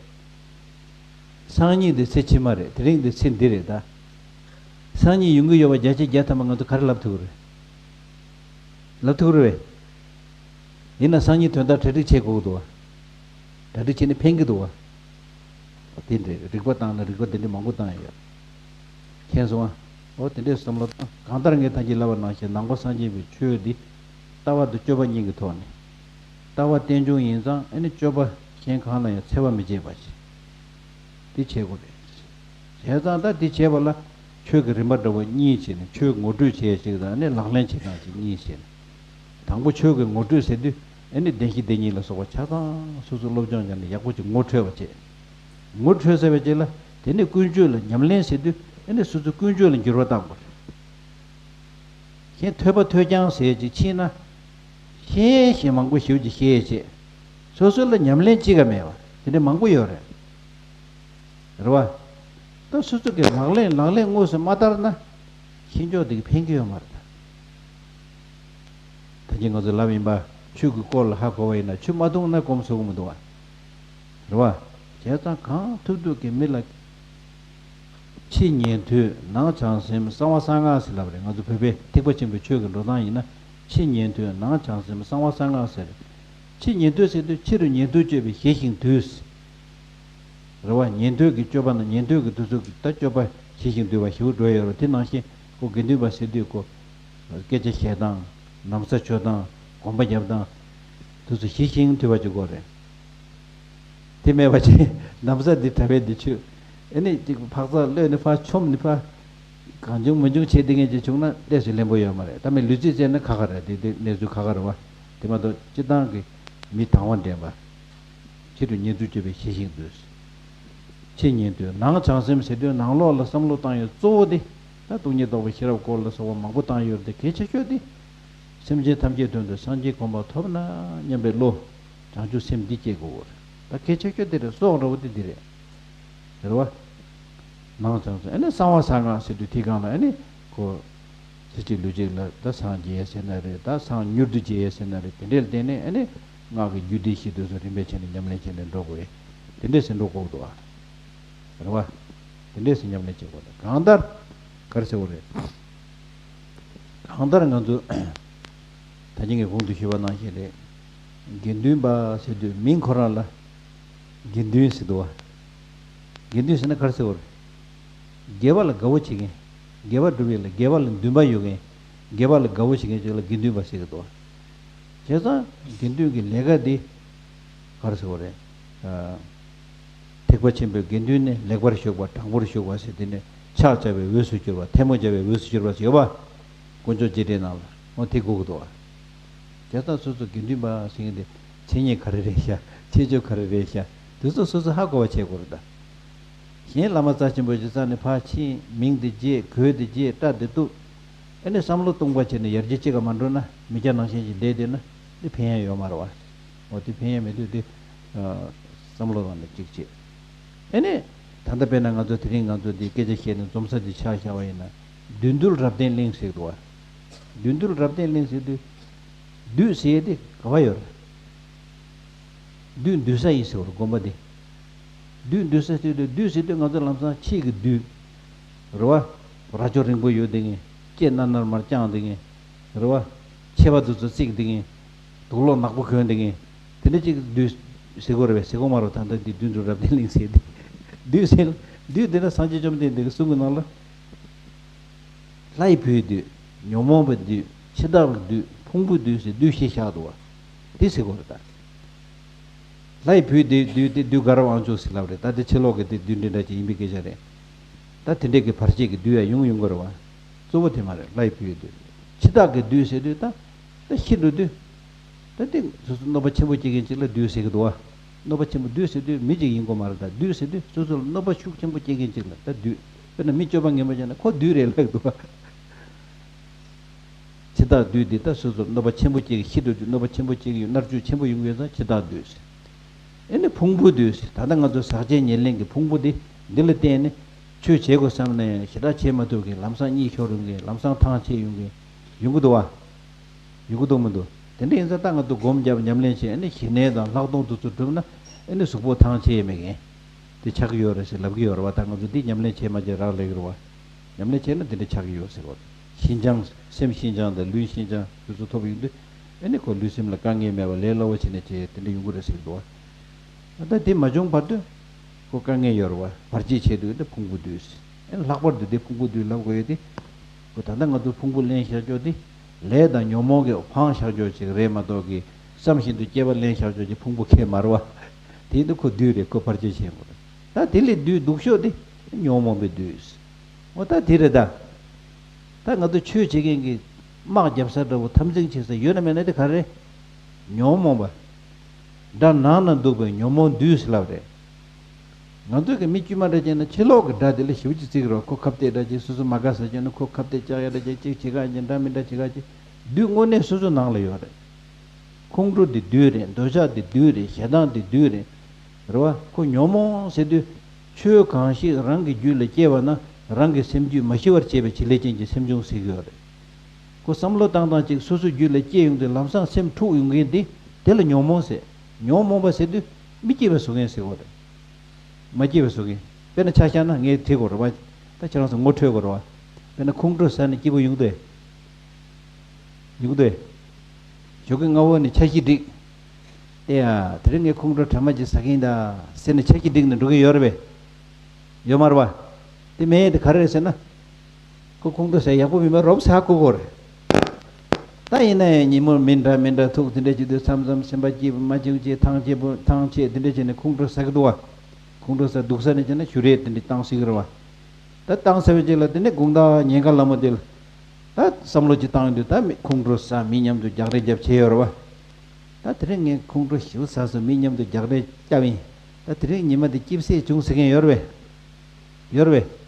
སང་ཉིན་དེ་ཚེ་ཕྱི་མ་རེད། དེ་རིང་དེ་ཚེ་འདི་རེད་ད། སང་ཉིན་ཡོང་གི་ཡོད་པ་བརྒྱ་ཆ་བརྒྱ་ཐམ་པ་ང་ཚོ་ག་རེ་ལབ་ཐུབ་ཀྱི་རེད། ལབ་ཐུབ་ཀྱི་རེད་བས། ཡིན་ན་སང་ཉིན་དོན་དག་གྲ་སྒྲིག་བྱེད་དགོས་ཀྱི་འདུག་བ། གྲ་སྒྲིག་བྱས་ནས་ཕན་གྱི་འདུག་བ། དེ་འདྲའི་རིག་པ་བཏང་ན་རིག་པ་དེ་འདྲའི་མང་པོ་བཏང་ཡོད། མཁྱེན་སོང་ཨ། འོ་དེ་འདྲའི་བསམ་བློ་བཏང་། གང་ལྟར་ངས་ད་གིན་ལབ་པ་ནང་བཞིན་ནང་པ་སངས་རྒྱས་པའི་ཆོས་འདི་ལྟ་བ་དང་སྤྱོད་པ་གཉིས་ཀྱི་ཐོག་ནས། ལྟ་བ་རྟེན་འབྱུང་ཡིན་ཙང་ཨ་ནི་སྤྱོད་པ་གཞན་གང་ལ་ཡང་འཚེ་བ་མི་བྱེད་པ་ཞིག་འདི་བྱེད་དགོས་རེད། བྱས་ཙང་ད་འདི་བྱེད་པ་ལ་ཆོས་ཀྱི་རིམ་པ་འདྲ་བོ་གཉིས་བྱས་ནས། ཆོས་ངོ་སྤྲོད་བྱེད་ཅིག་དང་ཨ་ནི་ལག་ལེན་བྱེད་སྟངས་ཅིག་གཉིས་བྱས་ནས། དང་པོ་ཆོས་ཀྱི་ངོ་སྤྲོད་ཟེར་དུས་ཨ་ནི་བདེན་བཞི་བདེན་གཉིས་ལ་སོགས་པ་ཆ་ཚང་སོ་སོ་སློབ་སྦྱོང་བྱས་ནས་ཡག་པོ་ཅིག་ངོ་འཕྲོད་པ་བྱེད། ངོ་འཕྲོད་ཚར་བའི་རྗེས་ལ་དེ་ནས་ཀུན་སྤྱོད་ལ་ཉམས་ལེན་ཟེར་དུས་ཨ་ནི་སོ་སོའི་ཀུན་སྤྱོད་ལ་འགྱུར་བ་བཏང་དགོས་རེད། གཞན་ཐོས་པ་ཐོས་རྐྱང་ཟེར་ཅིག་ཕྱིན་ན། ཤེས་ཤེས་མང་པོ་ཞེ་པོ་ཅིག་ཤེས་བྱས། སོ་སོ་ལ་ཉམས་ལེན་ཅི་ག་མེད་པ་དེ་འདྲ་མང་པོ་ཡོད་རེད། རེད་བ། ད་སོ་སོ་གི་ལག་ལེན་ལག་ལེན་དངོས་སུ་མ་བསྟར་ན། ཤེས་འཇོག་དེ་གི་ཕན་གྱི་ཡོད་མ་རེད་ད། ད་གིན་ང་ཚོ་ལབ་ཡིན་པ། ཆོས་ཀྱི་སྐོར་ལ་ཧ་གོ་བ་ཡིན་ན་ཆུ་མ་འཐུང་ན་སྐོམ་གསོ་གི་མི་འདུག་བ། རེད་བ། བྱས་ཙང་གང་ཐུབ་ཐུབ་ཀྱི་མི་ལ། ཕྱི་ཉན་ཐོས་ནང་བྱང་སེམས་གསང་བ་གསང་སྔགས་ཟེར་ལབ་རེད། ང་ཚོ་བོད་པའི་ཐེག་པ་ཆེན་པོའི་ཆོས་ཀྱི་འགྲོ་སྟངས་ཡིན་ན། ཕྱི་ཉན་ཐོས་ནང་བྱང་སེམས་གསང་བ་གསང་སྔགས་ཟེར། ཕྱི་ཉན་ཐོས་ཟེར་དུས་ཕྱི་རུ་ཉན་ཐོས་སྤྱོད་པའི་ཞི་ཞིང་དུལ། རེད་བ། ཉན་ཐོས་ཀྱི་སྤྱོད་པ་ན་ཉན་ཐོས་ཀྱི་དུས་ཚོད་ཀྱི་ད་སྤྱོད་པ་ཞི་ཞིང་དུལ་བ་ཞེ་པོ་འགྲོ་ཡོད་རེད། དེ་ནང་བཞིན་ཁོ་དགེ་འདུན་པ་ཟེར་དུས་ཁོ། སྐད་ཆ་བཤད་སྟངས། ན་བཟའ་མཆོད་སྟངས། གོམ་པ་རྒྱབ་སྟངས། དུས་ཚོད་ཞི་ཞིང་དུལ་བ་ཅིག་དགོས་རེད། དེ་མེད་པ་ཅིག་ན་བཟའ་འདི་གྲྭ་པའི་འདི་ཆོས། ཨེ་ནི་ཅིག་འཕག་འཚག་གློད་ནི་ཕར་མཆོམ་ནི་ཕར། གང་བྱུང་མི་འབྱུང་བྱེད་བསྡད་མཁན་ཅིག་བྱུང་ན་ལས་སུ་ལེན་པོ་ཡོད་མ་རེད། ད་མི་ལུས་རྩིས་བྱས་ན་ཁག་ཁག་རེད། དེ་དེ་གནས་ཚུལ་ཁག་ཁག་རེད་བ། དེ་མ་གཏོགས་སྤྱིར་བཏང་གི་མི་དང་བ་འདྲེན་པ། ཕྱི་རུ་ཉན་ཐོས་སྤྱོད་པའི་ཞི་ཞིང་དུལ། ཕྱི་ཉན་ཐོས་ནང་བྱང་སེམས་ཟེར་དུས་ནང་ལོགས་ལ་བསམ་བློ་བཏང་ཡོད་གཙོ་བོ་དེ། ད་སྟོང་ཉིད་རྟོགས་པའི་ཤེས་རབ་སྐོར་ལ་སོགས་པ་མང་པོ་བཏང་ཡོད་རེད་དེ། གལ་ཆེ་ཤོས་དེ། སེམས་ཅན་ཐམས་ཅད་དོན་དུ་སངས་རྒྱས་གོ་འཕང་ཐོབ་ན་སྙམ་པའི་བློ། བྱང་ཆུབ་སེམས་འདི་སྐྱེ་དགོས་རེད། ད་གལ་ཆེ་ཤོས་དེ་རེད། སྲོག་འདྲ་བོ་དེ་འདི་རེད། རེད་བ། ནང་བྱང་སེམས། ཨ་ནི་གསང་བ་གསང་སྔགས་ཟེར་དུས་དེའི་སྒང་ལ་ཨ་ནི་ཁོ། ཚེ་གཅིག་ལུས་གཅིག་ལ་ད་སངས་རྒྱས་ཟེར་ན་རེད། ད་སངས་མྱུར་དུ་རྒྱས་ཟེར་ན་རེད། དེ་འདྲའི་ལ་བརྟེན་ནས་ཨ་ནི་སྔགས་ཀྱི་རྒྱུད་སྡེ་བཞི་དེ་ཚོ་རིམ་པས་བྱས་ནས་ཉམས་ལེན་བྱས་ནས་འགྲོ་དགོས། དེ་འདྲས་སེ་འགྲོ་དགོས་འདུག་ཨ། རེད་བ། དེ་འདྲས་སེ་ཉམས་ལེན་བྱེད་དགོས་འདུག་གང་ལྟར། ག་རེ་ཟེར་དགོས་རེད། གང་ལྟར་ང་ཚོ་ད་གིན་གྱི་གོང་དུ་ཞུས་པ་ནང་བཞིན་རེད། དགེ་འདུན་པ་ཟེར་དུས་མིང་ཁོ་རང་ལ་དགེ་འདུན་ཟེར་འདུག་བ། དགེ་འདུན་ཟེར་ན་ག་རེ་ཟེར་དགོས་རེད། དགེ་བ་ལ་དགའ་བོ་བྱེད་མཁན། དགེ་བ་སྒྲུབ་ཡས་ལ་དགེ་བ་ལ་འདུན་པ་ཡོད་མཁན། དགེ་བ་ལ་དགའ་བོ་བྱེད་མཁན་ཅིག་ལ་དགེ་འདུན་པ་ཟེར་གི་འདུག་བ། བྱས་ཙང་དགེ་འདུན་གྱི་ལས་ཀ་འདི་ག་རེ་ཟེར་དགོས་རེད། ཨ། ཐེག་པ་ཆེན་པོའི་དགེ་འདུན་ནི་ལེགས་པར་ཞུགས་པ་དྲང་པོར་ཞུགས་པ་ཟེར། དེ་ནི་ཕྱག་བྱ་བའི་འོས་སུ་གྱུར་པ། ཐལ་མོ་སྦྱར་བའི་འོས་སུ་གྱུར་པ་ཟེར་ཡོད་པ། དཀོན་མཆོག་རྗེས་དྲན་ནང་ལ་འོ་དེ་གོ་གི་འདུག་བ། བྱས་ཙང་སོ་སོ་དགེ་འདུན་པ་ཟེར་མཁན་དེ་མཚན་ཉིད་ག་རེ་རེད་ཤག་ཁྱད་ཆོས་ག་རེ་རེད་ཤག་དེ་ཚོ་སོ་སོ་ཧ་གོ་བ་བྱེད་དགོས་རེད་ད། གཞན་བླ་མ་རྩ་ཆེན་པོ་ཞིག་རྩ་ནས་ཕར་ཕྱིན། མིང་དེ་བརྗེད། གོས་དེ་བརྗེད། སྐྲ་དེ་གཏུབ། ཨ་ནི་བསམ་བློ་གཏོང་པ་བྱས་ནས་ཡར་རྒྱས་གཅིག་ག་མ་འགྲོ་ན། མི་སྐྱ་ནང་བཞིན་ཞིག་བསྡད་བསྡད་ན་འདི་ཕན་ཡ་ཡོད་མ་རེད་བ། འོ་དེ་ཕན་ཡ་མེད་དུས་དེ། ཨ། བསམ་བློ་བཏང་ནས་གཅིག་བྱེད། ཨ་ནི། ད་ལྟ་དཔེར་ན་ང་ཚོ་དེ་རིང་ང་ཚོ་འདི་སྐད་ཆ་བཤད་ནས་འཛོམས་ས་འདི་ཆ་བཞག་པ་ཡིན་ན། བདུད་འདུལ་རབ་བརྟན་གླིང་ཟེར་འདུག་བ། བདུད་འདུལ་རབ་བརྟན་གླིང་ཟེར་དུས། བདུད་ཟེར་ཡས་དེ་ག་བ་ཡོད་རེད། བདུད་འདུལ་ས་ཡིན་ཟེར་བ་རེད་དགོན་པ་འདི། བདུད་འདུལ་ས་ཟེར་དུས། བདུད་ཟེར་དུས་ང་ཚོ་ལམ་སང་ཕྱིའི་གི་བདུད། རེད་བ། རྭ་ཅོ་རིང་པོ་ཡོད་བསྡད་མཁན། ལྕེ་ནར་ནར་མར་བརྐྱངས་བསྡད་མཁན། རེད་བ། མཆེ་བ་དེ་ཚོ་གཙིགས་བསྡད་མཁན། དུག་ལོག་ནག་པོ་གོན་བསྡད་མཁན། དེ་འདྲ་ཅིག་བདུད་ཟེར་དགོས་རེད་པས། ཟེར་དགོས་མ་རེད། ད་ལྟ་འདི་བདུད་འདུལ་རབ་བརྟན་གླིང་ཟེར་དེ། བདུད་ཟེར། བདུད་འདི་ན་སངས་རྒྱས་བཅོམ་ལྡན་འདས་ཀྱི་གསུང་གི་ནང་ལ། ལྷའི་བུའི་བདུད། ཉོན་མོངས་པའི་བདུད། འཆི་བདག་གི་བདུད། ཕུང་པོའི་བདུད་ཟེར་བདུད་བཞི་བཞག་འདུག་བ། དེ་ཟེར་དགོས་རེད་ད། ལྷའི་བུའི་བདུད་དེ་བདུད་དེ་བདུད་དགའ་རབ་དབང་ཕྱུག་ཟེར་ལབ་རེད། ད་དེ་ཕྱི་ལོགས་ཀྱི་དེ་བདུད་འདི་འདྲ་ཅིག་ཡིན་པའི་སྐད་ཆ་རེད། ད་དེ་འདྲས་ཀྱི་བར་ཆད་ཀྱི་བདུད་ཡང་ཡོང་ཡོང་གི་རེད་བ། གཙོ་བོ་དེ་མ་རེད། ལྷའི་བུའི་བདུད། འཆི་བདག་གི་བདུད་ཟེར་དུས་ད། ད་ཤི་འགྲོ་དུས། ད་དེ་སོ་སོ་གནོད་པ་ཆེན་པོ་སྐྱེལ་མཁན་ཅིག་ལ་བདུད་ཟེར་གི་འདུག་བ། གནོད་པ་ཆེན་པོ། བདུད་ཟེར་དུས་མི་ཅིག་ཡིན་དགོས་མ་རེད་ད། བདུད་ཟེར་དུས་སོ་སོ་ལ་གནོད་པ་ཤུགས་ཆེན་པོ་སྐྱེལ་མཁན་ཅིག་ལ་ད་བདུད། དཔེར་ན་མི་སྤྱོད་པ་ངན་པ་བྱས་ན་ཁོ་བདུད་རེད་ལབ་འདུག་བ། འཆི་བདག་བདུད་འདི་ད་སོ་སོར་གནོད་པ་ཆེན་པོ་སྐྱེལ། ཤི་འགྲོ་དུས་གནོད་པ་ཆེན་པོ་སྐྱེལ་གྱི་ཡོད། མནར་གཅོད་ཆེན་པོ་ཡོང་གི་ཡོད་ཙང་འཆི་བདག་བདུད་ཟེར། ཨེ་ནི་ཕུང་པོ་འདུས། ད་ལྟ་ང་ཚོ་ཟག་བཅས་ཉེར་ལེན་གྱི་ཕུང་པོ་འདི་འདི་ལ་བརྟེན་ནས་ཆོས་བྱེད་དགོས་བསམ་ན་ཡང་ཞེ་དྲག་བྱེད་མ་ཐུབ་མཁན། ལམ་སང་གཉིད་ཤོར་ཡོང་མཁན། ལམ་སང་ཐང་ཆད་ཡོང་མཁན་ཡོང་གི་འདུག་བ། ཡོང་གི་འདུག་མི་འདུག་དེ་འདྲ་ཡིན་ཙང་ད་ང་ཚོ་སྒོམ་བརྒྱབ་ཉམས་ལེན་བྱས། ཨེ་ནི་ཞི་གནས་དང་ལྷག་མཐོང་དེ་ཚོ་བསྒྲུབས་ན་ཨེ་ནི་གཟུགས་པོ་ཐང་ཆད་མེད་མཁན་དེ་ཆགས་ཀྱི་ཡོད་རེད་ཟེར་ལབ་ཀྱི་ཡོད་རེད་བ། ད་ང་ཚོ་འདི་ཉམས་ལེན་བྱས་མ་བྱས་རག་ལས་ཀྱི་རེད་བ། ཉམས་ལེན་བྱས་ན་དེ་འདྲ་ཆགས་ཀྱི་ཡོད་ཟེར་བ། ཞི་འཇམ། སེམས་ཞི་འཇམ་དང་ལུས་ཞི་འཇམ་དེ་ཚོ་ཐོབ་ཡོང་དུས་ཨེ་ནི་ཁོ་ལུས་སེམས་ལ་དཀའ་ངལ་མེད་པ་ལས་སླ་བོ་བྱས་ནས་བྱས་དེ་འདྲ་ཡོང་གི་རེད་ཟེར་གྱི་འདུག་བ། ད་དེ་མ་བྱུང་བར་དུ་ཁོ་དཀའ་ངལ་ཡོད་རེད་བ། བར་ཆད་བྱེད་དུས་དེ་ཕུང་པོ་འདུས། ཨེ་ལྷག་པར་དུ་དེ་ཕུང་པོ་འདུས་ལབ་དགོས་ཡོད་དེ། ཁོ་ད་ལྟ་ང་ཚོ་ཕུང་པོ་ལེན་བཞག་ཕྱོགས་དེ་ལས་དང་ཉོན་མོངས་ཀྱིས་འཕངས་བཞག་ཕྱོགས་ཅིག་རེད་མ་གཏོགས་ཀྱི་བསམ་བཞིན་དུ་སྐྱེ་བ་ལེན་བཞག་ཕྱོགས་ཀྱི་ཕུང་པོ་ཁེལ་མ་རེད་བ། དེ་ཡིན་དུས་ཁོ་འདུས་རེད། ཁོ་བར་ཆད་བྱེད་དགོས་རེད། ད་དེ་ལས་འདུས་སྡུག་ཤོས་དེ་ཉོན་མོངས་པས་འདུས། འོ་ད་དེ་རེད་ད། ད་ང་ཚོ་ཆོས་བྱེད་མཁན་གྱི་དམག་རྒྱབ་ས་འདྲ་བོ་འཐབ་འཛིང་བྱེད་ས་ཡོད་ན་མེད་ན་དེ་ག་རེ། ཉོན་མོངས་པ། དགྲ་ནང་ན་འདུག་པའི་ཉོན་མོངས་འདུས་ཟེར་ལབ་རེད། ང་ཚོ་གི་མི་དཀྱུས་མ་འདྲ་བྱས་ན་ཕྱི་ལོགས་ཀྱི་དགྲ་དེ་ལ་ཞེ་པོ་ཅིག་བརྩི་གི་རེད། ཁོ་ཁ་གཏད་འདྲ་བྱས། སོ་སོ་མ་དགའ་ས་བྱས་ན་ཁོ་ཁ་གཏད་བཅག་ཡ་འདྲ་བྱས། གཅིག་བྱེད་ག་ཅིག་འདྲ་མི་འདྲ་བྱེད་ག་ཅིག་འདུས་དངོས་གནས་སོ་སོ་ནང་ལ་ཡོད་རེད། ཁོང་ཁྲོ་དེ་བདུད་རེད། འདོད་ཆགས་དེ་བདུད་རེད། ཞེ་སྡང་དེ་བདུད་རེད། རེད་བ། ཁོ་ཉོན་མོངས་ཟེར་དུས། ཆོས་གང་ཞིག་རང་གི་རྒྱུད་ལ་སྐྱེ་བ་ན་རང་གི་སེམས་རྒྱུད་མ་ཞི་བར་བྱེད་པའི་བྱེད་ལས་ཅན་གྱི་སེམས་བྱུང་ཟེར་གྱི་ཡོད་རེད། ཁོ་བསམ་བློ་བཏང་སྟངས་ཅིག་སོ་སོའི་རྒྱུད་ལ་སྐྱེ་ཡོང་དུས་ལམ་སང་སེམས་འཁྲུག་ཡོང་མཁན་དེ་དེ་ལ་ཉོན་མོངས་ཟེར། ཉོན་མོངས་པ་ཟེར་དུས་མི་སྐྱིད་པ་བཟོ་མཁན་ཟེར་གྱི་ཡོད་རེད། མ་སྐྱིད་པ་བཟོ་མཁན། དཔེར་ན་ཆ་བཞག་ན་ངས་དྲི་དགོས་རེད་བ། ད་ཁྱེད་རང་ཚོ་ངོ་འཕྲོད་དགོས་རེད་བ། དཔེར་ན་ཁོང་ཁྲོ་ཟ་ནས་སྐྱིད་པོ་ཡོང་གི་འདུག་གས། ཡོང་གི་འདུག་གས། ཞོགས་ཀས་སྔ་པོ་ནས་འཆར་གཞི་སྒྲིག་ཨེ་ཡ། དེ་རིང་ངས་ཁོང་ཁྲོ་དྲན་པ་ཅིག་ཟ་གི་ཡིན་ད་ཟེར་ནས་འཆར་གཞི་སྒྲིག་ནས་འགྲོ་གི་ཡོད་རེད་པས། ཡོད་མ་རེད་བ། དེ་མེད་དེ་ག་རེ་རེད་ཟེར་ན། ཁོ་ཁོང་ཁྲོ་ཟ་ཡག་པོ་མིན་པ་རོབ་ཟ་དགོས་ཀྱི་རེད། ད་ཡིན་ན་ཡང་ཉིན་མོར་མི་འདྲ་མི་འདྲ་ཐུག་དེ་འདྲ་བྱེད་དུས་མཚམས་མཚམས་སེམས་པ་སྐྱིད་པོ་མ་བྱུང་བྱས་ཐང་ཆད་པོ་ཐང་ཆད་དེ་འདྲ་བྱས་ནས་ཁོང་ཁྲོ་ཟ་གི་འདུག་བ། ཁོང་ཁྲོ་ཟ་འདུག་ས་ནས་བྱས་ན་གཞུ་རས་དེ་འདྲ་བཏང་སྲིད་ཀྱི་རེད་བ། ད་བཏང་ཚར་བའི་རྗེས་ལ་དེ་ནས་དགོང་དག་ཉེན་ཁ་སླ་མོ་དེ་ལ། ད་བསམ་བློ་ཅིག་བཏང་ཡོང་དུས་ད་མི་ཁོང་ཁྲོ་ཟ་མི་མཉམ་དུ་རྒྱག་རེས་རྒྱབ་བྱས་ཡོད་རེད་བ། ད་དེ་རིང་ངས་ཁོང་ཁྲོ་ཞེ་པོ་ཟ་སོང་། མི་མཉམ་དུ་རྒྱག་རེས་བརྒྱབ་ཡིན། ད་དེ་རིང་ཉི་མ་འདི་སྐྱིད་སེ་བྱུང་ཟེར་མཁན་ཡོད་རེད་པས། ཡོད་རེད་པས།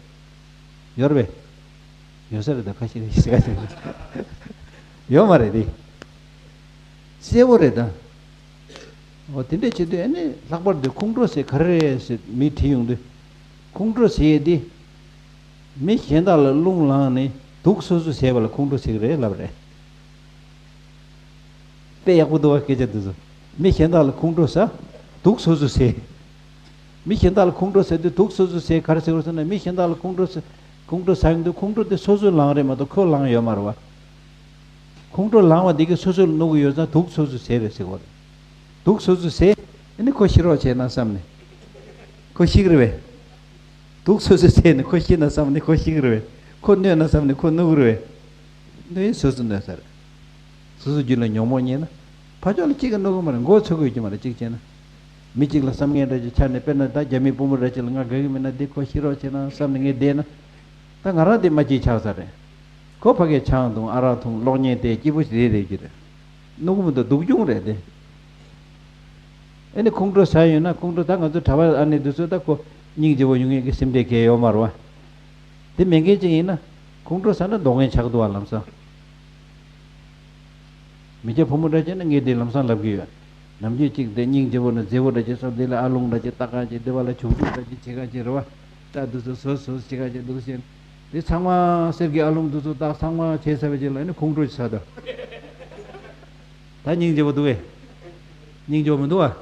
ཡོད་རེད་པས། ཡོད་ས་རེད་ད། ཁ་ཤས་རེད་ཟེར་ག་ཟེར། ཡོད་མ་རེད་དེ། གསལ་པོ་རེད་ད། འོ་དེ་འདྲས་བྱེད་དུས་ཨ་ནི་ལྷག་པར་དུ་ཁོང་ཁྲོ་ཟེར་ག་རེ་རེད་ཟེར་མི་དྲིས་ཡོང་དུས། ཁོང་ཁྲོ་ཟེར་ཡས་དེ། མི་གཞན་དག་ལ་རླུང་ལངས་ནས་དུག་སོ་སོས་བཟས་པ་ལ་ཁོང་ཁྲོ་ཟེར་གི་རེད་ལབ་རེད། དཔེ་ཡག་པོ་འདུག་བ་སྐད་ཆ་འདི་ཚོ། མི་གཞན་དག་ལ་ཁོང་ཁྲོ་ཟ། དུག་སོ་སོས་བཟས། མི་གཞན་དག་ལ་ཁོང་ཁྲོ་ཟ་དུས་དུག་སོ་སོས་བཟས་ག་རེ་ཟེར་བ་ཟེར་ན། མི་གཞན་དག་ལ་ཁོང་ཁྲོ་ཟ། ཁོང་ཁྲོ་ཟ་ཡོང་དུས་ཁོང་ཁྲོ་དེ་སོ་སོས་ལངས་རེད་མ་གཏོགས་ཁོས་ལངས་ཡོད་མ་རེད་བ། ཁོང་ཁྲོ་ལངས་པ་འདི་གིས་སོ་སོ་ལ་གནོད་གི་ཡོད་ཙང་དུག་སོ་སོས་བཟས་རེད་ཟེར་གོ་རེད། དུག་སོ་སོས་བཟས། ཨ་ནི་ཁོ་ཤི་རོགས་བྱས་ན་བསམ་ནས། ཁོ་ཤི་གི་རེད་པས། དུག་སོ་སོས་བཟས་ནས་ཁོ་ཤི་ན་བསམ་ནས་ཁོ་ཤི་གི་རེད་པས། ཁོ་གནོད་ན་བསམ་ནས་ཁོ་གནོད་གི་རེད་པས། གནོད་ཡིན་སོ་སོ་གནོད་ས་རེད། སོ་སོ་རྒྱུད་ལ་ཉོན་མོངས་རྙེད་ན། ཕར་ཕྱོགས་ལ་གཅིག་གིས་གནོད་གི་མ་རེད། མགོ་ཚོས་གི་ཡོད་ཀྱི་མ་རེད། གཅིག་བྱས་ན། མི་གཅིག་ལ་བསམ་ངན་འདྲ་ཅིག་འཆར་ནས། དཔེར་ན་ད་རྒྱ་མི་བུ་མོ་འདྲ་ཅིག་ལ་ང་དགའ་གི་མིན་ན་འདི་ཁོ་ཤི་རོགས་བྱས་ན་བསམ་ནས་ངས་བསྡད་ན། ད་ང་རང་འདི་མ་སྐྱིད་ཆགས་ས་རེད། ཁོ་ཕ་གིར་ཆང་འཐུང་ཨ་རག་འཐུང་གློག་བརྙན་བལྟས་སྐྱིད་པོ་ཞིག་རེད་རེད་ཀྱི་རེད། གནོད་གི་མི་འདུག་སྡུག་གྱོང་རེད་དེ། ཨེ་ནི་ཁོང་ཁྲོ་ཟ་ཡོད་ན། ཁོང་ཁྲོ་ད་ང་ཚོ་གྲྭ་པ་ཨ་ནེ་འདི་ཚོ་ད་ཁོ་སྙིང་རྗེ་བོ་ཡོང་ཡས་ཀྱི་སེམས་ཁྲལ་གང་ཡང་ཡོད་མ་རེད་བ། དེ་མེད་མཁན་ཅིག་ཡིན་ན་ཁོང་ཁྲོ་ཟ་ན་ལྡོག་མཁན་ཆགས་འདུག་བ་ལམ་སང་། མི་སྐྱ་ཕོ་མོ་འདྲ་བྱས་ན་ངས་དེ་ལམ་སང་ལབ་ཀྱི་ཡོད། ནམ་རྒྱུན་གཅིག་དེ་སྙིང་རྗེ་བོ་ནི་མཛེས་པོ་འདྲ་བྱས་སོང་། དེ་ལ་ཨ་ལོང་འདྲ་བྱས་ལྟ་ག་ཅིག་དེ་བ་ལ་བྱུག་བྱུག་འདྲ་བྱས་བྱེད་ག་ཅིག་རེད་བ། ད་འདི་ཚོ་བཟོ་བཟོ་བྱེད་ག་ཅིག་འདུག་ཟེར། དེ་ཚང་མ་གསེར་གྱི་ཨ་ལོང་འདི་ཚོ་ད་ཚང་མ་བྱས་ཚར་བའི་རྗེས་ལ་ཨ་ནི་ཁོང་ཁྲོ་ཅིག་ཟ་ད། ད་སྙིང་རྗེ་བོ་འདུག་གས། སྙིང་རྗེ་བོ་མི་འདུག་བ།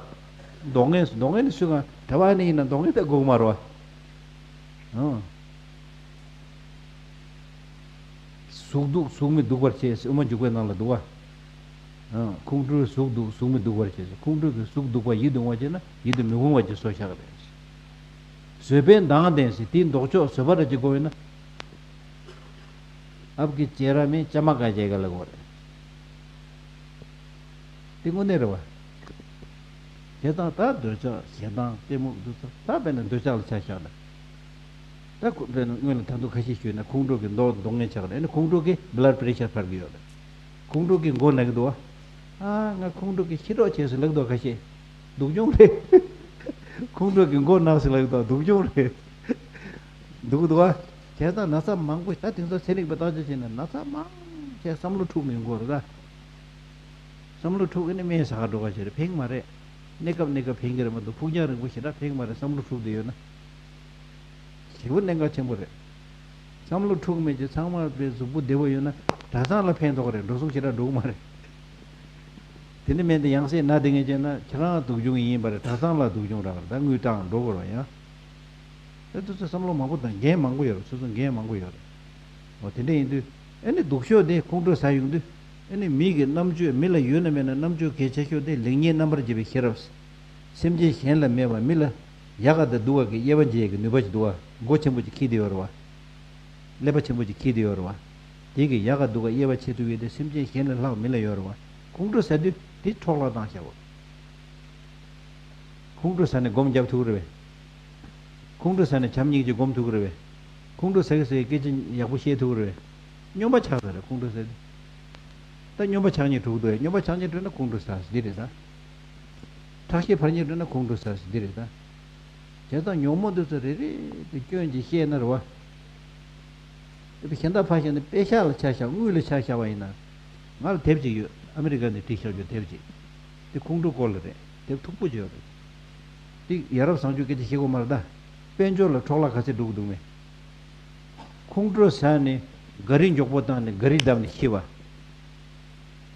ལྡོག་མཁན་ལྡོག་མཁན་ནི་སུས་གང་གྲྭ་པ་ཨ་ནེ་ཡིན་ན་ལྡོག་མཁན་ད་དགོས་ཀྱི་མ་རེད་བ། ཨང་། གཟུགས་སྡུག་གཟུགས་མི་སྡུག་པར་བྱེད་ཟེར་དབུ་མ་འཇུག་པའི་ནང་ལ་འདུག་བ། ཨང་། ཁོང་ཁྲོས་གཟུགས་སྡུག་གཟུགས་མི་སྡུག་པར་བྱེད་ཟེར། ཁོང་ཁྲོས་ཀྱི་གཟུགས་སྡུག་པ་ཡིད་དུ་འོང་བ་བྱེད་ན་ཡིད་དུ་མི་འོང་བ་ཅིག་བཟོས་བཞག་གི་རེད། བཟོད་པས་མདངས་ལྡན་ཟེར། དེའི་ལྡོག་ཕྱོགས་བཟོད་པ་འདྲ་ཅིག་དགོས་ཡོད་ན། आपके चेहरा में चमक आ जाएगा ལབ་དགོས་རེད། དེ་དངོས་གནས་རེད་བ། བྱས་ཙང་ད་འདོད་ཆགས་ཞེ་སྡང་གཏི་མུག་འདི་ཚོ་ད་དཔེར་ན་འདོད་ཆགས་ལ་ཆ་བཞག་ན། ད་ཁོ་དཔེར་ན་སྔོན་ལ་ད་དུང་ཁ་ཤས་ཞུས་ན་ཁོང་ཁྲོ་གིས་མདོག་མདོག་ངན་ཆགས་རེད། ཨ་ནི་ཁོང་ཁྲོ་གིས་blood pressure འཕར་གི་ཡོད་རེད། ཁོང་ཁྲོ་གིས་མགོ་ན་གི་འདུག་བ། ཨ་ང་ཁོང་ཁྲོ་གིས་ཤི་རོགས་བྱས་ཟེར་ལབ་འདུག་ཁ་ཤས། སྡུག་གྱོང་རེད། ཁོང་ཁྲོ་གིས་མགོ་ན་ཟེར་ལབ་འདུག་སྡུག་གྱོང་རེད། འདུག་འདུག་བ། བྱས་ཙང་ན་ཚ་མང་པོ། ད་དེང་སང་ཚན་རིག་པས་བརྟག་དཔྱད་བྱས་ན་ན་ཚ་མང་ཆེ་བསམ་བློ་འཁྲུག་ནས་ཡོང་གི་ཡོད་རེད་ད། བསམ་བློ་འཁྲུག་ཨ་ནི་སྨན་ཟ་ག་འགྲོ་ག་བྱས་རེད། ཕན་གི་མ་རེད། གནས་སྐབས་གནས་སྐབས་ཕན་གྱི་རེད་མ་གཏོགས་ཕུགས་རྒྱང་རིང་པོ་ཞེ་དྲག་ཕན་གྱི་མ་རེད། བསམ་བློ་འཁྲུག་བསྡད་ཡོད་ན། ཞེ་པོ་གནད་འགག་ཆེན་པོ་རེད། བསམ་བློ་འཁྲུག་མེད་ཀྱི་ཚང་མ་པའི་གཟུགས་པོ་བདེ་པོ་ཡོད་ན་གྲྭ་ཚང་ལ་ཕན་ཐོགས་རེད། འགྲོ་སོང་ཞེ་དྲག་འགྲོ་གི་མ་རེད། དེ་ནི་མེད་དེ་ཡང་སེ་ན་དེ་ངས་བྱས་ན་ཁྱེད་རང་སྡུག་གྱོང་ཡིན་པ་རེད། གྲྭ་ཚང་ལ་སྡུག་གྱོང་རག་རེད། ད་དངུལ་བཏང་འགྲོ་དགོས་རེད་ཡང་། ད་དུས་ཚོད་བསམ་བློ་མང་པོ་དང་འགན་མང་པོ་ཡོད་རེད། སོ་སོ་འགན་མང་པོ་ཡོད་རེད། འོ་དེ་འདྲ་ཡིན་དུས་ཨ་ནི་སྡུག་ཤོས་དེ་ཁོང་ཁྲོ་ཟ་ཡོང་དུས་ཨ་ནི་མི་གི་རྣམ་དཔྱོད་མི་ལ་ཡོད་ན་མེད་ན་རྣམ་དཔྱོད་གལ་ཆེ་ཤོས་དེ་ལེགས་ཉེས་རྣམ་པར་འབྱེད་པའི་ཤེས་རབ། སེམས་ཅན་གཞན་ལ་མེད་པ་མི་ལ་ཡག་ག་དང་སྡུག་ག་གི་དབྱེ་བ་འབྱེད་ཀྱི་ནུས་པ་ཞིག་འདུག་བ། མགོ་ཆེན་པོ་ཅིག་འཁྱེར་བསྡད་ཡོད་རེད་བ། ཀླད་པ་ཆེན་པོ་ཅིག་འཁྱེར་བསྡད་ཡོད་རེད་བ། དེ་གི་ཡག་ག་སྡུག་ག་དབྱེ་བ་ཕྱེ་ཐུབ་ཡས་དེ་སེམས་ཅན་གཞན་ལས་ལྷག་མི་ལ་ཡོད་རེད་བ། ཁོང་ཁྲོ་ཟ་དུས་དེ་འཕྲོ་བརླག་བཏང་བཞག་བ། ཁོང་ཁྲོ་ཟ་ནས་སྒོམ་རྒྱབ་ཐུབ་ཀྱི་རེད་པས། ཁོང་ཁྲོ་ཟ་ནས་བྱམས་སྙིང་རྗེ་སྒོམ་ཐུབ་ཀྱི་རེད་པས། ཁོང་ཁྲོ་ཟ་གི་ཟེར་སྐད་ཆ་ཡག་པོ་བཤད་ཐུབ་ཀྱི་རེད་པས། སྨྱོན་པ་ཆགས་ཚར་རེད་ཁོང་ཁྲོ་ཟ་དུས། ད་སྨྱོན་པ་ཆགས་ཉེན་འགྲོ་གི་འདུག་ཨེ། སྨྱོན་པ་ཆགས་ཉེན་འགྲོ་ན་ཁོང་ཁྲོ་ཟ་འདི་རེད་ད། ཁྲག་ཤེད་འཕར་ཉེན་འགྲོ་ན་ཁོང་ཁྲོ་ཟ་འདི་རེད་ད། བྱས་ཙང་ཉོན་མོངས་འདི་ཚོ་རེ་རེ་དེ་སྐྱོན་གྱིས་བཤད་ན་རེད་བ། དེ་གཞན་དག་ཕར་བཞག་ནས་དཔེ་ཤག་ལ་ཆ་བཞག་དངུལ་ལ་ཆ་བཞག་པ་ཡིན་ན། ང་ལ་དེབ་ཅིག་ཡོད། ཨ་མི་རི་ཀ་ནས་བྲིས་བཞག་རྒྱུ་དེབ་ཅིག་དེ་ཁོང་ཁྲོ་སྐོར་ལ་རེད། དེབ་མཐུག་པོ་ཅིག་ཡོད་རེད། དེ་ཡ་རབས་བཟང་སྤྱོད་སྐད་ཆ་བཤད་དགོས་མ་རེད་ད། དཔལ་འབྱོར་ལ་འཕྲོ་བརླག་ག་ཚད་འགྲོ་གི་འདུག་མེད། ཁོང་ཁྲོ་ཟ་ནས་ག་རི་མགྱོགས་པོ་བཏང་ནས་ག་རི་བརྡབས་ནས་ཤི་བ།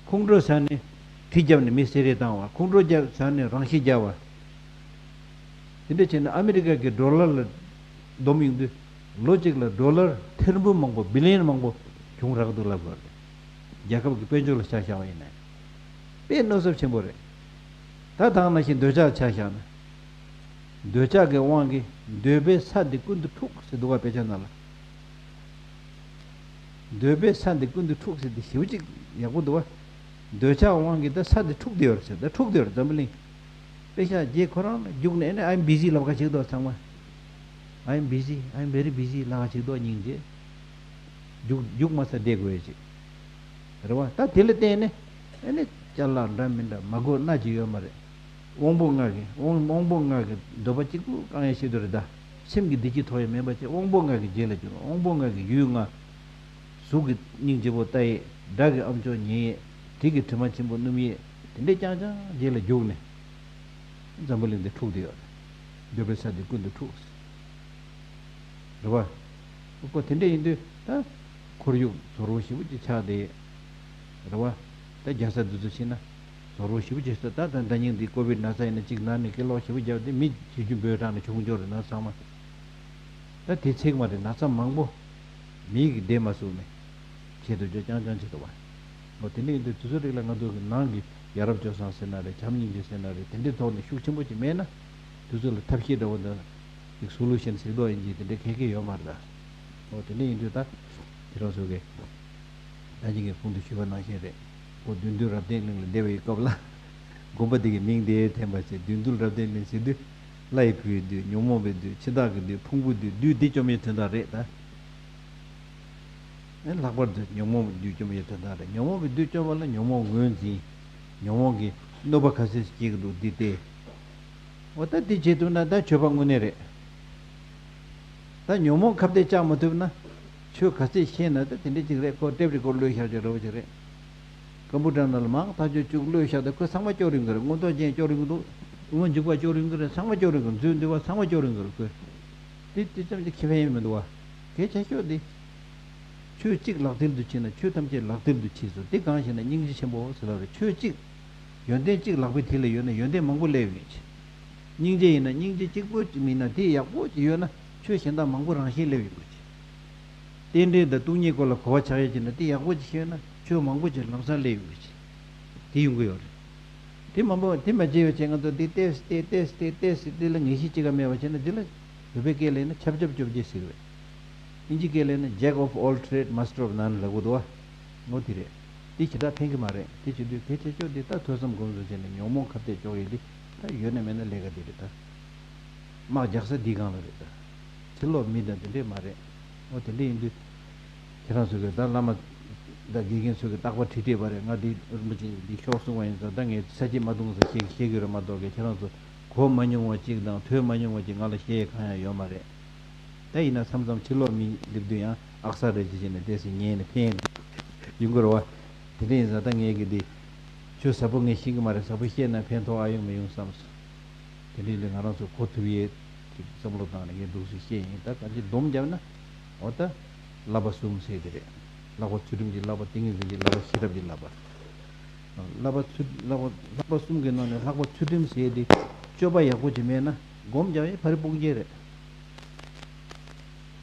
ཁོང་ཁྲོ་ཟ་ནས་གྲི་བརྒྱབ་ནས་མི་བསད་རེས་བཏང་བ། ཁོང་ཁྲོ་བརྒྱབ་ཟ་ནས་རང་ཤི་བརྒྱབ་པ། དེ་འདྲ་བྱས་ན་ཨ་མི་རི་ཀ་གི་ཌོ་ལར་ལ་བསྡོམས་ཡོང་དུས་ལོ་གཅིག་ལ་ཌོ་ལར་ཐེར་འབུམ་མང་པོ་བི་ལི་ཡན་མང་པོ་བྱུང་རག་འདུག་ལབ་དགོས་རེད། རྒྱལ་ཁབ་ཀྱི་དཔལ་འབྱོར་ལ་ཆ་བཞག་པ་ཡིན་ན། དཔེ་གནོད་ཚབས་ཆེན་པོ་རེད། ད་དེ་ནང་བཞིན་འདོད་ཆགས་ཆ་བཞག་ན། འདོད་ཆགས་ཀྱི་དབང་གིས་འདོད་པའི་ས་འདི་ཀུན་ཏུ་འཁྲུག་ཟེར་འདུག་ག་དཔེ་ཆ་ནང་ལ། འདོད་པའི་ས་འདི་ཀུན་ཏུ་འཁྲུག་ཟེར་དེ་ཞེ་པོ་ཅིག་ཡག་པོ་འདུག་བ། འདོད་ཆགས་དབང་གིས་ད་ས་འདི་འཁྲུག་བསྡད་ཡོད་རེད་ཟེར། ད་འཁྲུག་བསྡད་ཡོད་རེད་འཛམ་བུ་གླིང་། དཔེ་ཤག་རྗེས་ཁོ་རང་ལ་རྒྱུགས་ནས་ཨ་ནི་I'm busy ལབ་ག་བྱེད་འདུག་ཚང་མ། I'm busy, I'm very busy ལབ་ག་བྱེད་འདུག་སྙིང་རྗེ། རྒྱུགས་རྒྱུགས་མ་ཚར་བསྡད་དགོས་ཡ་ཅིག་རེད་བ། ད་དེ་ལ་བརྟེན་ནས་ཨ་ནི་ཅ་ལག་འདྲ་མི་འདྲ་མ་དགོས་སྣ་གཅིག་ཡོད་མ་རེད། དབང་པོ་ལྔ་གི་དབང་དབང་པོ་ལྔ་གི་འདོད་པ་གཅིག་པུ་བསྐང་ཡ་ཆེད་དུ་རེད་ད། སེམས་ཀྱི་བདེ་སྐྱིད་ཐོབ་ཡ་མིན་པ་བྱས་དབང་པོ་ལྔ་གི་རྗེས་ལ་རྒྱུག་དབང་པོ་ལྔ་གི་ཡུལ་ལྔ། གཟུགས་ཀྱི་སྙིང་རྗེ་པོ་ལྟ་ཡས། སྒྲ་གི་ཨམ་ཅོག་ཉན་ཡས། དྲི་གི་དྲི་མ་ཆེན་པོ་སྣོམ་ཡས། དེ་འདྲས་རྐྱང་རྐྱང་རྗེས་ལ་རྒྱུག་ནས། འཛམ་བུ་གླིང་འདི་འཁྲུགས་བསྡད་ཡོད་རེད། འདོད་པའི་ས་འདི་ཀུན་ཏུ་འཁྲུགས། རེད་བ། ཁོ་དེ་འདྲས་ཡིན་དུས་ད། ཁོར་ཡུག་ཚོར་བ་ཞེ་པོ་ཅིག་ཆགས་བསྡད། རེད་བ། ད་རྒྱལ་ས་འདི་ཚོ་ཕྱིན་ན། ཟོར་བོ་ཞེ་པོ་ཅིག་ས་ད་ད་ད་ཉིན་འདི་ཀོ་བིད་ན་ཚ་ཡིན་ན་གཅིག་ན་ནི་སྐེ་ལོག་ཞེ་པོ་བརྒྱབ་སྟེ་མི་བྱེ་རྒྱུ་འབོད་དྲགས་ནས་བྱུང་འབྱོར་རེད་ན་ཚང་མ། ད་དེ་ཚེག་མ་རེད་ན་ཚ་མང་པོ། མི་གི་བདེ་མ་སུ་མེད། བྱེད་དུ་འཇོག་རྐྱང་རྐྱང་བྱེད་དུ་བ། འོ་དེ་འདྲ་ཡིན་དུས་དུས་ཚོད་རིགས་ལ་ང་ཚོ་གི་ནང་གི་ཡ་རབས་སྤྱོད་བཟང་ཟེར་ན་རེད། བྱམས་སྙིང་རྗེ་ཟེར་ན་རེད། དེ་འདྲའི་ཐོག་ནས་ཤུགས་ཆེན་པོ་ཅིག་མེད་ན། དུས་ཚོད་ལ་ཐབས་ཤེས་འདྲ་བོ་འདྲ། ཅིག་སུ་ལུ་ཤན་ཟེར་མདོག་ཡིན་གྱི་དེ་འདྲའི་གལ་གལ་ཡོད་མ་རེད་ད། འོ་དེ་འདྲ་ཡིན་དུས་ད། དེ་རང་ཚོ་གི་ད་ཅིག་གི་གོང་དུ་ཞུས་པ་ནང་བཞིན་རེད། ཁོ་བདུད་འདུལ་རབ་བརྟན་གླིང་ལ་བསྡད་པའི་སྐབས་ལ། དགོན་པ་དེ་གི་མིང་དེ་འཐེན་པ་བྱས་བདུད་འདུལ་རབ་བརྟན་གླིང་ཟེར་དུས། ལྷ་ཡི་བུའི་བདུད། ཉོན་མོངས་པའི་བདུད། འཆི་བདག་གི་བདུད། ཕུང་པོའི་བདུད། བདུད་འདི་བཅོམ་པའི་དོན་དག་རེད་ད། ཨེ་ལྷག་པར་དུ་ཉོན་མོངས་པའི་བདུད་བཅོམ་པའི་དོན་དག་རེད། ཉོན་མོངས་པའི་བདུད་བཅོམ་པ་ལ་ཉོན་མོངས་ངོས་འཛིན། ཉོན་མོངས་ཀྱི་གནོད་པ་ག་ཚད་སྐྱེལ་གྱི་འདུག་འདི་སྟེ། འོ་ད་འདི་བྱེད་ཐུབ་ན་ད་ཆོས་པ་དངོས་གནས་རེད། ད་ཉོན་མོངས་ཁ་གཏད་བཅག་མ་ཐུབ་ན། ཆོས་ག་ཚད་ཤེས་ན་ད་དེ་འདྲ་ཅིག་རེད། ཁོ་ཊེབ་རི་ཀོཌ་བླུགས་བཞག་ཅིག་རེད་བ་ཅིག་རེད། ཀམ་པུ་ཊར་ནང་ལ་མང་ཐག་ཆོད་བཅུག་བླུགས་བཞག་ད་ཁོས་ཚང་མ་སྐྱོར་ཡོང་གི་རེད། མངོན་རྟོགས་ཅན་སྐྱོར་ཡོང་གི་འདུག་དབུ་མ་འཇུག་པ་སྐྱོར་ཡོང་གི་རེད། ཚང་མ་སྐྱོར་ཡོང་གི་རེད། རྫུན་སྡུད་པ་ཚང་མ་སྐྱོར་ཡོང་གི་རེད་ཁོས། དེ་དེ་ཙམ་གྱིས་ཁེ་ཕན་ཡོད་མི་འདུག་བ། གལ་ཆེ་ཤོས་དེ། ཆོས་གཅིག་ལག་མཐིལ་དུ་ཕྱིན་ན་ཆོས་ཐམས་ཅད་ལག་མཐིལ་དུ་ཕྱིན་སོ། དེ་གང་ཞེ་ན་སྙིང་རྗེ་ཆེན་པོ་ཟེར་ལབ་རེད། ཆོས་གཅིག་ཡོན་ཏན་གཅིག་ལག་པའི་མཐིལ་ལ་ཡོད་ན་ཡོན་ཏན་མང་པོ་སླེབས་ཡོང་གི། སྙིང་རྗེ་ཡིན་ན་སྙིང་རྗེ་གཅིག་པོ་གཅིག་མིན་ན་དེ་ཡག་པོ་གཅིག་ཡོད་ན་ཆོས་གཞན་དག་མང་པོ་རང་བཞིན་སླེབས་ཡོང་གི། རྟེན་འབྲེལ་དང་སྟོང་ཉིད་སྐོར་ལ་གོ་བ་ཆགས་ཡོད་ཀྱི་ན་དེ་ཡག་པོ་གཅིག་ཤེས་ན་ཆོས་མང་པོ་ཅིག་ལམ་སང་སླེབས་ཡོང་གི། དེ་ཡོང་གི་ཡོད་རེད། དེ་མ་འབོ་དེ་མ་བརྗེད་ཡོད་ཅེས་ང་ཚོ་འདི་ཏེས་ཏེ་ཏེས་ཏེ་ཏེས་དེ་ལ་ངེས་ཤེས་ཅི་ག་མེད་པ་བྱས་ན་འདི་ལ་བོད་པའི་སྐད་ལ་ཡིན་ན་ཆབ་ཆབ་བཅོ་བརྒྱད་ཟེར་བས། ཨིན་ཇི་སྐད་ལ་ཡིན་ན་Jack of all trade, master of none ལབ་དགོས་འདུག་བ། ངོ་དེ་རེད། དེ་ཞེ་དྲག་ཕན་གི་མ་རེད། དེ་བྱེད་དུས་གལ་ཆེ་ཤོས་འདི་ལྟ་ཐོས་བསམ་སྒོམ་གསུམ་བྱས་ནས་ཉོན་མོངས་ཁ་གཏད་གཅོག་ཡས་འདི་ད་ཡོད་ན་མེད་ན་ལས་ཀ་འདི་རེད་ད། དམག་རྒྱག་ས་འདི་སྒང་ལ་རེད་ད། ཕྱི་ལོགས་མི་དང་དེ་འདྲས་མ་རེད། འོ་དེ་འདྲས་ཡིན་དུས། ཁྱེད་རང་ཚོ་གི་ད་བླ་མ། ད་དགེ་རྒན་ཚོ་གི་རྟག་པར་དྲི་དྲིས་པ་རེད། ང་འདི་རིན་པོ་ཆེ་འདི་ཤོག་གསུང་བ་ཡིན་ཙང་ད་ངས་ས་བྱེད་མ་གཏོང་ཟེར་བཤད་བཤད་གི་རེད་མ་གཏོགས་གི་ཁྱེད་རང་ཚོ་གོ་མ་མྱོང་བ་གཅིག་དང་ཐོས་མ་མྱོང་བ་གཅིག་ང་ལ་བཤད་ཡས་གང་ཡང་ཡོད་མ་རེད། ད་ཡིན་ན་མཚམས་མཚམས་ཕྱི་ལོགས་མི་སླེབས་དུས་ཡང་ཨག་ས་རེ་ཅིག་བྱས་ནས་བལྟས་སེ་ཉན་ནས་ཕན་ཡོང་གི་རེད་བ། དེ་འདྲས་ཡིན་ཙང་ད་ངས་གི་འདི་ཆོས་ཟབ་པོ་ངས་ཤེས་གི་མ་རེད། ཟབ་པོ་བཤད་ན་ཕན་ཐོགས་ཨ་ཡོང་མི་ཡོང་བསམས་སོང་། དེ་འདྲའི་འདི་ང་རང་ཚོ་གོ་ཐུབ་ཡས་ཅིག་བསམ་བློ་བཏང་ནས་ངས་འདུག་སེ་བཤད་ཡིན། ད་གང་ཅི་སྡོམ་བརྒྱབ་ན་འོ་ད་བསླབ་པ་གསུམ་ཟེར་དེ་རེད། ལྷག་པ་ཚུལ་ཁྲིམས་ཀྱི་བསླབ་པ། ཏིང་ངེ་འཛིན་གྱི་བསླབ་པ། ཤེས་རབ་ཀྱི་བསླབ་པ། བསླབ་པ་ཚུལ་བསླབ་པ་བསླབ་པ་གསུམ་གྱི་ནང་ནས་ལྷག་པ་ཚུལ་ཁྲིམས་ཟེར་དེ་སྤྱོད་པ་ཡག་པོ་ཅིག་མེད་ན་སྒོམ་བརྒྱབ་ཡས་ཕ་རི་སྤུངས་རྐྱེན་རེད།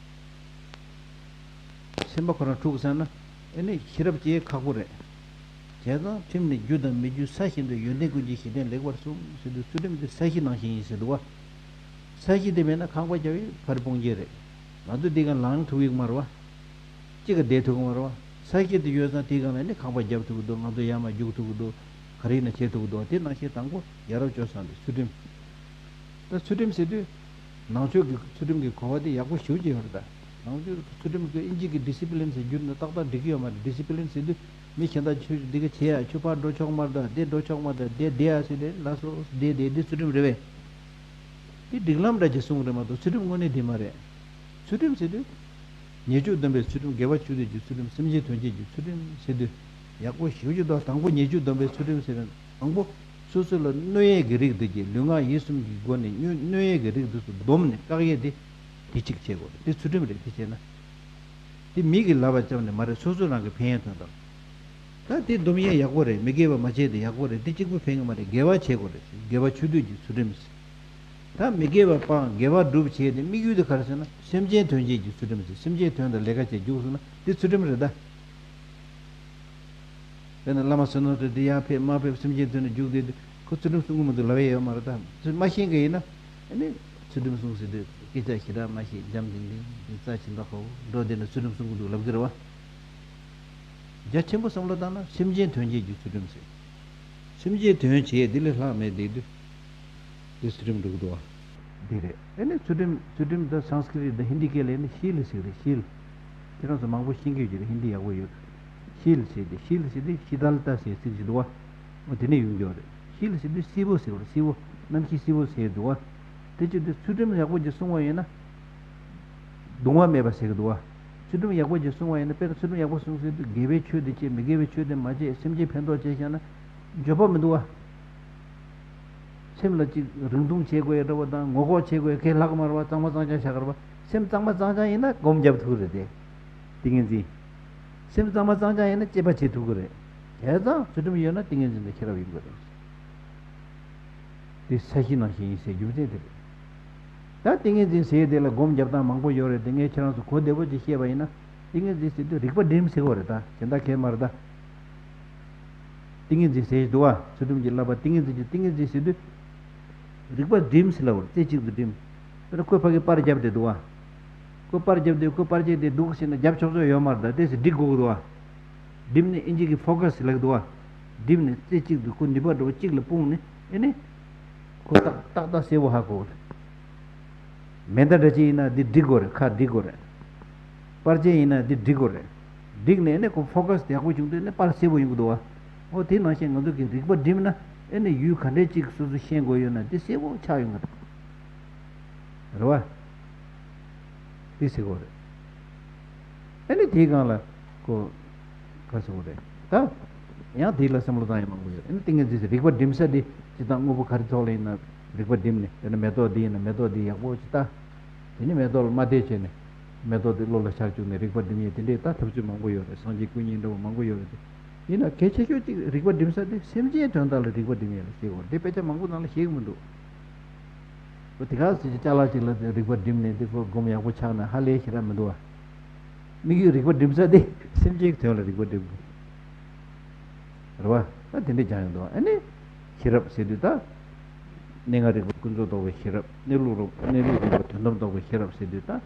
སེམས་པ་ཁོ་རང་འཁྲུག་ཚར་ན་ཨེ་ནི་ཤེས་རབ་སྐྱེ་ཁག་པོ་རེད། བྱས་ཙང་ཁྲིམས་ནི་རྒྱུ་དང་མི་རྒྱུ་ས་བཞིན་དུ། ཡོན་ཏན་ཀུན་གྱི་གཞི་རྟེན་ལེགས་པར་བསྲུང་ཟེར་དུས་ཚུལ་ཁྲིམས་དེ་ས་གཞི་ནང་བཞིན་ཡིན་ཟེར་འདུག་བ། ས་གཞི་དེ་མེད་ན་ཁང་པ་རྒྱབ་ཡས་ཕ་རི་སྤུངས་རྐྱེན་རེད། ང་ཚོ་འདི་ག་ལངས་ཐུབ་ཡོད་མ་རེད་བ། གཅིག་ག་བསྡད་ཐུབ་ཀྱི་མ་རེད་བ། ས་གཞི་དེ་ཡོད་ཙང་དེའི་སྒང་ལ་ནི་ཁང་པ་རྒྱབ་ཐུབ་ཀྱི་འདུག་ང་ཚོ་ཡར་མར་རྒྱུག་ཐུབ་ཀྱི་འདུག་ག་རེ་ཡིན་ན་བྱེད་ཐུབ་ཀྱི་འདུག་དེ་ནང་བཞིན་དང་པོ་ཡ་རབས་སྤྱོད་བཟང་དེ་ཚུལ་ཁྲིམས། ད་ཚུལ་ཁྲིམས་ཟེར་དུས། ནང་ཆོས་ཀྱི་ཚུལ་ཁྲིམས་ཀྱི་གོ་བ་དེ་ཡག་པོ་ཞེ་པོ་ཅིག་ཡོད་རེད་ད། ནང་ཆོས་ཀྱི་ཚུལ་ཁྲིམས་ཀྱི་ཨིན་ཇི་གི་ཌི་སི་པི་ལིན་ཟེར་རྒྱུ་འདི་ཏག་ཏག་འགྲིག་གི་ཡོད་མ་རེད། ཌི་སི་པི་ལིན་ཟེར་དུས་མི་གཞན་དག་ཆོས་འདི་ག་བྱེད་ཡ། ཆོས་པར་འགྲོ་ཆོག་མ་རེད་ད། དེ་འགྲོ་ཆོག་མ་རེད་ད། དེ་བསྡད་ཡ་ཟེར་ཏེ་ལགས་སོ་བསྡད་བསྡད་དེ་ཚུལ་ཁྲིམས་རེད་པས། དེ་སྒྲིག་ལམ་འདྲ་ཅིག་གསུངས་རེད་མ་གཏོགས་ཚུལ་ཁྲིམས་དངོས་གནས་དེ་མ་རེད། ཚུལ་ཁྲིམས་ཟེར་དུས། ཉེས་སྤྱོད་སྡོམ་པའི་ཚུལ་ཁྲིམས། དགེ་བ་ཆོས་སྡུད་ཀྱི་ཚུལ་ཁྲིམས། སེམས་ཅན་དོན་བྱེད་ཀྱི་ཚུལ་ཁྲིམས་ཟེར་དུས། ཡག་པོ་ཞེ་པོ་ཅིག་འདུག་དང་པོ་ཉེས་སྤྱོད་སྡོམ་པའི་ཚུལ་ཁྲིམས་ཟེར་ན་དང་པོ། སོ་སོ་ལ་གནོད་ཡས་ཀྱི་རིགས་འདི་གྱིས་ལུས་ངག་ཡིད་གསུམ་གྱི་སྒོ་ནས་གནོད་གནོད་ཡས་ཀྱི་རིགས་འདི་ཚོ་སྡོམ་ནས་བཀག་ཡས་དེ། དེ་གཅིག་བྱེད་དགོས་རེད། དེ་ཚུལ་ཁྲིམས་རེད། དེ་བྱས་ན། དེ་མི་གི་ལབ་པ་བརྒྱབ་ནས་མ་རེད། སོ་སོ་རང་གི་ཕན་ཡོན་དོན་དག་ད་དེ་སྡོམ་ཡས་ཡག་པོ་རེད། མི་དགེ་བ་མ་བྱས་དེ་ཡག་པོ་རེད། དེ་གཅིག་པུ་ཕན་གི་མ་རེད། དགེ་བ་བྱེད་དགོས་རེད། དགེ་བ་ཆོས་སྡུད་ཀྱི་ཚུལ་ཁྲིམས། ད་མི་དགེ་བ་སྤང་། དགེ་བ་སྒྲུབ་བྱས་ཏེ་དམིགས་ཡུལ་དེ་ག་རེ་ཟེར་ན་སེམས་ཅན་དོན་བྱེད་ཀྱི་ཚུལ་ཁྲིམས་ཟེར། སེམས་ཅན་དོན་དང་ལས་ཀ་བྱེད་རྒྱུགས་སོང་ན་དེ་ཚུལ་ཁྲིམས་རེད་ད། དཔེར་ན་བླ་མ་བསོད་ནམས་སྟོབས་དེ་ཡར་ཕེབས་མར་ཕེབས་སེམས་ཅན་དོན་ལ་རྒྱུགས་བསྡད་དུས་ཁོ་ཚུལ་ཁྲིམས་སྲུང་གི་མི་འདུག་ལབ་ཡས་ཡོད་མ་རེད་ད། ཚུལ་མ་ཤེས་མཁན་ཡིན་ན་ཨ་ནི་ཚུལ་ཁྲིམས་སྲུང་ཟེར་དུས་སྐད་ཆ་ཞེ་དྲག་མ་བཤད། འཇམ་ཐིང་ཐིང་དེ་རྩ་ཆེན་པོ་ཁོ་འགྲོ་བསྡད་ན་ཚུལ་ཁྲིམས་སྲུང་གི་འདུག་ལབ་གི་རེད་བ། རྒྱ་ཆེན་པོ་བསམ་བློ་བཏང་ན་སེམས་ཅན་དོན་བྱེད་ཀྱི་ཚུལ་ཁྲིམས་ཟེར། སེམས་ཅན་དོན་བྱེད་འདི་ལས་ལྷག་མེད་དེ་དུས། དེ་ཚུལ་ཁྲིམས་འགྲིག་འདུག་བ། འདི་རེད། ཨ་ནི་ཚུལ་ཁྲིམས་ཚུལ་ཁྲིམས་ད་སཾ་སྐྲྀ་ཏ་དང་ཧིན་དི་སྐད་ལ་ཨ་ནི་ཤིལ་ཟེར་རེད། ཤིལ། ཁྱེད་རང་ཚོ་མང་པོ་ཤེས་ཀྱི་ཡོད་ཀྱི་རེད། ཧིན་དི་ཡག་པོ་ཡོད། ཤིལ་ཟེར་ཏེ་ཤིལ་ཟེར་ཏེ་ཤི་དལ་ཏ་ཟེར་ཚིག་ཅིག་འདུག་བ། འོ་དེ་ནས་ཡོང་གི་ཡོད་རེད། ཤིལ་ཟེར་དུས་བསིལ་པོ་ཟེར་བ་རེད། བསིལ་པོ། གནམ་གཤིས་བསིལ་པོ་ཟེར་འདུག་བ། དེ་ཅི་སྟེ་ཚུལ་ཁྲིམས་ཡག་པོ་ཅིག་སྲུང་བ་ཡིན་ན། གདུང་བ་མེད་པ་ཟེར་གི་འདུག་བ། ཚུལ་ཁྲིམས་ཡག་པོ་ཅིག་སྲུང་བ་ཡིན་ན། དཔེར་ན་ཚུལ་ཁྲིམས་ཡག་པོ་སྲུང་ཟེར་དུས་དགེ་བའི་ཆོས་དེ་བྱེད། མི་དགེ་བའི་ཆོས་དེ་མ་བྱེད། སེམས་ཅན་ཕན་ཐོགས་བྱེད་བཞག་ན། འགྱོད་པ་མི་འདུག་བ། སེམས་ལ་ཅིག་རིང་ཐུང་བྱེད་དགོས་ཡ་འདྲ་བོ་དང་ངོ་ལྐོག་བྱེད་དགོས་ཡ་གང་ཡང་ལྷག་མ་རེད་བ། གཙང་མ་གཙང་རྐྱང་བཞག་གི་རེད་བ། སེམས་གཙང་མ་གཙང་རྐྱང་ཡིན་ན་སྒོམ་རྒྱབ་ཐུབ་ཀྱི་རེད་དེ། ཏིང་ངེ་འཛིན། སེམས་གཙང་མ་གཙང་རྐྱང་ཡིན་ན་དཔྱད་པ་བྱེད་ཐུབ་ཀྱི་རེད། བྱས་ཙང་ཚུལ་ཁྲིམས་ཡོད་ན་ཏིང་ངེ་འཛིན་དང་ཤེས་རབ་ཡོང་གི་རེད། དེ་ས་གཞི་ནང་བཞིན་ཡིན་ཟེར་རྒྱུ་མཚན་དེ་རེད། ད་ཏིང་ངེ་འཛིན་ཟེར་དེ་ལ་སྒོམ་རྒྱབ་སྟངས་མང་པོ་ཡོད་རེད་དེ། ངས་ཁྱེད་རང་ཚོ་གོ་བདེ་པོ་ཅིག་བཤད་པ་ཡིན་ན། ཏིང་ངེ་འཛིན་ཟེར་དུས་རིག་པ་སྒྲིམ་ཟེར་བ་རེད་ད། གཞན་དག་གས་མ་རེད་ད། ཏིང་ངེ་འཛིན་ཟེར་གྱི་འདུག་བ། ཚུལ་ཁྲིམས་ཀྱི་བསླབ་པ་ཏིང་ངེ་འཛིན་གྱི་ཏིང་ངེ་འཛིན་ཟེར་དུས། རིག་པ་སྒྲིམ་ཟེར་ལབ་པ་རེད། རྩེ་གཅིག་ཏུ་སྒྲིམ། དཔེར་ན་ཁོས་ཕ་གི་པར་བརྒྱབ་བསྡད་འདུག་བ། ཁོས་པར་བརྒྱབ་བསྡད། ཁོས་པར་བརྒྱབ་བསྡད་འདུག་ཟེར་ན་རྒྱབ་ཆོག་ཆོག་ཡོད་མ་རེད་ད། དེ་ཟེར་སྒྲིག་དགོས་ཀྱི་འདུག་བ། སྒྲིམ་ནི་ཨིན་ཇི་གི་ཕོ་ཀ་སི་ལབ་འདུག་བ། སྒྲིམ་ནས་རྩེ་གཅིག་ཏུ་ཁོ་ནུས་པ་འདྲ་བོ་གཅིག་ལ་སྤུངས་ནས་ཨེ་ནི། ཁོ་ཏག་ཏག་ཏག་གསལ་པོ་ཧ་གོ་གི་རེད། མེ་མདའ་འདྲ་ཅིག་ཡིན་ན་འདི་སྒྲིག་དགོས་རེད། ཁ་སྒྲིག་དགོས་རེད། པར་ཆས་ཡིན་ན་འདི་སྒྲིག་དགོས་རེད། སྒྲིག་ནས་ཨེ་ནི་ཁོ་ཕོ་ཀ་སི་ཡག་པོ་བྱུང་དུས་ཨེ་ནི་པར་གསལ་པོ་ཡོང་གི་འདུག་བ། ཨོ་དེ་ནང་བཞིན་ང་ཚོ་གི་རིག་པ་སྒྲིམ་ན་ཨེ་ནི་ཡུལ་ག་འདྲས་ཅིག་སོ་སོ་ཤེས་དགོས་ཡོད་ན་འདི་གསལ་པོ་ཆགས་ཡོང་གི་རེད། རེད་བ། དེ་ཟེར་དགོས་རེད། ཨ་ནི་དེའི་སྒང་ལ་ཁོ་ག་ཟེར་དགོས་རེད་ད། ཡང་དེ་ལ་བསམ་བློ་བཏང་ཡ་མང་པོ་ཡོད། ཨ་ནི་ཏིང་ངེ་འཛིན་ཟེར་རིག་པ་སྒྲིམ་ས་དེ་སྤྱིར་བཏང་དངོས་པོ་ག་རེ་ཐོག་ལ་ཡིན་ན་རིག་པ་སྒྲིམ་ནས། དཔེར་ན་མེ་ཏོག་འདི་ཡིན་ན་མེ་ཏོག་འདི་ཡག་པོ་ཅིག་ལྟ། དེ་ནི་མེ་ཏོག་ལ་མ་བལྟས་བྱས་ནས་མེ་ཏོག་དེ་བློ་ལ་འཆར་བཅུག་ནས་རིག་པ་སྒྲིམ་ཡས་དེ་འདྲས་ད་ཐབས་ཚུལ་མང་པོ་ཡོད་རེད། སངས་རྒྱས་སྐུ་བརྙན་འདྲ་བོ་མང་པོ་ཡོད་རེད་དེ། ཡིན་ན་གལ་ཆེ་ཤོས་གཅིག་རིག་པ་སྒྲིམ་ས་དེ་སེམས་ཅན་དོན་དག་ལ་རིག་པ་སྒྲིམ་ཡས་ལ་བཤད་དགོས་རེད། དེ་དཔེ་ཆ་མང་པོ་ནང་ལ་བཤད་ཀྱི་མི་འདུག་ཁོ་དེ་ག་ཟེར་གྱི་ཅ་ལག་ཅིག་ལ་རིག་པ་སྒྲིམ་ནས་དེ་ཁོ་སྒོམ་ཡག་པོ་ཆགས་ན་ཧ་ལས་ཞེ་དྲག་མི་འདུག་བ། དམིགས་ཡུལ་རིག་པ་སྒྲིམ་ས་དེ་སེམས་ཅན་གྱི་དོན་ལ་རིག་པ་སྒྲིམ་དགོས་རེད་བ། ད་དེ་འདྲས་ཀྱང་ཡོང་འདུག་ཨ་ནི་ཤེས་རབ་ཟེར་དུས་ད། གནས་ལྔ་རིག་པ་ཀུན་རྫོབ་རྟོགས་པའི་ཤེས་རབ། གནས་ལུགས་རིག་གནས་ལུགས་རིག་པ་དོན་དམ་རྟོགས་པའི་ཤེས་རབ་ཟེར་དུས་ད།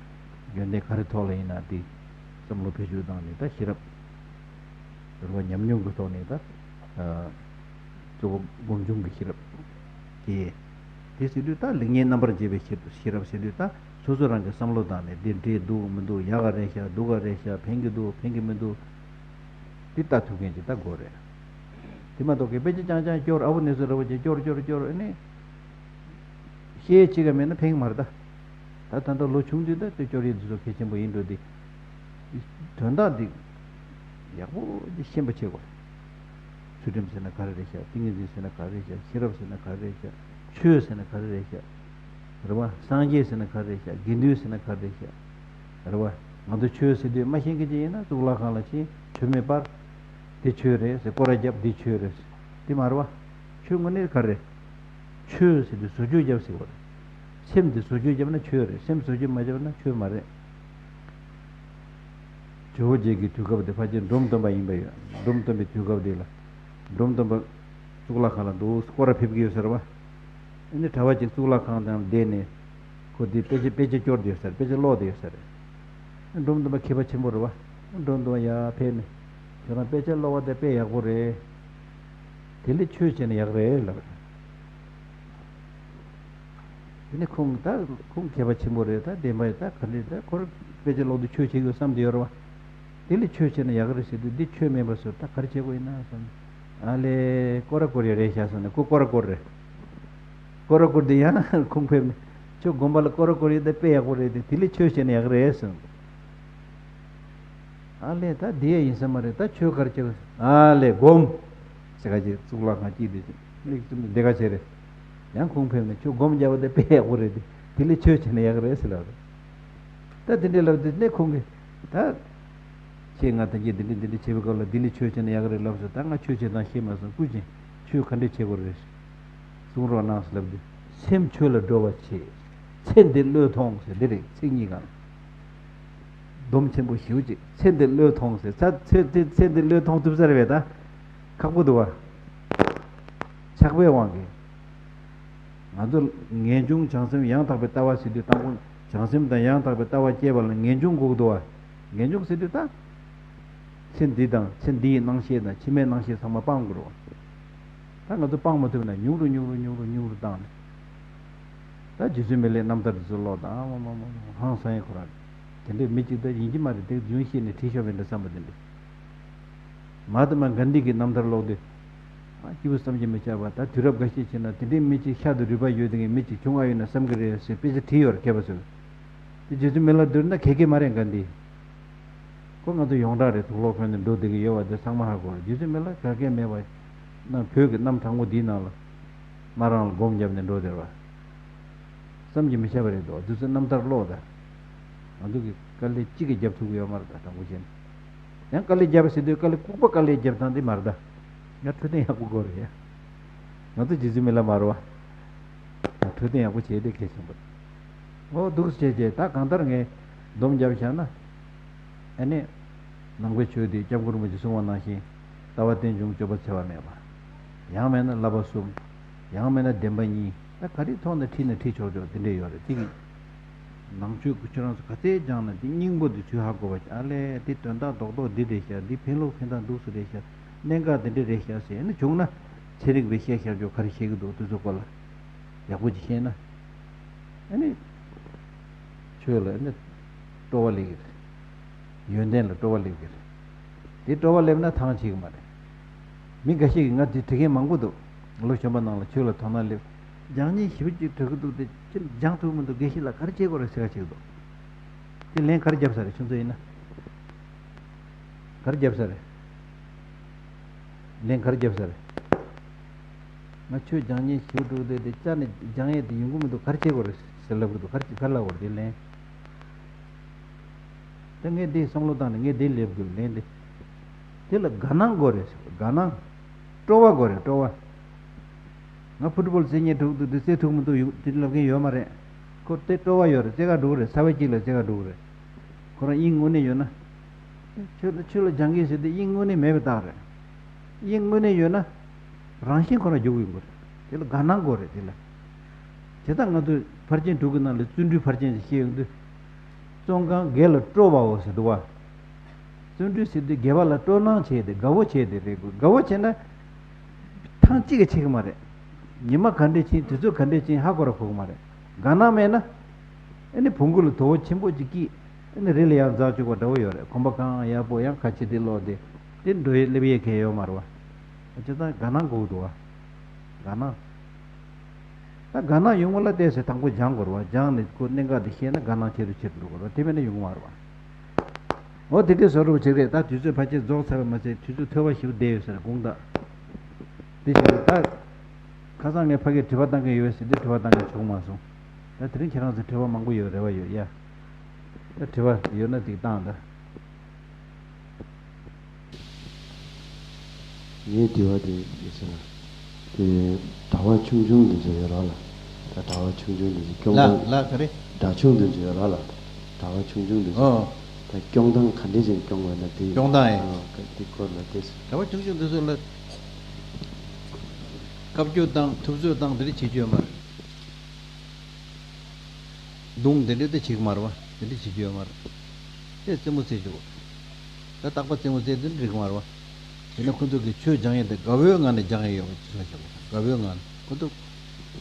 ཡོན་ཏན་ག་རེ་ཐོག་ལ་ཡིན་ན་དེ་བསམ་བློ་བེད་སྤྱོད་བཏང་ནས་ད་ཤེས་རབ། རེད་བ། ཉམས་མྱོང་གི་ཐོག་ནས་ད། གཙོ་བོ་སྒོམ་བྱུང་གི་ཤེས་རབ། དེ། དེ་ཟེར་དུས་ད་ལེགས་ཉེས་རྣམ་པར་འབྱེད་པའི་ཤེས་ཤེས་རབ་ཟེར་དུས་ད་སོ་སོ་རང་གི་བསམ་བློ་བཏང་ནས་འདི་འདྲས་འདུག་མི་འདུག་ཡག་ག་རེད་ཤག་སྡུག་ག་རེད་ཤག་ཕན་གི་འདུག་ཕན་གི་མི་འདུག་དེ་ལྟ་ཐུབ་མཁན་ཅིག་ད་དགོས་རེད། དེ་མ་གཏོགས་ཀྱི་དཔེ་ཆ་རྐྱང་རྐྱང་སྐྱོར། ཨ་བོ་ནེ་སོ་ར་བོ་ཅན་སྐྱོར་སྐྱོར་སྐྱོར་ཨ་ནི། ཤེས་ཡས་ཅི་ག་མེད་ན་ཕན་གི་མ་རེད་ད། ད་ད་ལྟ་ལོ་ཆུང་དུས་ད་དེ་སྐྱོར་ཡས་འདི་ཚོ་གལ་ཆེན་པོ་ཡིན་འགྲོ་འདི། དོན་དག་འདི་ཡག་པོ་འདི་ཤེས་པ་བྱེད་དགོས། ཚུལ་ཁྲིམས་ཟེར་ན་ག་རེ་རེད་ཤག་ཏིང་ངེ་འཛིན་ཟེར་ན་ག་རེ་རེད་ཤག་ཤེས་རབ་ཟེར་ན་ག་རེ་རེད་ཤག་ཆོས་ཟེར་ན་ག་རེ་རེད་ཤག་རེད་བ། སངས་རྒྱས་ཟེར་ན་ག་རེ་རེད་ཤག་དགེ་འདུན་ཟེར་ན་ག་རེ་རེད་ཤག་རེད་བ། ང་ཚོ་ཆོས་ཟེར་དུས་མ་ཤེས་མཁན་ཅིག་ཡིན་ན་གཙུག་ལག་ཁང་ལ་ཕྱིན། ཆོས་མེད་པར་དེ་ཆོས་རེད་ཟེར། སྐོར་ར་བརྒྱབ་འདི་ཆོས་རེད་ཟེར། དེ་མ་རེད་བ། ཆོས་དངོས་གནས་ག་རེ་རེད། ཆོས་ཟེར་དུས་བཟོ་བཅོས་བརྒྱབ་ཟེར་བ་རེད། སེམས་དེ་བཟོ་བཅོས་བརྒྱབ་ན་ཆོས་རེད། སེམས་བཟོ་བཅོས་མ་བརྒྱབ་ན་ཆོས་མ་རེད། ཇོ་བོ་རྗེ་གི་དུས་སྐབས་དེ་ཕལ་ཆེར་འབྲོམ་སྟོན་པ་ཡིན་པ་ཡོད། འབྲོམ་སྟོན་པའི་དུས་སྐབས་དེ་ལ། འབྲོམ་སྟོན་པ་གཙུག་ལག་ཁང་ལ་འདུག་སྐོར་ར་ཕེབས་ཀྱི་ཡོད་ཟེར་བ། ཨ་ནི་གྲྭ་པ་ཅིག་གཙུག་ལག་ཁང་དང་བསྡད་ནས། ཁོ་དེ་དཔེ་ཆ་དཔེ་ཆ་སྐྱོར་བསྡད་ཡོད་ཟེར། དཔེ་ཆ་ཀློག་བསྡད་ཡོད་ཟེར། འབྲོམ་སྟོན་པ་མཁས་པ་ཆེན་པོ་རེད་བ། འབྲོམ་སྟོན་པ་ཡར་ཕེབས་ནས། ཁྱོད་རང་དཔེ་ཆ་ཀློག་པ་དེ་དཔེ་ཡག་པོ་རེད། དེ་ལས་ཆོས་བྱས་ན་ཡག་རེད་ལབ། དེ་ནས་ཁོང་ད་ཁོང་མཁས་པ་ཆེན་པོ་རེད། ད་བདེན་པ་ད་ག་འདྲ། ད་ཁོར་དཔེ་ཆ་ཀློག་དུས་ཆོས་བྱེད་དགོས་བསམ་དེ་ཡོད་རེད་བ། དེ་ལས་ཆོས་བྱས་ན་ཡག་རེད་ཟེར་དུས། འདི་ཆོས་མིན་པ་བཟོས། ད་ག་རེ་བྱེད་དགོས་ཡིན་ན་བསམ། ཨ་ལས། སྐོར་ར་སྐོར་ཡ་རེད་ཤག་བསམ་ནས། ཁོ་སྐོར་ར་སྐོར་རེད། སྐོར་ར་སྐོར་དུས་ཡང་ཁོང་ཕེབས་ནས། ཁྱོད་དགོན་པ་ལ་སྐོར་ར་སྐོར་ཡ་དེ་དཔེ་ཡག་པོ་རེད་དེ། དེ་ལས་ཆོས་བྱས་ན་ཡག་རེད་བསམ། ཨ་ལས། ད་འདི་ཡ་ཡིན་ས་མ་རེད། ད་ཆོས་ག་རེ་བྱེད་དགོས། ཨ་ལས། སྒོམ་ཟེར་ག་ཅིག་གཙུག་ལག་ཁང་དཀྱིལ་དེ་ཅིག་ལེགས་ཙམ་འདི་ག་བྱས་རེད། ཡང་ཁོང་ཕེབས་ནས་ཁྱོད་སྒོམ་རྒྱག་པ་དེ་དཔེ་ཡག་པོ་རེད་དེ། དེ་ལས་ཆོས་བྱས་ན་ཡག་རེད་ཟེར་ལབ་རེད། ད་དེ་འདྲས་ལབ་དུས་ནས་ཁོང་གིས་ད། ཁྱེད་ང་ད་གིན་འདི་འདྲས་འདི་འདྲས་བྱེད་པའི་སྐབས་ལ་དེ་ལས་ཆོས་བྱས་ན་ཡག་རེད་ལབ་སོང་། ད་ང་ཆོས་བྱེད་སྟངས་ཤེས་མ་སོང་། སྐུ་མཁྱེན། ཆོས་ག་འདྲས་བྱེད་དགོས་རེད། གསུང་རོགས་གནང་ཟེར་ལབ་དུས། སེམས་ཆོས་ལ་འགྲོ་བར་བྱེད། ཚེ་འདི་བློས་ཐོངས་ཟེར། འདི་རེད། ཚིག་གཉིས་སྒང་། སྡོམ་ཆེན་པོ་ཞེ་པོ་ཅིག་ཚེ་འདི་བློས་ཐོངས་ཟེར། ཚ་ཚེ་ཚེ་ཚེ་འདི་བློས་ཐོངས་ཐུབ་ས་རེད་པས། ད་ཁག་པོ་འདུག་བ། ཆགས་པའི་དབང་གིས། ང་ཚོ་ངེས་འབྱུང་བྱང་སེམས་ཡང་དག་པའི་ལྟ་བ་ཟེར་དུས། དང་པོ་བྱང་སེམས་དང་ཡང་དག་པའི་ལྟ་བ་སྐྱེས་པ་ལ་ངེས་འབྱུང་དགོས་ཀྱི་འདུག་བ། ངེས་འབྱུང་ཟེར་དུས་ད། ཚེ་འདི་དང་ཚེ་འདིའི་སྣང་ཤས་དང་ཕྱི་མའི་སྣང་ཤས་ཚང་མ་སྤང་དགོས་རེད་བ། ད་ང་ཚོ་སྤང་མ་ཐུབ་ན་ཉུང་རུ་ཉུང་རུ་ཉུང་རུ་ཉུང་རུ་བཏང་ནས། ད་རྗེ་བཙུན་མི་ལའི་རྣམ་ཐར་འདི་ཚོ་ཀློག་དང་། ཨ་མ་མ་མ་མ། ཧང་སང་ཡས་ཁོ་རང་། དེ་འདྲའི་མི་གཅིག་ད་ཡིན་གྱི་མ་རེད། དེ་རྫུན་བཤད་ནས་བྲིས་ཤོག་མིན་འདྲ་བསམ་པ་དེ་འདྲ། མ་ཧཱ་ཏ་མ་གྷན་དྷི་གི་རྣམ་ཐར་ཀློག་དུས། ཨ། སྐྱིད་པོ་བསམ་གྱིས་མི་ཁྱབ་པ། ད་དུས་རབས་འགའ་ཤས་ཕྱིན་ན་དེ་འདྲའི་མི་གཅིག་ཤ་དང་རུས་པ་ཡོད་མཁན་གྱི་མི་གཅིག་བྱུང་ཨ་ཡོད་ན་བསམ་གྱི་རེད་ཟེར་དཔེ་ཆ་བྲིས་ཡོད་རེད། མཁས་པ་ཚོས། དེ་རྗེ་བཙུན་མི་ལ་བསྡུར་ན་ག་གེ་མ་རེད། གྷན་དྷི། ཁོ་ང་ཚོ་ཡོངས་གྲགས་རེད། དུག་ལོག་གོན་ནས་འགྲོ་བསྡད་ཀྱི་ཡོད་པ་དེ་ཚང་མ་ཧ་གོ་རེད། རྗེ་བཙུན་མི་ལ་ག་གེ་མེད་པ། ནང་བོད་ཀྱི་གནམ་གྲང་མོ་འདིའི་ནང་ལ། མ་རང་ལ་སྒོམ་བརྒྱབ་ནས་འགྲོ་བསྡད་པ། བསམ་གྱིས་མི་ཁྱབ་པ་རེད་འདུག་དེ་ཚོའི་རྣམ་ཐར་ཀློག་དང་། ང་ཚོ་གི་དཀའ་ལས་གཅིག་གིས་རྒྱབ་ཐུབ་ཀྱི་ཡོད་མ་རེད། ད་དྲང་པོ་བཤད་ན། ཡང་དཀའ་ལས་རྒྱབ་ཟེར་དུས་དཀའ་ལས་ལྐུགས་པ་དཀའ་ལས་རྒྱབ་སྟངས་འདི་མ་རེད་ད། ཡང་འཕྲོད་བསྟེན་ཡག་པོ་དགོས་རེད་ཡ། ང་ཚོ་རྗེ་བཙུན་མི་ལ་མ་རེད་བ། ཡང་འཕྲོད་བསྟེན་ཡག་པོ་བྱས་དེ་གལ་ཆེན་པོ་རེད། འོ་འདུག་སེ་བྱས་བྱས། ད་གང་ལྟར་ངས་སྡོམ་བརྒྱབ་བཞག་ན། ཨ་ནི། ནང་པའི་ཆོས་འདི་སྐྱབས་མགོན་རིན་པོ་ཆེས་གསུངས་པ་ནང་བཞིན། ལྟ་བ་རྟེན་འབྱུང་སྤྱོད་པ་འཚེ་བ་མེད་པ། ཡང་མིན་ན་བསླབ་པ་གསུམ། ཡང་མིན་ན་བདེན་པ་གཉིས། ད་ག་རེ་མཐོང་ན་ཁྲིད་ན་ཁྲིད་ཆོག་ཆོག་དེ་འདྲས་ཡོད་རེད། དེ་གི་ནང་ཆོས་ཀྱི་ཁྱོད་རང་ཚོ་ག་ཚད་སྦྱངས་ན་དེ་སྙིང་པོ་དེ་ཚུར་ཧ་གོ་བ། ཨ་ལས། དེ་དོན་དག་རྡོག་རྡོག་འདི་རེད་ཤག་འདི་ཕན་ལུགས་ཕན་སྟངས་འདུག་སེ་རེད་ཤག་གནད་འགག་འདི་འདྲས་རེད་ཤག་ཟེར་ནས་བྱུང་ན། ཚན་རིག་པས་བཤད་བཤད་ཆོག་ག་རེ་བཤད་ཀྱི་འདུག་དེ་ཚོ་སྐོར་ལ་ཡག་པོ་ཅིག་ཤེས་ན། ཨ་ནི། ཆོས་ལ་ཨ་ནི། སྤྲོ་བ་སླེབས་ཀྱི་རེད། ཡོན་ཏན་ལ་སྤྲོ་བ་སླེབས་ཀྱི་རེད། དེ་སྤྲོ་བ་སླེབས་ན་ཐང་ཆད་ཀྱི་མ་རེད། མི་འགའ་ཤས་ཀྱིས། ང་དེ་དྲི་མཁན་མང་པོ་འདུག་ལོ་གཞོན་པ་ནང་ལ་ཆོས་ལ་དོ་སྣང་སླེབས། སྦྱང་ཉིན་ཞེ་པོ་ཅིག་དྲག་གི་འདུག་དེ་ཁྱེད་སྦྱང་ཐུབ་མི་འདུག་དགེ་བཤེས་ལགས་ག་རེ་བྱེད་དགོས་རེད་ཟེར་ག་བྱེད་ཀྱི་འདུག་དེ་ལན་ག་རེ་བརྒྱབ་ས་རེད། ཁྱོད་ཚོ་ཡིན་ན། ག་རེ་བརྒྱབ་ས་རེད། ལན་ག་རེ་བརྒྱབ་ས་རེད། ང་ཆོས་སྦྱང་ཉིན་ཞེ་པོ་དྲག་དེ་དེ་བཅར་ནས་སྦྱང་ཡས་དེ་ཡོང་གི་མི་འདུག་ག་རེ་བྱེད་དགོས་རེད་ཟེར་ལབ་གི་འདུག་ག་རེ་ག་རེ་ལབ་དགོས་རེད། དེ་ལན། ད་ངས་འདི་བསམ་བློ་བཏང་ནས་ངས་འདི་ལབ་དགོས། ལན་འདི། དེ་ལ་དགའ་སྣང་དགོས་རེད་ཟེར། དགའ་སྣང་། སྤྲོ་བ་དགོས་རེད། སྤྲོ་བ། ང་ཕུཊ་བོལ་རྩེད་མཁན་དྲག་འདུག་འདི་རྩེ་ཐུབ་མི་འདུག་ཡོང་དེ་ལབ་མཁན་ཡོད་མ་རེད། ཁོ་དེ་སྤྲོ་བ་ཡོད་རེད། རྩེ་ག་འགྲོ་གི་རེད། ཚ་བ་གཅིག་ལ་རྩེ་ག་འགྲོ་གི་རེད། ཁོ་རང་དབྱིངས་དངོས་གནས་ཡོད་ན། ཆོས་ལ་ཆོས་ལ་སྦྱང་གི་ཟེར་དུས་དབྱིངས་དངོས་གནས་མེད་པའི་རྟགས་རེད། དབྱིངས་དངོས་གནས་ཡོད་ན། རང་བཞིན་ཁོ་རང་འཇུག་ཡོང་གི་རེད། དེ་ལ་དགའ་སྣང་དགོས་རེད། དེ་ལ། བྱས་ཙང་ང་ཚོས་ཕར་ཕྱིན་དྲུག་གི་ནང་ལ་བརྩོན་འགྲུས་ཕར་ཕྱིན་ཞེས་བཤད་ཡོང་དུས། བཙོན་ཁང་དགེ་ལ་སྤྲོ་བའོ་ཟེར་འདུག་བ། བརྩོན་འགྲུས་ཟེར་དུས་དགེ་བ་ལ་སྤྲོ་སྣང་བྱས་ཏེ་དགའ་བོ་བྱས་ཏེ་རེད་དགོས། དགའ་བོ་བྱས་ན། ཐང་གཅིག་གིས་ཆད་ཀྱི་མ་རེད། ཉི་མ་ག་འདྲས་ཕྱིན། དུས་ཚོད་ག་འདྲས་ཕྱིན་ཧ་གོ་ར་གོ་གི་མ་རེད། དགའ་སྣང་མེད་ན། ཨ་ནི་བོང་གུ་ལ་དོ་པོ་ཆེན་པོ་ཅིག་སྐྱེས། ཨ་ནི་རི་ལ་ཡར་འཛེགས་བཅུག་པ་འདྲ་བོ་ཡོད་རེད། གོམ་པ་གང་ཡག་པོ་ཡང་ཁ་ཕྱིར་དེ་སློག་སྟེ། དེ་འགྲོ་ཡས་སླེབས་ཡས་གང་ཡང་ཡོད་མ་རེད་བ། བྱས་ཙང་དགའ་སྣང་དགོས་འདུག་བ། དགའ་སྣང་། ད་དགའ་སྣང་ཡོང་བ་ལ་བལྟས་ཚེ་དང་པོ་སྦྱང་དགོས་རེད་བ། སྦྱངས་ནས་ཁོ་གནད་འགག་དེ་ཤེས་ན་དགའ་སྣང་ཆེ་རུ་ཆེ་རུ་འགྲོ་དགོས་རེད་བ། དེ་མེད་ན་ཡོང་གི་མ་རེད་བ། འོ་དེ་འདྲའི་བཟོ་འདྲ་བོ་ཅིག་རེད། ད་དུས་ཚོད་ཕལ་ཆེར་རྫོགས་ཚར་བ་མ་ཟད། དུས་ཚོད་ཐོལ་པ་ཞིག་བསྡད་ཡོད་ས་རེད། དགོངས་དག་དེ་བྱས་ད། ཁ་སང་ངས་ཕ་གིར་དྲི་བ་བཏང་གི་ཡོད་ཟེར་དུས་དྲི་བ་བཏང་གི་བྱུང་མ་སོང་། ད་དེ་རིང་ཁྱེད་རང་ཚོ་དྲི་བ་མང་པོ་ཡོད་རེ་བ་ཡོད་ཡ། ད་དྲི་བ་ཡོད་ན་ཅིག་བཏང་ད། ངའི་དྲི་བ་དེ་ཡིན་ཟེར་ན། དེ་དྲ་བ་ཆུང་ཆུང་འདི་ཚོ་ཡོད་ར་ལ། ད་དྲ་བ་ཆུང་ཆུང་འདི་ཚོ་སྐྱོང་ལ་སྟངས། ལ་ག་རེ། སྒྲ་ཆུང་འདི་ཚོ་ཡོད་ར་ལ། དྲ་བ་ཆུང་ཆུང་འདི་ཚོ། ཨོ། ད་སྐྱོང་སྟངས་ག་འདྲས་ཅན་སྐྱོང་དགོས་ན་དེ། སྐྱོང་སྟངས་ཨེ། ཨ་ག་དེ་སྐོར་ལ་དེ། དྲ་བ་ཆུང་ཆུང་འདི་ཚོ་ལ། བཀའ་བཀྱོན་བཏང་ཐུབ་ཚོད་བཏང་དེ་འདྲས་བྱེད་རྒྱུ་ཡོད་མ་རེད། རྡུང་དེ་འདྲས་དེ་བྱེད་ཀྱི་མ་རེད་བ། དེ་འདྲས་བྱེད་རྒྱུ་ཡོད་མ་རེད། དེ་རྩེད་མོ་རྩེ་རྒྱུ། ད་རྟག་པ་རྩེད་མོ་རྩེ་དེ་འདྲས་རིག་མ་རེད་བ། དེ་ན་ཁོ་ཚོ་གི་ཆོས་སྦྱང་ཡས་དེ་དགའ་བོའི་ངང་ནས་སྦྱང་ཡས་ཡོད་པ་ཅིག་ལ་བཞག་པ་དང་དགའ་བོའི་ངང་ནས་ཁོ་ཚོ།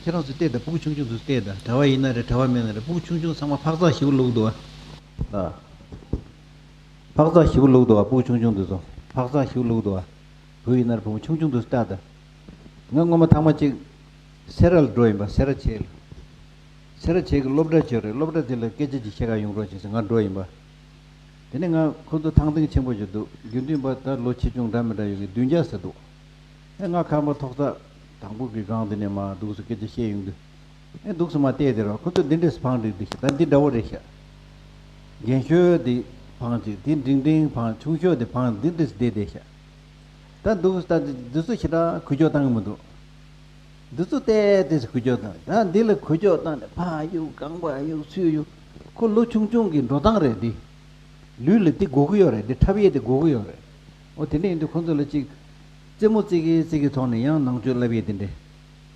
ཁྱེད་རང་ཚོ་བལྟས་དང་ཕྲུ་གུ་ཆུང་ཆུང་ཚོ་བལྟས་དང་གྲྭ་བ་ཡིན་ན་རེད་གྲྭ་བ་མིན་ན་རེད་ཕྲུ་གུ་ཆུང་ཆུང་ཚང་མ་འཕག་འཚག་ཞེ་པོ་ལུག་འདུག་བ། ཨ། འཕག་འཚག་ཞེ་པོ་ལུག་འདུག་བ་ཕྲུ་གུ་ཆུང་ཆུང་དེ་ཚོ་འཕག་འཚག་ཞེ་པོ་ལུག་འདུག་བ། བུ་ཡིན་ན་རེད་བུ་མོ་ཆུང་ཆུང་དུས་སུ་ལྟ་དང་། ང་སྔོན་མ་ཐེངས་མ་གཅིག་སེ་ར་ལ་འགྲོ་ཡིན་པ་སེ་ར་བྱེས་ལ། སེ་ར་བྱེས་ཀྱི་སློབ་གྲྭ་བྱས་རེད་སློབ་གྲྭ་དེ་ལ་སྐད་ཆ་ཅིག་བཤད་ག་ཡོང་རོགས་བྱེད་ཟེར་ང་འགྲོ་ཡིན་པ། དེ་ནས་ང་ཁོ་ཚོ་ཐང་ཐིང་ཆེན་པོ་ཞིག་འདུག་དགེ་འདུན་པ་ད་ལོ་ཆེ་ཆུང་འདྲ་མི་འདྲ་ཡོད་གི་བདུན་བརྒྱ་ཟེར་འདུག་ཨེ་ང་ཁ་མ་ཐོག་ས་དང་པོ་གི་སྒང་དེ་ནས་མ་འདུག་སེ་སྐད་ཆ་བཤད་ཡོང་དུས། ཨེ་འདུག་སེ་མ་བལྟས་དེ་རོ་ཁོ་ཚོ་འདི་འདྲས་སུ་འཕངས་འགྲིག་འདི་ཤི་ད་འདི་འདྲ་བོ་རེད་ཤག་རྒན་ཤོས་དེ་འཕངས་ཅིག་དེ་འབྲིང་འབྲིང་འཕངས་ཆུང་ཤོས་དེ་འཕངས་འདི་འདྲས་སུ་བསྡད་བསྡད་ཤག་ད་འདུག་སེ་ད་འདི་ཚོ་ཞེ་དྲག་འགུལ་སྐྱོད་བཏང་གི་མི་འདུག་འདི་ཚོ་བལྟས་བལྟས་སུ་འགུལ་སྐྱོད་བཏང་ད་འདི་ལ་འགུལ་སྐྱོད་བཏང་ནས་ཕར་གཡུག་རྐང་པ་གཡུག་ཚུར་གཡུག་ཁོ་ལོ་ཆུང་ཆུང་གི་འགྲོ་སྟངས་རེད་འདི། ལུས་ལ་འདི་དགོས་ཀྱི་ཡོད་རེད་འདི་འཁྲབ་ཡས་འདི་དགོས་ཀྱི་ཡོད་རེད། འོ་དེ་འདྲ་ཡིན་དུས་ཁོང་ཚོ་ལ་ཅིག་རྩེད་མོ་རྩེ་གི་རྩེ་གི་ཐོག་ནས་ཡང་ནང་ཆོས་བསླབ་ཡས་དེ་འདྲ་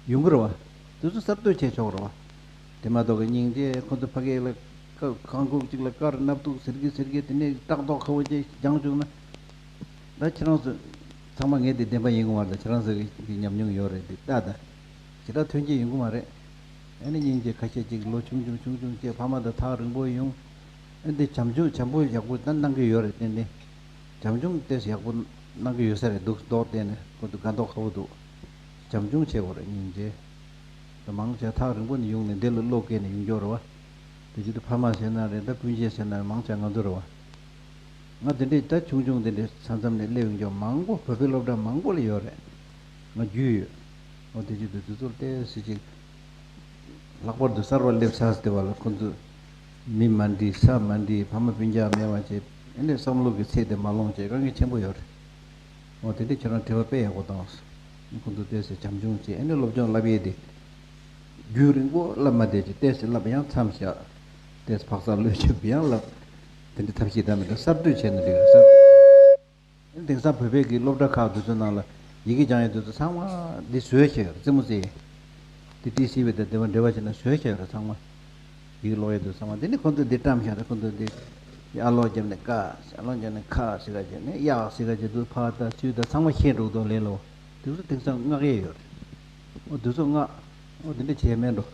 ཡོང་གི་རེད་བ། དེ་ཚོ་གསར་གཏོད་བྱས་ཆོག་རེད་བ། དེ་མ་གཏོགས་ཀྱི་སྙིང་རྗེ་ཁོང་ཚོ་ཕ་གི་ལ་ཁ་ཁང་ཁུག་ཅིག་ལ་དཀར་སྣབས་ཏུག་ཟེར་གི་ཟེར་གི་དེ་ནས་སྟག་ཏོག་ཁ་བོ་ཅིག་སྦྱང་བཅུག་ན། ད་ཁྱེད་རང་ཚོ་ཚང་མ་ངས་དེ་བདེན་པ་ཡིན་གི་མ་རེད་ད་ཁྱེད་རང་ཚོ་གི་ཉམས་མྱོང་ཡོད་རེད་དེ་ལྟ་ད། ཞེ་དྲག་ཐོན་སྐྱེད་ཡོང་གི་མ་རེད། ཨ་ནི་སྙིང་རྗེ་ཁ་ཤས་ཅིག་ལོ་ཆུང་ཆུང་ཆུང་ཆུང་བྱས་ཕ་མ་དང་ཐག་རིང་པོ་ཡོང་། ཨ་འདི་བྱམས་སྐྱོང་བྱམས་པོ་ཡག་པོ་ད་གནང་གི་ཡོད་རེད་ཏན་ཏན། བྱམས་སྐྱོང་ཏོག་ཙམ་ཡག་པོ་གནང་གི་ཡོད་ས་རེད་འདུག་མདོག་བལྟས་ནས་ཁོ་ཚོ་དགའ་མདོག་ཁ་པོ་འདུག་བྱམས་སྐྱོང་བྱེད་དགོས་རེད་སྙིང་རྗེ། ད་མང་ཆེ་ཐག་རིང་པོ་ནས་ཡོང་ནས་འདི་ལ་བློ་བཀལ་ནས་ཡོང་རྒྱུ་རེད་བ། དེ་བྱེད་དུས་ཕ་མ་ཟེར་ན་རེད་ད་སྤུན་མཆེད་ཟེར་ན་རེད་མང་ཆེ་ང་ཚོ་རེད་བ། ང་དེ་འདྲའི་ད་ཆུང་ཆུང་དེ་འདྲའི་ས་མཚམས་ནས་སླེབས་ཡོང་རྒྱུ་མང་པོ་བོད་པའི་སློབ་གྲྭ་མང་པོ་ལ་ཡོད་རེད། ང་རྒྱུས་ཡོད། འོ་དེ་བྱེད་དུས་དེ་ཚོར་ལྟས་སི་ཅིག་ལྷག་པར་དུ་གསར་བ་སླེབས་ཚར་ཟེར་བ་ལ་ཁོ་ཚོ་མི་མ་འགྲིག་ས་མ་འགྲིག་ཕ་མ་སྤུན་ཀྱག་མེད་པ་བྱས་ཨེ་ནས་བསམ་བློ་གི་ཚད་དེ་མ་ལོངས་བྱས་དཀའ་ངལ་ཆེན་པོ་ཡོད་རེད། འོ་དེ་འདྲའི་ཁྱེད་རང་དྲི་བ་དཔེ་ཡག་པོ་བཏང་སོང་། ཁོ་ཚོ་ལྟས་སི་བྱམས་སྐྱོང་བྱས་ཨེ་ནས་སློབ་སྦྱོང་བསླབ་ཡས་དེ། རྒྱུན་རིང་པོ་བསླབ་མ་བསྡད་ཅིག་ལྟས་སི་བསླབ་ཡང་མཚམས་བཞག་ལྟས་སི་འཕག་འཚག་ལོས་བྱེད་པ་ཡང་བསླབ། དེ་འདྲའི་ཐབས་ཤེས་དང་མི་འདྲ་གསར་གཏོད་བྱས་ན་འགྲིག་གི་རེད་གསར། དེང་སང་བོད་པའི་གི་སློབ་གྲྭ་ཁག་དེ་ཚོ་ནང་ལ་ཡི་གེ་སྦྱང་ཡས་དེ་ཚོ་ཚང་མ་འདི་བཟོས་བྱས་ཡོད་རེད་རྩེད་མོ་རྩེ་ཡས། དེ་ཏི་སི་ཝི་དང་དེ་བ་འབྲེལ་བ་བྱས་ན་བཟོས་བྱས་ཡོད་རེད་ཚང་མ། ཡི་གེ་ཀློག་ཡས་དེ་ཚང་མ་དེ་ནི་ཁོང་ཚོ་འདི་བཀྲམ་བཞག་རེད་ཁོང་ཚོ་འདི། ཨ་ལོག་བརྒྱབ་ནས་ཀ་ཨ་ལོག་བརྒྱབ་ནས་ཁ་ཟེར་ག་བྱས་ནས་གཡག་ཟེར་ག་བྱས་དུས་ཕར་ལྟ་ཚུར་ལྟ་ཚང་མ་ཤེས་འགྲོ་འདུག་ལས་ལོ། དེ་ཚོ་དེང་སང་མངགས་ཡས་ཡོད་རེད། འོ་དེ་ཚོ་མངགས། འོ་དེ་འདྲ་བྱས་མེད་འགྲོ།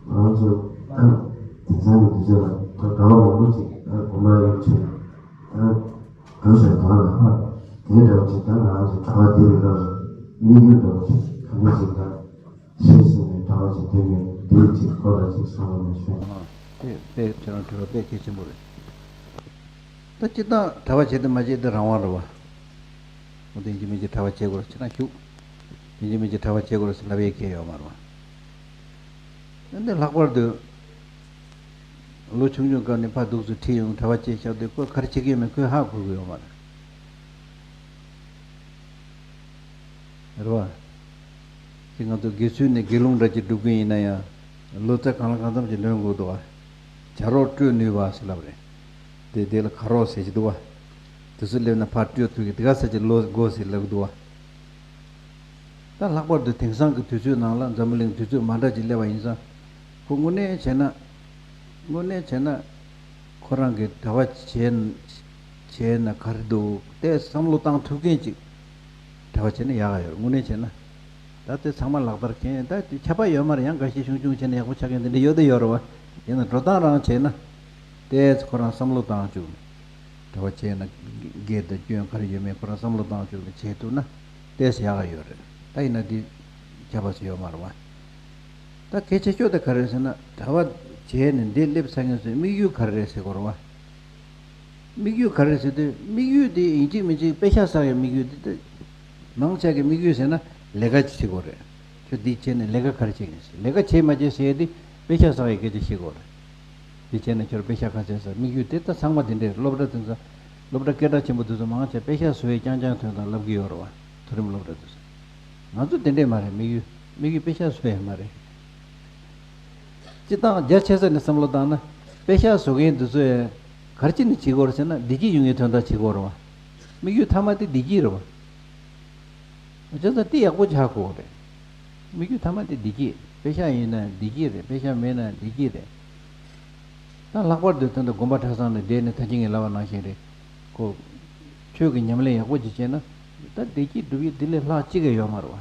ང་ཚོ་ད་དེང་སང་གི་དུས་ཚོད་ལ་ད་གྲྭ་པ་མང་པོ་ཅིག་ད་དགོན་པ་ཡོད་ཚུལ་ད་བོད་ཤར་དོན་ལ་དེ་འདྲ་བ་ཅིག་ད་ང་ཚོ་གྲྭ་པ་དེ་རིགས་ལ་དམིགས་ཡུལ་འདྲ་བ་ཅིག་ག་འདྲ་ཅིག་ད་ཤེས་སོང་ནས་གྲྭ་པ་ཅིག་དེ་ནས་དེ་ཅིག་ཁོ་ལ་ཅིག་བསམ་བློ་ནས་ཤོད། དེ་དཔེ་ཁྱེད་རང་དྲི་བ་དཔེ་གལ་ཆེན་པོ་རེད། ད་སྤྱིར་བཏང་གྲྭ་པ་བྱེད་དང་མ་བྱེད་དེ་རང་དབང་རེད་བ། འོ་དེ་ཡིན་གཅིག་མིན་གཅིག་གྲྭ་པ་བྱེད་དགོས་རེད་ཁྱེད་རང་ཞུགས། ཡིན་གཅིག་མིན་གཅིག་གྲྭ་པ་བྱེད་དགོས་རེད་ཟེར་ལབ་ཡས་ཁེལ་ཡོད་མ་རེད་བ། འདི་ལྷག་པར་དུ། ལོ་ཆུང་ཆུང་སྐབས་ནས་ཕར་འདུག་སེ་ཁྲིད་ཡོང་གྲྭ་པ་བྱས་བཞག་དུས་ཁོས་ག་རེ་བྱེད་ཀྱི་ཡོད་མེད་ཁོས་ཧ་གོ་གི་ཡོད་མ་རེད། རེད་བ། དེ་ང་ཚོ་དགེ་ཚུལ་ནས་དགེ་སློང་འདྲ་ཅིག་སྒྲུབ་ཀྱི་ཡིན་ན་ཡང་། ལོ་ཙཱ་གང་ལ་གང་འཚམ་ཅིག་ལོན་དགོས་འདུག་བ། བྱ་རོག་སྤྲོད་ནུས་པ་ཟེར་ལབ་རེད། དེ་དེ་ལ་ཁ་རོག་ཟེར་གྱི་འདུག་བ། དེ་ཚོ་སླེབས་ན་ཕར་སྤྲོད་ཐུབ་ཀྱི་དེ་ག་ས་ཅིག་ལོ་དགོས་ཟེར་ལབ་ཀྱི་འདུག་བ། ད་ལྷག་པར་དུ་དེང་སང་གི་དུས་ཚོད་ནང་ལ་འཛམ་བུ་གླིང་དུས་ཚོད་མ་འདྲ་ཅིག་སླེབས་པ་ཡིན་ཙང་། ཁོ་དངོས་གནས་བྱས་ན། དངོས་གནས་བྱས་ན། ཁོ་རང་གི་གྲྭ་པ་བྱས་བྱས་ན་ག་རེ་འདུག་དེ་བསམ་བློ་བཏང་ཐུབ་མཁན་ཅིག་གྲྭ་པ་བྱས་ན་ཡག་ག་ཡོད་རེད་དངོས་གནས་བྱས་ན། ད་དེ་ཚང་མ་ལག་བསྟར་མཁན་ད་དེ་ཁྱབ་པ་ཡོད་མ་རེད་ཡང་འགའ་ཤས་ཆུང་ཆུང་བྱས་ན་ཡག་པོ་ཆགས་མཁན་དེ་འདྲ་ཡོད་དེ་ཡོད་རེད་བ། ཡིན་ན་འགྲོ་སྟངས་རང་བྱས་ན། དེ་ཁོ་རང་བསམ་བློ་བཏང་བཅུག་ནས། གྲྭ་པ་བྱས་ན་དགེ་དང་སྐྱོན་ག་རེ་ཡོད་མེད་ཁོ་རང་བསམ་བློ་བཏང་བཅུག་ནས་བྱས་ཐུབ་ན་ཏོག་ཙམ་ཡག་ག་ཡོད་རེད། ད་ཡིན་ན་འདི་ཁྱབ་པ་ཟེར་ཡོད་མ་རེད་བ། ད་གལ་ཆེ་ཤོས་དེ་ག་རེ་རེད་ཟེར་ན་གྲྭ་པ་བྱས་ནས་འདི་སླེབས་ཚར་མཁན་ཚོའི་དམིགས་ཡུལ་ག་རེ་རེད་ཟེར་དགོས་རེད་བ། དམིགས་ཡུལ་ག་རེ་ཟེར་དུས་དམིགས་ཡུལ་དེ་ཡིན་གཅིག་མིན་གཅིག་དཔེ་ཤག་བསགས་ཡའི་དམིགས་ཡུལ་དེ་དེ། མང་ཆེ་གི་དམིགས་ཡུལ་ཟེར་ན་ལས་ཀ་ཅིག་བྱེད་དགོས་རེད། ཁྱོད་འདི་བྱས་ནས་ལས་ཀ་ག་རེ་བྱེད་ཀྱི་ཡིན་ཟེར། ལས་ཀ་བྱེད་མ་བྱེད་ཟེར་ཡ་དེ་དཔེ་ཤག་བསགས་ཡའི་སྐད་ཆ་བཤད་དགོས་རེད། འདི་བྱས་ན་ཁྱོད་དཔེ་ཤག་ག་ཚད་བསགས། དམིགས་ཡུལ་དེ་ད་ཚང་མ་དེ་འདྲས། སློབ་གྲྭ་དེ་ཚོ་སློབ་གྲྭ་སྐད་གྲགས་ཆེན་པོ་དེ་ཚོ་མང་ཆེ་དཔེ་ཤག་བཟོ་ཡའི་རྐྱང་རྐྱང་དོན་དག་ལབ་ཀྱི་ཡོད་རེད་བ། མཐོ་རིམ་སློབ་གྲྭ་དེ་ཚོ། ང་ཚོ་དེ་འདྲས་མ་རེད། དམིགས་ཡུལ་དམིགས་ཡུལ་དཔེ་ཤག་བཟོ་ཡ་མ་རེད། སྤྱིར་བཏང་རྒྱ་ཆེ་ས་ནས་བསམ་བློ་བཏང་ན། དཔེ་ཤག་བཟོ་མཁན་འདི་ཚོས་ག་རེ་བྱས་ནས་བྱེད་ཀྱི་ཡོད་རེད་ཟེར་ན། བདེ་སྐྱིད་ཡོང་ཡའི་དོན་དག་བྱེད་ཀྱི་ཡོད་རེད་བ། དམིགས་ཡུལ་མཐའ་མ་དེ་བདེ་སྐྱིད་རེད་བ། བྱས་ཙང་དེ་ཡག་པོ་ཆགས་དགོས་རེད། དམིགས་ཡུལ་མཐའ་མ་དེ་བདེ་སྐྱིད། དཔེ་ཤག་ཡིན་ན་བདེ་སྐྱིད་རེད། དཔེ་ཤག་མེད་ན་བདེ་སྐྱིད་རེད། ད་ལྷག་པར་དུ་ད་ལྟ་དགོན་པ་གྲྭ་ཚང་ནས་བསྡད་ནས་ད་ཅི་ངས་ལབ་པ་ནང་བཞིན་རེད། ཁོ། ཆོས་ཀྱི་ཉམས་ལེན་ཡག་པོ་ཅིག་བྱས་ན། ད་བདེ་སྐྱིད་སྒྲུབ་ཡུལ་འདི་ལས་ལྷག་ཅི་ག་ཡོད་མ་རེད་བ།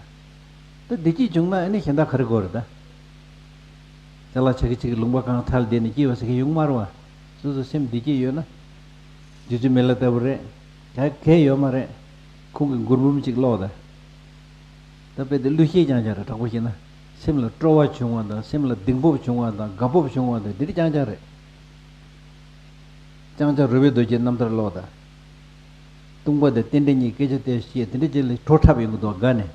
ད་བདེ་སྐྱིད་བྱུང་ན་ཨ་ནི་གཞན་དག་ག་རེ་དགོས་རེད་ད། ཅ་ལག་ཆ་གི་ཅིག་གི་ལུང་པ་གང་ཐལ་བསྡད་ནས་སྐྱིད་པ་ཟེར་མཁན་ཡོང་མ་རེད་བ། སོ་སོ་སེམས་བདེ་སྐྱིད་ཡོད་ན། རྗེ་བཙུན་མི་ལ་ལྟ་བུ་རེད། ག་གས་ཡོད་མ་རེད། ཁོང་གི་མགུར་འབུམ་ཅིག་ཀློག་ད། ད་དཔེ་དེ་གླུ་གཞས་རྐྱང་རྐྱང་རེད། དྲང་པོ་བཤད་ན། སེམས་ལ་སྤྲོ་བ་བྱུང་བ་དང་། སེམས་ལ་གདིང་སྤོབས་བྱུང་བ་དང་། དགའ་སྤོབས་བྱུང་བ་དང་། འདི་རྐྱང་རྐྱང་རེད། ལྕང་སྐྱ་རོལ་པའི་རྡོ་རྗེའི་རྣམ་ཐར་ཀློག་དང་། སྟོང་པ་དང་རྟེན་འབྲེལ་གཉིས་སྐད་ཆ་དེ་བཤད། དེ་འདྲ་ཅིག་ལ་བྲོ་འཁྲབ་ཡོང་གི་འདུག་དགའ་ནས།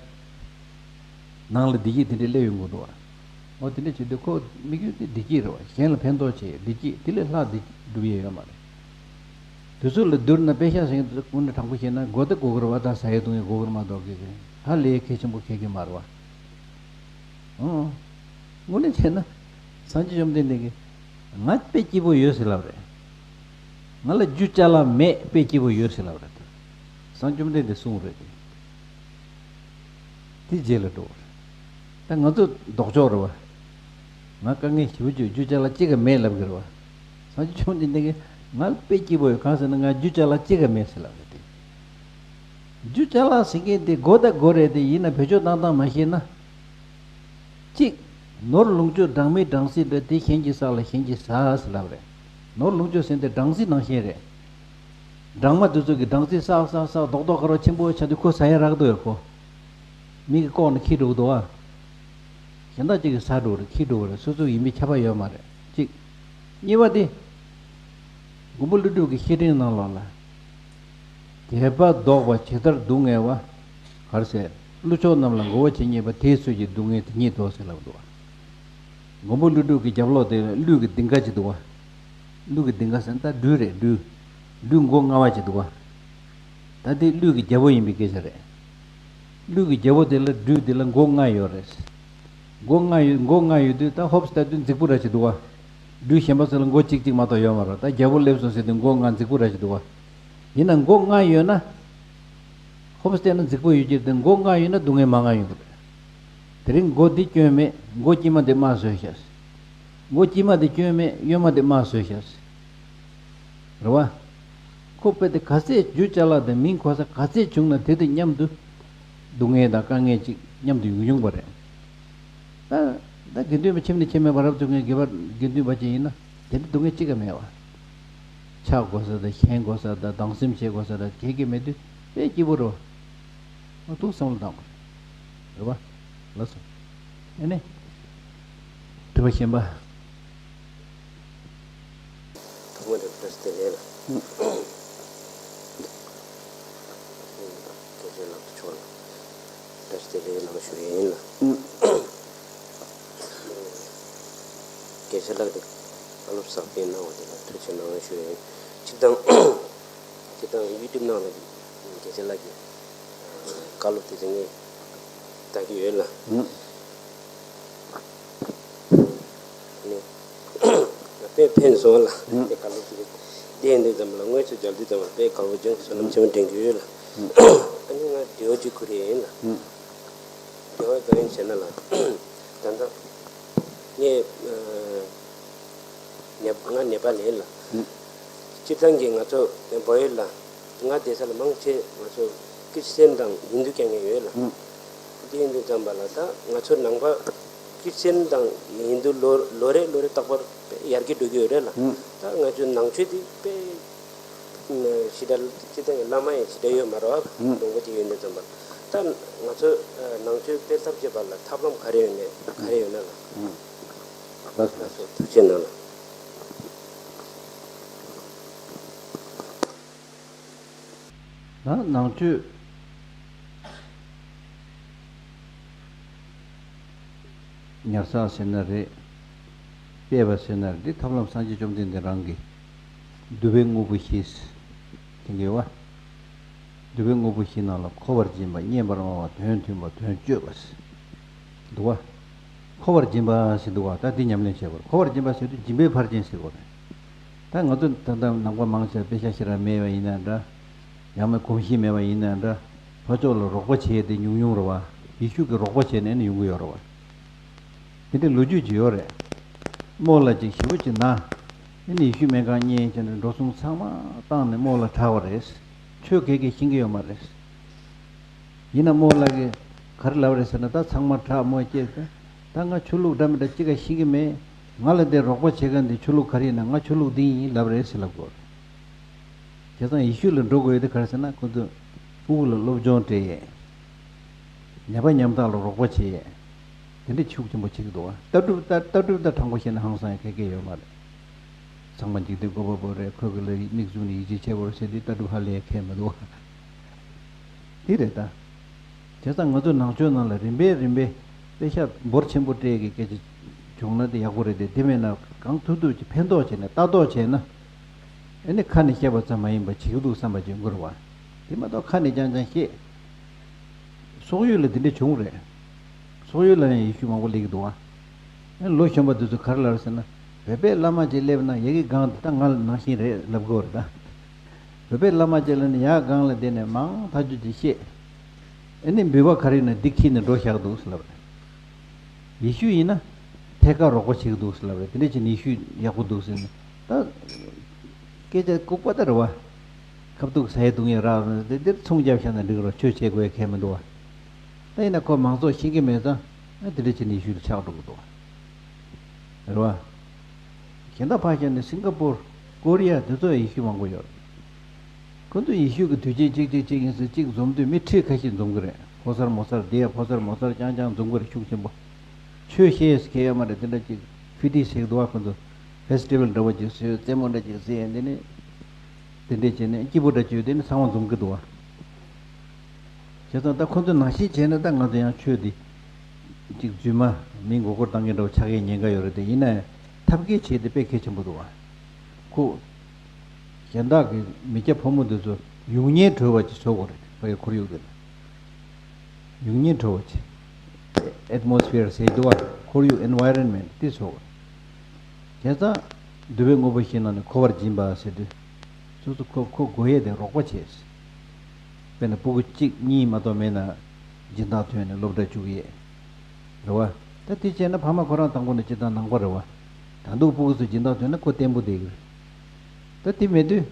ནང་ལ་བདེ་སྐྱིད་དེ་འདྲ་སླེབས་ཡོང་གི་འདུག་འོ་དེ་འདྲ་བྱེད་དུས་ཁོ་དམིགས་ཡུལ་དེ་བདེ་སྐྱིད་རེད་བ། གཞན་ལ་ཕན་ཐོགས་བྱེད་བདེ་སྐྱིད་དེ་ལས་ལྷག་བདེ་སྒྲུབ་ཡས་ཡོད་མ་རེད། དུས་ཚོད་ལ་བསྡུར་ན་དཔེ་ཤག་ཟེར་མཁན་དེ་ཚོ་དངོས་གནས་དྲང་པོ་བཤད་ན་དགོས་ད་དགོས་ཀྱི་རེད་བ། ད་ཟ་ཡས་བཏུང་ཡས་དགོས་ཀྱི་རེད་མ་གཏོགས་ཀྱི་ཧ་ལས་གལ་ཆེན་པོ་གལ་གི་མ་རེད་བ། ཨང་། དངོས་གནས་བྱས་ན། སངས་རྒྱས་བཅོམ་ལྡན་འདས་ཀྱིས། ང་དཔེ་སྐྱིད་པོ་ཡོད་ཟེར་ལབ་རེད། ང་ལ་རྒྱུ་ཅ་ལག་མེད། དཔེ་སྐྱིད་པོ་ཡོད་ཟེར་ལབ་རེད། སངས་རྒྱས་བཅོམ་ལྡན་འདས་གསུངས་རེད་དེ། དེ་རྗེས་ལ་འགྲོ་བ་རེད། ད་ང་ཚོ་ལྡོག་ཕྱོགས་རེད་བ། ང་དཀའ་ངལ་ཞེ་པོ་ཅིག་རྒྱུ་ཅ་ལག་གཅིག་ཀྱང་མེད་ལབ་གི་རེད་བ། སངས་རྒྱས་བཅོམ་ལྡན་འདས་ཀྱིས་ང་དཔེ་སྐྱིད་པོ་ཡོད། གང་ཟེར་ན་ང་རྒྱུ་ཅ་ལག་གཅིག་ཀྱང་མེད་ཟེར་ལབ་རེད་དེ། རྒྱུ་ཅ་ལག་ཟེར་མཁན་དེ་དགོས་ད་དགོས་རེད་དེ། ཡིན་ན་བེད་སྤྱོད་བཏང་སྟངས་མ་ཤེས་ན། གཅིག་ནོར་ལོངས་སྤྱོད་གྲངས་མེད་གྲངས་སྲིད་འདྲ་དེ་གཞན་གྱིས་བསགས་ལ་གཞན་གྱིས་ཟ་ཟེར་ལབ་རེད། ནོར་ལོངས་སྤྱོད་ཟེར་དེ་གྲངས་སྲིད་ནང་བཞིན་རེད། སྦྲང་མ་དེ་ཚོ་གིས་སྦྲང་རྩི་བསགས་བསགས་བསགས་རྡོག་རྡོག་དཀར་པོ་ཆེན་པོ་ཆགས་དུས་ཁོ་ཟ་ཡ་རག་འདུག་ཡ། ཁོ་མིག་གིས་ལྐོག་ནས་འཁྱེར་འགྲོ་གི་འདུག་བ། གཞན་དག་ཅིག་གིས་ཟ་འགྲོ་རེད། འཁྱེར་འགྲོ་གི་རེད། སོ་སོ་ཡིན་པའི་ཁྱབ་པ་ཡོད་མ་རེད། གཅིག་གཉིས་པ་དེ། མགོན་པོ་ཀླུ་སྒྲུབ་ཀྱི་བཤེས་སྤྲིང་ནང་ལོགས་ལ། དད་པ་ལྡོག་པ་ཇི་ལྟར་སྡུག་བསྔལ་བ། ག་རེ་ཟེར། ཀླུ་མཆོག་རྣམས་ལ་མགོ་བོ་ཇི་སྙེད་པ། དེའི་ཚུལ་གྱིས་སྡུག་བསྔལ་དེ་ཉིད་དོ་ཟེར་ལབ་འདུག་བ། མགོན་པོ་ཀླུ་སྒྲུབ་ཀྱི་རྒྱབ་ལོགས་དེ་ཀླུ་གི་ལྡིང་ག་ཅིག་འདུག་བ། ཀླུ་གི་ལྡིང་ག་ཟེར་ན་ད་སྦྲུལ་རེད། སྦྲུལ། སྦྲུལ་མགོ་ལྔ་པ་ཅིག་འདུག་བ། ད་དེ་ཀླུ་གི་རྒྱལ་པོ་ཡིན་པའི་སྐད་ཆ་རེད། ཀླུ་གི་རྒྱལ་པོ་དེ་ལ་སྦྲུལ་དེ་ལ་མགོ་ལྔ་ཡོད་རེད། མགོ་ལྔ་ཡོད། མགོ་ལྔ་ཡོད་དུས་ད་ཧོབ་སྟེ་ལྟ་དུས་རྫིག་པོ་ར་ཅིག་འདུག་བ། སྦྲུལ་གཞན་པ་ཚོ་ལ་མགོ་གཅིག་གཅིག་མ་གཏོགས་ཡོད་མ་རེད། ད་རྒྱལ་པོ་སླེབས་སོང་ཟེར་དུས་མགོ་ལྔ་རྫིག་པོ་ར་ཅིག་འདུག་བ། ཡིན་ན་མགོ་ལྔ་ཡོད་ན། ཧོབ་སྟེ་ན་རྫིག་པོ་ཡོད་ཀྱི་རེད་དེ། མགོ་ལྔ་ཡོད་ན་སྡུག་བསྔལ་མང་ང་ཡོང་གི་རེད། དེ་རིང་མགོ་འདི་གྱོན་མེད། མགོ་དཀྱིལ་མ་འདི་དམར་བཟོས་ཤག་མགོ་དཀྱིལ་མ་འདི་གྱོན་མེད། གཡོན་མ་འདི་དམར་བཟོས་ཤག་རེད་བ། ཁོ་དཔེ་དེ་ག་ཚད་རྒྱུ་ཅ་ལག་དང་མིང་གོ་ས་ག་ཚད་བྱུང་ན་དེ་དང་མཉམ་དུ་སྡུག་བསྔལ་དང་དཀའ་ངལ་ཅིག་མཉམ་དུ་ཡོང་ཡོང་པ་རེད། ད་ད་དགེ་འདུན་པ་ཁྱིམ་ནས་ཁྱིམ་མེད་པ་རབ་ཏུ་ངའི་དགེ་བ་དགེ་འདུན་པ་ཅིག་ཡིན་ན་དེ་འདྲ་སྡུག་བསྔལ་ཅི་ག་མེད་བ། ཆགས་དགོས་ས་དང་ཞེན་དགོས་ས་དང་སྡང་སེམས་བྱེད་དགོས་ས་དང་གལ་གལ་མེད་དུས་དཔེ་སྐྱིད་པོ་རེད་བ། ང་ཐུག་བསམ་བློ་བཏང་དགོས་རེད་བ། ལགས་སོ། ཨ་ནི། དྲི་བ་གཞན་པ། ཐོག་མ་དེ་བཀྲ་ཤིས་བདེ་ལེགས་ལ། ཨུ། དགེ་བཤེས་ལགས་མཆོག་ལ་བཀྲ་ཤིས་བདེ་ལེགས་གནང་ཞུ་ཡས་ཡིན་ལ། ཨུ། དགེ་བཤེས་ལགས་ཀྱིས་བཀའ་སློབ་ཟབ་རྒྱས་གནང་བ་དེ་ལ་ཐུགས་རྗེ་གནང་ཞུ་ཡས་ཡིན། སྤྱིར་བཏང་སྤྱིར་བཏང་ཡུ་ཊུབ་ནང་ལ་དགེ་བཤེས་ལགས་ཀྱི་བཀའ་སློབ་དེ་ཚོ་ངས་ལྟ་གི་ཡོད་ལ། ཨུ། ནི། དཔེ་ཕན་སོང་ལ། ཨུ། དེ་ག་ལ་ཅིག་དེ་ཡིན་དུས་ཙམ་ལ་དངོས་སུ་མཇལ་དུས་ཙམ་ལ་དཔེ་དགའ་བོ་བྱུང་། བསོད་ནམས་ཆེན་པོ་འདྲེན་གྱི་ཡོད་ལ། ཨུ། ཨ་ནི་ང་དྲི་བ་གཅིག་ཁུར་ཡས་ཡིན་ལ། ཨུ། དྲི་བ་གང་ཡིན་ཟེར་ན་ལ། ད་ལྟ་ངས་ཨ་ནེ་ང་ནེ་པ་ལ་ཡིན་ལ། ཨུ། སྤྱིར་བཏང་གི་ང་ཚོ་བོད་ཡིག་ལ། ང་བསྡད་ས་ལ་མང་ཆེ་ང་ཚོ་ཁྲིས་ཅན་དང་ཧིན་དུ་རྐྱང་རྐྱང་ཡོད་ལ། ཨུ། དེ་ཡིན་དུས་ཙམ་པ་ལ་ད་ང་ཚོ་ནང་པ་ཁྲིས་ཅན་དང་ཧིན་དུ་ལོ་ལོ་རེ་ལོ་རེ་རྟག་པར་ཡར་རྒྱས་འགྲོ་གི་ཡོད་རེད་ལ། ཨུ། ད་ང་ཚོའི་ནང་ཆོས་དེ་དཔེ་ཞེ་དྲག་སྤྱིར་བཏང་གི་བླ་མ་ཡང་ཞེ་དྲག་ཡོད་མ་རེད་བ། ཨུ། ལུང་པ་དེ་ཡོད་དུས་ཙམ་པ་ལ་ད་ང་ཚོ་ནང་ཆོས་སྤེལ་ཐབས་བྱེད་པ་ལ་ཐབས་ལམ་ག་རེ་ཡོད་ནས་ག་རེ་ཡོད་ན་ལ། ཨུ། ལགས་སོ། ཐུགས་རྗེ་གནང་ལ། ད་ནང་ཆོས་ཉར་ཚགས་ཟེར་ན་རེད། སྤེལ་བ་ཟེར་ན་རེད། འདི་ཐབས་ལམ་སངས་རྒྱས་བཅོམ་ལྡན་འདས་རང་གི་བསྡུ་བའི་དངོས་པོ་བཞི་ཟེར་གྱི་ཡོད་བ། བསྡུ་བའི་དངོས་པོ་བཞི་ནང་ལ་འཁོར་བར་འབྱིན་པ། བསྙེན་པར་སྨྲ་བ། དོན་མཐུན་པ། དོན་སྤྱོད་པ་ཟེར་འདུག་བ། འཁོར་བར་འབྱིན་པ་ཟེར་འདུག་བ། ད་འདི་ཉམས་ལེན་བྱེད་དགོས། འཁོར་བར་འབྱིན་པ་ཟེར་དུས་སྦྱིན་པའི་ཕར་ཕྱིན་ཟེར་དགོས་རེད། ད་ང་ཚོ་ད་ལྟ་ནང་པ་མང་ཆེ་བ་དཔེ་ཆ་ཞེ་དྲག་མེད་པ་ཡིན་ན་འདྲ། ཡང་ན་གོམས་གཤིས་མེད་པ་ཡིན་ན་འདྲ། ཕར་ཕྱོགས་ལ་རོགས་པ་བྱེད་ཡས་དེ་ཉུང་ཉུང་རེད་བ། ཡེ་ཤུ་གིས་རོགས་པ་བྱས་ནས་ནི་ཡོང་གི་ཡོད་རེད་བ། དེ་འདྲའི་ལོ་རྒྱུས་ཅིག་ཡོད་རེད། རྨོ་ལགས་ཅིག་ཞེ་པོ་ཅིག་ན། ཨེ་ནི་ཡེ་ཤུ་སྨན་ཁང་གཉེར་བྱས་ནས་འགྲོ་སོང་ཚང་མ་བཏང་ནས་རྨོ་ལགས་དྲག་པ་རེད། ཆོས་ག་གེ་ཤེས་ཀྱི་ཡོད་མ་རེད། ཡིན་ན་རྨོ་ལགས་ཀྱིས་ག་རེ་ལབ་རེད་ཟེར་ན། ད་ཚང་མ་དྲག་རྨོ་སྐྱེས་ཏེ། ད་ང་ཆོས་ལུགས་འདྲ་མི་འདྲ་ཅི་ག་ཤེས་ཀྱི་མེད། ང་ལ་འདི་རོགས་པ་བྱེད་མཁན་འདི་ཆོས་ལུགས་ག་རེ་ཡིན་ན། ང་ཆོས་ལུགས་འདི་ཡིན་ལབ་རེད་ཟེར་ལབ་དགོས། བྱས་ཙང་ཡེ་ཤུ་ལ་འགྲོ་དགོས་ཡོད་དེ་ག་རེ་ཟེར་ན། ཁོ་ཚོ་ཕྲུ་གུ་ལ་སློབ་སྦྱོང་སྤྲད་ཡས། ནད་པ་ཉམ་ཐག་ལ་རོགས་པ་བྱེད་ཡས། དེ་འདྲ་ཤུགས་ཆེན་པོ་བྱེད་ཀྱི་འདུག་བ། ལྟ་གྲུབ་ལྟ་ལྟ་གྲུབ་དང་དྲང་པོ་བཤད་ན་ཧང་སང་ཡ་ག་གེ་ཡོད་མ་རེད། ཚང་མ་འཇིག་རྟེན་བཀོད་པ་པོ་རེད། ཁོ་གི་ལ་མིག་བཙུམ་ནས་ཡིད་ཆེས་བྱེད་དགོས་རེད་ཟེར་དུས་ལྟ་གྲུབ་ཧ་ལས་ཡ་གང་ཡང་མི་འདུག་བ། དེ་རེད་ད། བྱས་ཙང་ང་ཚོ་ནང་ཆོས་ནང་ལ་རིམ་པས་རིམ་པས་དཔེ་ཆ་འབོར་ཆེན་པོ་སྤྲད་ཀྱི་སྐད་ཆ་བྱུང་ན་དེ་ཡག་པོ་རེད་དེ། དེ་མེད་ན་གང་ཐུབ་ཐུབ་ཀྱིས་ཕན་ཐོགས་བྱས་ནས་ལྟ་རྟོག་བྱས་ན། ཨ་ནི་ཁ་ནས་བཤད་པ་ཙམ་མ་ཡིན་པ་བྱེད་ཀྱི་འདུག་བསམ་པ་ཅིག་ཡོང་གི་རེད་བ། དེ་མ་གཏོགས་ཁ་ནས་རྐྱང་རྐྱང་བཤད། སོག་ཡུལ་ལ་དེ་འདྲ་བྱུང་རེད། སོག་ཡུལ་ལ་ཡང་ཡེ་ཤུ་མང་པོ་སླེབས་ཀྱི་འདུག་བ། ཨ་ནི་ལོ་གཞོན་པ་དེ་ཚོ་ག་རེ་ལབ་ཟེར་ན། བོད་པའི་བླ་མ་ཅིག་སླེབས་ན་ཡ་གི་སྒང་དེ་ད་ང་ལ་ནང་བཞིན་རེད་ལབ་དགོས་རེད་ད། བོད་པའི་བླ་མ་ཅིག་ལ་ནི་ཡར་སྒང་ལ་བསྡད་ནས་མང་ཐག་ཆོད་ཅིག་བཤད། ཨ་ནི་འབུལ་བ་ག་རེ་ཡིན་ན་འདི་འཁྱེར་ནས་འགྲོ་བཞག་འདུག་ཟེར་ལབ་རེད། ཡེ་ཤུ་ཡིན་ན་ཐད་ཀར་རོགས་པ་བྱེད་ཀྱི་འདུག་ཟེར་ལབ་རེད། དེ་འདྲ་བྱས་ནས་ཡེ་ཤུ་ཡག་པོ་འདུག་ཟེར་ནས་ད། སྐད་ཆ་ལྐུགས་པ་ད་རེད་བ། ཁ་ཐུག་ཟ་ཡས་བཏུང་ཡས་རག་རེད། དེ་འདིར་ཚོང་རྒྱབ་བཞག་ན་འགྲིག་རོགས། ཆོས་བྱེད་དགོས་ཡས་གང་ཡང་མི་འདུག་བ། ད་ཡིན་ན་ཁོ་མང་ཚོགས་ཤེས་ཀྱི་མེད་ཙང་། ཨ་དེ་འདྲ་བྱས་ནས་ཡེ་ཤུ་ལ་ཆགས་འགྲོ་གི་འདུག་བ། རེད་བ། གཞན་དག་ཕར་བཞག་ནས་སིང་ག་པུར། ཀོ་རི་ཡ་དེ་ཚོ་ཡེ་ཤུ་མང་པོ་ཡོད་རེད། ཁོ་ཚོ་ཡེ་ཤུ་གི་དུས་ཆེན་གཅིག་གཅིག་གཅིག་ཡིན་ཟེར་གཅིག་འཛོམས་དུས་མི་ཁྲི་ཁ་ཤས་འཛོམས་ཀྱི་རེད། ཕོ་གསར་མོ་གསར་དེ་ཡ་ཕོ་གསར་མོ་གསར་རྐྱང་རྐྱང་འཛོམས་ཀྱི་རེད། ཤུགས་ཆེན་པོ། ཆོས་བཤད་ཡས་ཟེར་མཁན་ཡོད་མ་རེད། དེ་འདྲ་ཅིག་ཕི་ཏི་ཟེར་གྱི་འདུག་བ། ཁོ་ཚོ་ཕེ་སི་ཊི་བལ་འདྲ་བོ་ཅིག་བཟོས། རྩེད་མོ་འདྲ་ཅིག་བཟོས། དེ་ནས་དེ་འདྲས་བྱས་ནས་སྐྱིད་པོ་འདྲ་ཅིག་ཡོད། དེ་ནས་ཚང་མ་འཛོམས་ཀྱི་འདུག་བ། བྱས་ཙང་ད་ཁོ་ཚོ་ནང་བཞིན་བྱས་ན་ད་ང་ཚོ་ཡང་ཆོས་འདི་ཅིག་རྫུན་མ་མི་མགོ་སྐོར་བཏང་མཁན་འདྲ་བོ་ཆགས་ཡས་ཉེན་ཁ་ཡོད་རེད་དེ། ཡིན་ན་ཡང་ཐབས་མཁས་བྱེད་དེ་དཔེ་གལ་ཆེན་པོ་འདུག་བ། ཁོ་གཞན་དག་གི་མི་སྐྱ་ཕོ་མོ་འདི་ཚོ་ཡུལ་ཉེར་བྲོ་བ་ཅིག་བཟོ་དགོས་རེད། ཕ་གི་ཁོར་ཡུག་འདི་ལ། ཡུལ་ཉེར་བྲོ་བ་ཅིག་ཨེ་ཊི་མོ་སི་ཕི་ཡར་ཟེར་འདུག་བ། ཁོར་ཡུག་ཨེན་ཝའི་རོན་མེན་ཊི་དེ་བཟོ་དགོས་རེད། བྱས་ཙང་བསྡུ་བའི་དངོས་པོ་བཞི་ནང་ནས་འཁོར་བར་འབྱིན་པ་ཟེར་དུས། སོ་སོ་ཁོ་ཁོ་དགོས་ཡས་དེ་རོགས་པ་བྱས། དཔེར་ན་སྤུ་གུ་གཅིག་གཉིས་མ་གཏོགས་མེད་ན་སྦྱིན་བདག་ཐོན་ནས་སློབ་གྲྭ་བཅུག་ཡས་རེད་བ། ད་དེ་བྱས་ན་ཕ་མ་ཁོ་རང་དང་པོ་ནས་སྤྱིར་བཏང་ནང་པ་རེད་བ། ད་དུང་སྤུ་གུ་ཚོ་སྦྱིན་བདག་ཐོན་ན་ཁོ་བརྟན་པོ་བསྡད་ཀྱི་རེད། ད་དེ་མེད་དུས།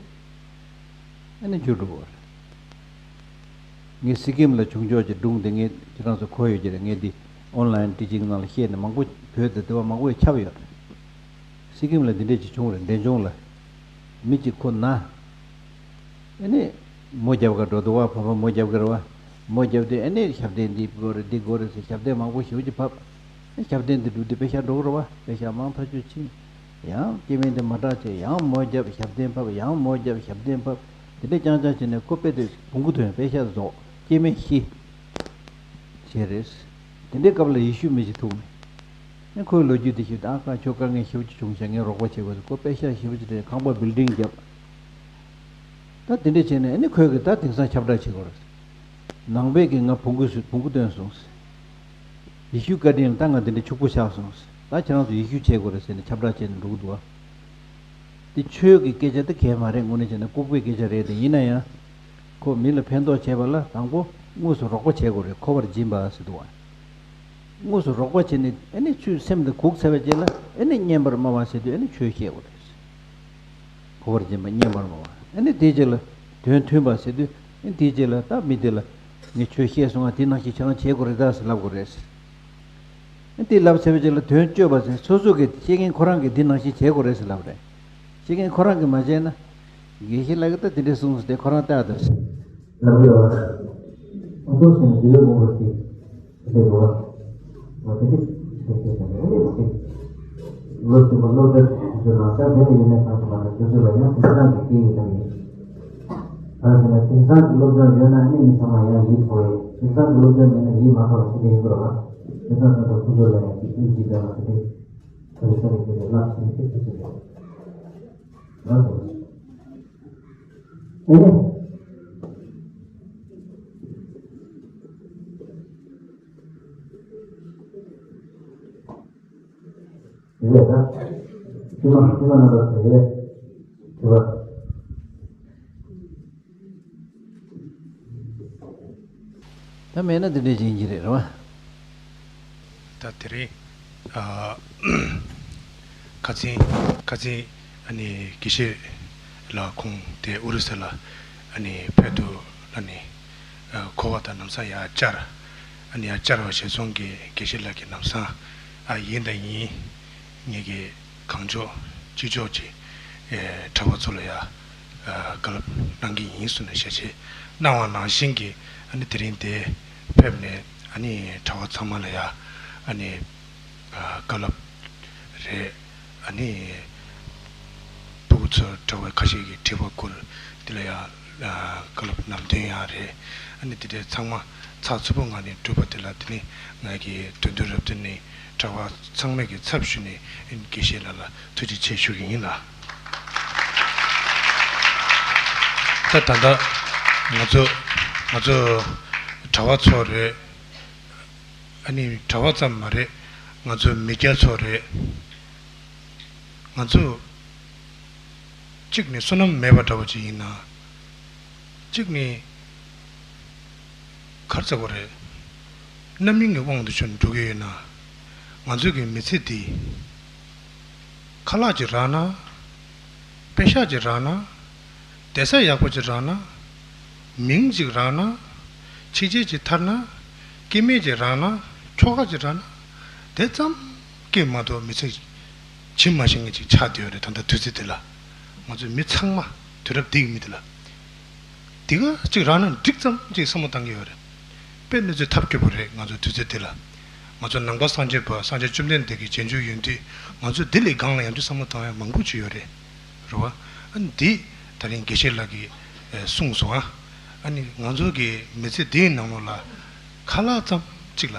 ཨ་ནི་འགྱུར་འགྲོ་གི་རེད། ངས་སི་ཀིམ་ལ་བྱུང་ཕྱོགས་ཀྱི་སྒྲུང་དེ་ངས་ཁྱེད་རང་ཚོ་གོ་ཡོད་ཀྱི་རེད། ངས་འདི་ཨོན་ལའིན་ཊི་ཆིང་ནང་ལ་བཤད་ནས་མང་པོ་བོད་དུ་དེ་བ་མང་པོ་ཡང་ཁྱབ་ཡོད་རེད། སི་ཀིམ་ལ་འདི་འདྲས་ཅིག་བྱུང་རེད། འབྲས་ལྗོངས་ལ་མི་གཅིག་ཁོ་ན། ཨ་ནི་མོ་རྒྱབ་ག་འགྲོ་འདུག་བ། བོད་པ་མོ་རྒྱབ་གི་རེད་བ། མོ་རྒྱབ་དུས་ཨ་ནི་ཞབས་བརྟན་འདི་དགོས་རེད་འདི་དགོས་རེད་ཟེར་ཞབས་བརྟན་མང་པོ་ཞེ་པོ་ཅིག་ཕབ། ཨ་ཞབས་བརྟན་འདི་སྒྲུབ་དུས་པེ་ཤག་འགྲོ་གི་རེད་བ། པེ་ཤག་མང་ཐག་ཆོད་ཕྱིན། ཡང་སྐྱེ་དམན་དེ་མ་དྲག་བྱས། ཡང་མོ་རྒྱབ་ཞབས་བརྟན་ཕབ། ཡང་མོ་རྒྱབ་ཞབས་བརྟན་ཕབ། དེ་འདྲས་རྐྱང་རྐྱང་བྱས་ནས་ཁོ་དཔེ་དེ་བོང་གུ་ཐོན། པེ་ཤག་རྫོགས། སྐྱེ་དམན་ཤི། བྱས་རེད། དེ་འདྲའི་སྐབས་ལ་ཡེ་ཤུ་མི་ཞིག་ཐུག་ནས། ཨ་ཁོའི་ལོ་རྒྱུས་དེ་ཞིབ་ད་ཨ་ཁ་ཁྱོད་དཀའ་ངལ་ཞེ་པོ་ཅིག་བྱུང་ཤག་ངས་རོགས་པ་བྱེད་དགོས་ཟེར། ཁོ་པེ་ཤག་ཞེ་པོ་ཅིག་སྤྲད། ཁང་པ་བིལ་ཌིང་བརྒྱབ། ད་དེ་འདྲས་བྱས་ནས་ཨ་ནི་ཁོས་གི་ད་དེང་སང་ཁྱབ་བསྒྲགས་བྱེད་དགོས་རེད། ནང་པས་ཀྱིས་ང་བོང་གུ་བཟོས། བོང་གུ་བཏོན་སོང་། ཡེ་ཤུའི་བཀའ་དྲིན་ལ་ད་ང་འདི་འདྲའི་ཕྱུག་པོ་ཆགས་སོང་། ད་ཁྱེད་རང་ཚོ་ཡེ་ཤུ་བྱེད་དགོས་རེད་ཟེར་ནས་ཁྱབ་བསྒྲགས་བྱས་ནས་འགྲོ་གི་འདུག་བ། འདི་ཆོས་ཀྱི་སྐད་ཆ་དེ་གས་མ་རེད། དངོས་གནས་བྱས་ན་ལྐུགས་པའི་སྐད་ཆ་རེད་དེ། ཡིན་ན་ཡང་ཁོ་མི་ལ་ཕན་ཐོགས་བྱེད་པ་ལ་དང་པོ་དངོས་སུ་རོགས་པ་བྱེད་དགོས་རེད། འཁོར་བར་སྦྱིན་པ་ཟེར་འདུག་བ། དངོས་སུ་རོགས་པ་བྱས་ནས་ཨ་ནི་ཚུར་སེམས་དེ་སྒུག་ཚར་བའི་རྗེས་ལ་ཨ་ནི་བསྙེན་པར་སྨྲ་བ་ཟེར་དུས་ཨ་ནི་ཆོས་བཤད་དགོས་རེད། འཁོར་བར་འབྱིན་པ་བསྙེན་པར་སྨྲ་བ། ཨ་ནི་དེའི་རྗེས་ལ་དོན་མཐུན་པ་ཟེར་དུས། ཨ་ནི་དེའི་རྗེས་ལ་ད་མི་དེ་ལ་ངས་ཆོས་བཤད་སོང་ང་། དེ་ནང་བཞིན་ཁྱེད་རང་བྱེད་དགོས་རེད་ད་ཟེར་ལབ་དགོས་རེད། ཨ་ནི་དེ་ལབ་ཚར་བའི་རྗེས་ལ་དོན་སྤྱོད་པ་ཟེར། སོ་སོ་གིས་བཤད་མཁན་ཁོ་རང་གིས་དེ་ནང་བཞིན་བྱེད་དགོས་རེད་ཟེར་ལབ་རེད། བཤད་མཁན་ཁོ་རང་གིས་མ་བྱས་ན། དགེ་བཤེས་ལགས་ཀྱིས་ད་དེ་འདྲས་གསུངས་ཟེར་ཏེ་ཁོ་རང་ལྟ་དང་། ལབ་ཡོད། ཨ་ཁུ་ཞིག་འདི་ལས་མང་པོ་ཞིག་ཟེར་བ། ང་དེ་འདྲས་ཞིག་ཟེར་ནས་ཨེ་ནས་ཅིག་ལོ་གཅིག་པ་སློབ་གྲྭ་ཞིག་ལ་ད་དེ་ནས་ཡིན་ན་གང་དུ་མ་ད་དུས་ཚོད་ལ་ཡང་དེ་ཚོ་རང་གི་སྐད་ཡིག་ལ་ཡིན། ད་ཟེར་ན་དེང་སང་གི་སློབ་སྦྱོང་ཡོད་ན་ཨ་ནི་མི་ཚང་མ་ཡང་ཡིད་འཕྲོག་ཡོད། དེང་སང་གི་སློབ་སྦྱོང་མེད་ན་ཡིད་མ་འཕྲོག་པ་ཞིག་ཡིན་དགོས་པ། དེང་སང་ད་ལྟ་ཁོང་ཚོ་ལ་ཡང་ཅིག་ཨིན་ཇི་འདྲ་བ་དེ་འདྲ་ག་རེ་ཟེར་རེད། དེ་ལབ་ཤེས་ཤེས་ཤེས་ཤེས་ཤེས། ལགས་སོ། ཨེ་ནས། ཡོད་ད། ཕྱི་མ་ཕྱི་མ་ན་ལ་ཟེར་ཡོད། དྲི་བ། ད་མེད་ན་འདི་འདྲས་ཡིན་གྱི་རེད་རེད་བ། ད་དེ་རིང་ཨ་ཁ་སང་ཁ་སང་ཨ་ནི་དགེ་བཤེས་ལགས་ཁོང་དེ་ཨོ་རི་ས་ལ་ཨ་ནི་ཕེབས་འདུག་ལབ་ནས་ཨ་གོ་བ་དང་ལམ་སང་ཡར་བཅར། ཨ་ནི་ཡར་བཅར་བ་བྱས་སོང་གི་དགེ་བཤེས་ལགས་ཀྱིས་ལམ་སང་ཨ་ཡིན་དང་ཡིན། ངེད་ཀྱིས་གང་ལྕོགས་ཅི་ལྕོགས་ཀྱིས་ཨེ་གྲྭ་པ་ཚོ་ལ་ཡ་ཨ་བཀའ་སློབ་གནང་གི་ཡིན་གསུངས་ནས་ཞལ་བཞེས་གནང་བ་ནང་བཞིན་གྱི་ཨ་ནི་དེ་རིང་འདིར་ཕེབས་ནས་ཨ་ནི་གྲྭ་པ་ཚང་མ་ལ་ཡ་ཨ་ནི་ཨ་བཀའ་སློབ་རེད། ཨ་ནི་ཕྲུ་གུ་ཚོར་གྲྭ་པ་ཁ་ཤས་ཀྱིས་དྲི་བ་བསྐུར། འདི་ལ་ཡ་ཨ་བཀའ་སློབ་ལམ་སྟོན་ཡང་རེད། ཨ་ནི་འདི་འདྲའི་ཚང་མ་ཚགས་ཚུད་པོ་ངང་ནས་གྲུབ་པ་དེ་ལ་དེ་ནི་ང་གི་དོན་དུ་རབ་ཏུ་ནི་གྲྭ་པ་ཚང་མས་ཀྱི་ཚབ་ཞུས་ནས་དགེ་བཤེས་ལགས་ལ་ཐུགས་རྗེ་ཆེ་ཞུ་གི་ཡིན་ལ། ད་ད་ལྟ་ང་ཚོ་ང་ཚོ་གྲྭ་པ་ཚོ་རེད། ཨ་ནི་གྲྭ་པ་ཙམ་མ་རེད། ང་ཚོ་མི་སྐྱ་ཚོ་རེད། ང་ཚོ་གཅིག་ནི་བསོད་ནམས་མེད་པ་འདྲ་བོ་ཅིག་ཡིན་ན། གཅིག་ནི་གར་ཚ་བོ་རེད། རྣམ་སྨིན་གྱི་དབང་དུ་ཆུ་འགྲོ་གི་ཡོད་ན། ང་ཚོ་གི་མི་ཚེ་འདི་ཁ་ལག་ཅིག་རག་ན། པེ་ཤག་ཅིག་རག་ན། བསྡད་ས་ཡག་པོ་ཅིག་རག་ན། མིང་ཅིག་རག་ན། ཕྱི་རྒྱལ་ཅིག་ཐར་ན། སྐྱེ་དམན་ཅིག་རག་ན། ཁྱོ་ག་ཅིག་རག་ན། དེ་ཙམ་གྱིས་མ་གཏོགས་མི་ཚེ་ཇི་མ་ཞིག་ངེས་ཅིག་ཆགས་བསྡད་ཡོད་རེད། ད་ལྟ་དུས་ཚོད་འདི་ལ་ང་ཚོ་མི་ཚང་མ་དུས་རབས་འདི་གི་མི་འདི་ལ་འདི་ག་ཅིག་རག་ན་འགྲིག་ཙམ་ཅིག་བསམ་བློ་བཏང་གི་ཡོད་རེད། དཔེ་གནས་ཚུལ་ཐབས་སྐྱོ་པོ་རེད། ང་ཚོ་དུས་ཚོད་འདི་ལ་ང་ཚོ་ནང་པ་སངས་རྒྱས་པ་སངས་རྒྱས་བཅོམ་ལྡན་འདས་ཀྱི་རྗེས་འཇུག་ཡིན་དུས་ང་ཚོ་འདི་ལས་སྒང་ལ་ཡང་དུས་བསམ་བློ་བཏང་ཡ་མང་པོ་ཅིག་ཡོད་རེད། རེད་བ། ཨ་ནི་འདི་ད་རིང་དགེ་བཤེས་ལགས་ཀྱིས་ཨེ་གསུངས་སོང་ཨ། ཨ་ནི་ང་ཚོ་གི་མི་ཚེ་འདིའི་ནང་ལོགས་ལ་ཁ་ལག་ཙམ་གཅིག་ལ།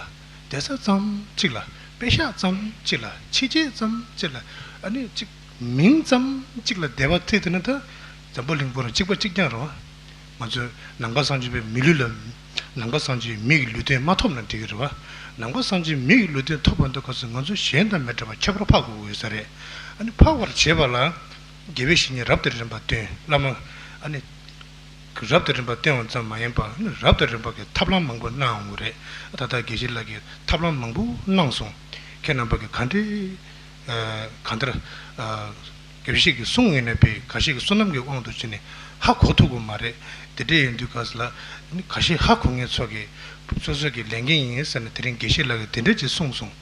བསྡད་ས་ཙམ་གཅིག་ལ། པེ་ཤག་ཙམ་གཅིག་ལ། ཕྱི་རྒྱལ་ཙམ་གཅིག་ལ། ཨ་ནི་གཅིག་མིང་ཙམ་གཅིག་ལ་བསྡད་པ་ཐེ་དེ་ནི་ད་འཛམ་བུ་གླིང་པོར་གཅིག་པ་གཅིག་རྐྱང་རེད་བ། ང་ཚོས་ནང་པ་སངས་རྒྱས་པའི་མི་ལུས་ལ། ནང་པ་སངས་རྒྱས་པའི་མི་གི་ལུས་རྟེན་མ་ཐོབ་ན་འགྲིག་གི་རེད་བ། ནང་པ་སངས་རྒྱས་མི་གི་ལུས་རྟེན་ཐོབ་པ་འདི་སྐབས་སུ་ང་ཚོ་གཞན་དང་མི་འདྲ་བ་ཁྱད་པར་འཕགས་དགོས་ཀྱི་ཡོད་ས་རེད། ཨ་ནི་འཕགས་པར་བྱེད་པ་ལ་དགེ་བའི་བཤེས་གཉེན་རབ་དང་རིམ་པ་བསྟེན། བླ་མ་ཨ་ནི་རབ་དང་རིམ་པ་བསྟེན་པ་ཙམ་མ་ཡིན་པར་ཨ་ནི་རབ་དང་རིམ་པ་གི་ཐབས་ལམ་མང་པོ་གནང་ཡོང་གི་རེད། ད་ལྟ་དགེ་བཤེས་ལགས་ཀྱིས་ཐབས་ལམ་མང་པོ་གནང་སོང་། ཁྱེད་རྣམ་པ་གིས་ག་འདྲའི་ཨ་གང་ལྟར་ཨ་དགེ་བཤེས་ཀྱིས་གསུངས་ཡོད་ན་པས་ཁ་ཤས་ཀྱིས་བསོད་ནམས་ཀྱི་དབང་དུ་བྱས་ནས་ཧ་གོ་ཐུབ་ཀྱི་མ་རེད། དེ་འདྲ་ཡིན་དུས་སྐབས་སུ་ལ་ཁ་ཤས་ཧ་གོ་མཁན་ཚོ་གིས་སོ་སོ་གི་ལས་འགན་ཡིན་ཟེར་ནས་དེ་རིང་དགེ་བཤེས་ལགས་ཀྱིས་དེ་འདྲ་ཅིག་གསུངས་སོང་།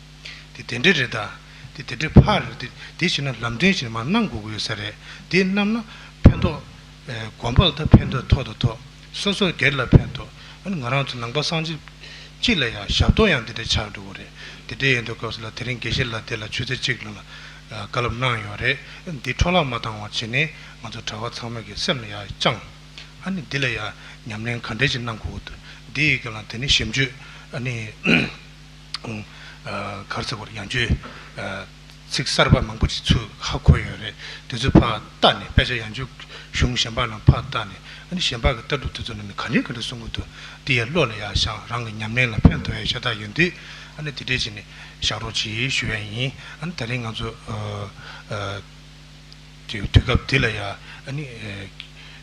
དེ་དེ་འདྲ་རེད་ད། དེ་དེ་འདྲ་ཕར་རེད་དེ་དེ་བྱས་ན་ལམ་སྟོན་ཞིག་མར་གནང་དགོས་ཀྱི་ཡོད་ས་རེད། དེ་གནང་ན་ཕན་ཐོགས་ཨེ་གོམས་པ་ལ་ད་ཕན་ཐོགས་ཐོགས་དང་ཐོགས། སོ་སོ་སྒེར་ལ་ཕན་ཐོགས། ཨ་ནི་ང་རང་ཚོ་ནང་པ་སངས་རྒྱས་སྤྱི་ལ་ཡང་ཞབས་ཏོག་ཡང་དེ་འདྲ་ཆགས་འགྲོ་གི་རེད། དེ་འདྲ་ཡིན་དུས་སྐབས་སུ་ལ་དེ་རིང་དགེ་བཤེས་ལགས་དེ་ལ་ཆུ་ཚོད་གཅིག་ལོན་ལ་བཀའ་སློབ་གནང་ཡོད་རེད། འདི་འཕྲོ་བརླག་མ་བཏང་བ་བྱས་ནས་ང་ཚོ་གྲྭ་པ་ཚང་མ་གི་སེམས་ལ་ཡང་བཅངས། ཨ་ནི་འདི་ལ་ཡང་ཉམས་ལེན་ག་འདྲས་ཅིག་གནང་དགོས་འདུག་འདི་ཡི་གི་ལ་དེ་ནི་ཞིབ་འཇུག་ཨ་ནི་གར་ཚ་བར་ཡང་བཅོས་ཚིག་གསར་པ་མང་པོ་ཅིག་ཚུར་ཧ་གོ་ཡོད་རེད། དེ་ཚོ་ཕར་བལྟས་ནས་དཔེ་ཆ་ཡང་བཅོས་གཞུང་གཞན་པ་ནང་ཕར་བལྟས་ནས་ཨ་ནི་གཞན་པ་གི་ལྟ་གྲུབ་དེ་ཚོ་ནང་ནས་ག་འདྲས་ག་འདྲས་གསུང་གི་འདུག་འདི་ཡང་བློ་ལ་ཡང་བཞག་རང་གི་ཉམས་ལེན་ལ་ཕན་ཐོགས་ཡ་ཤ་སྟག་ཡོད་དུས་ཨ་ནི་དེ་འདྲས་བྱས་ནས་བཞག་རོགས་གྱིས་ཞུ་ཡ་ཡིན། ཨ་ནི་ད་རིང་ང་ཚོ་དུས་དུས་སྐབས་འདི་ལ་ཡང་ཨ་ནི་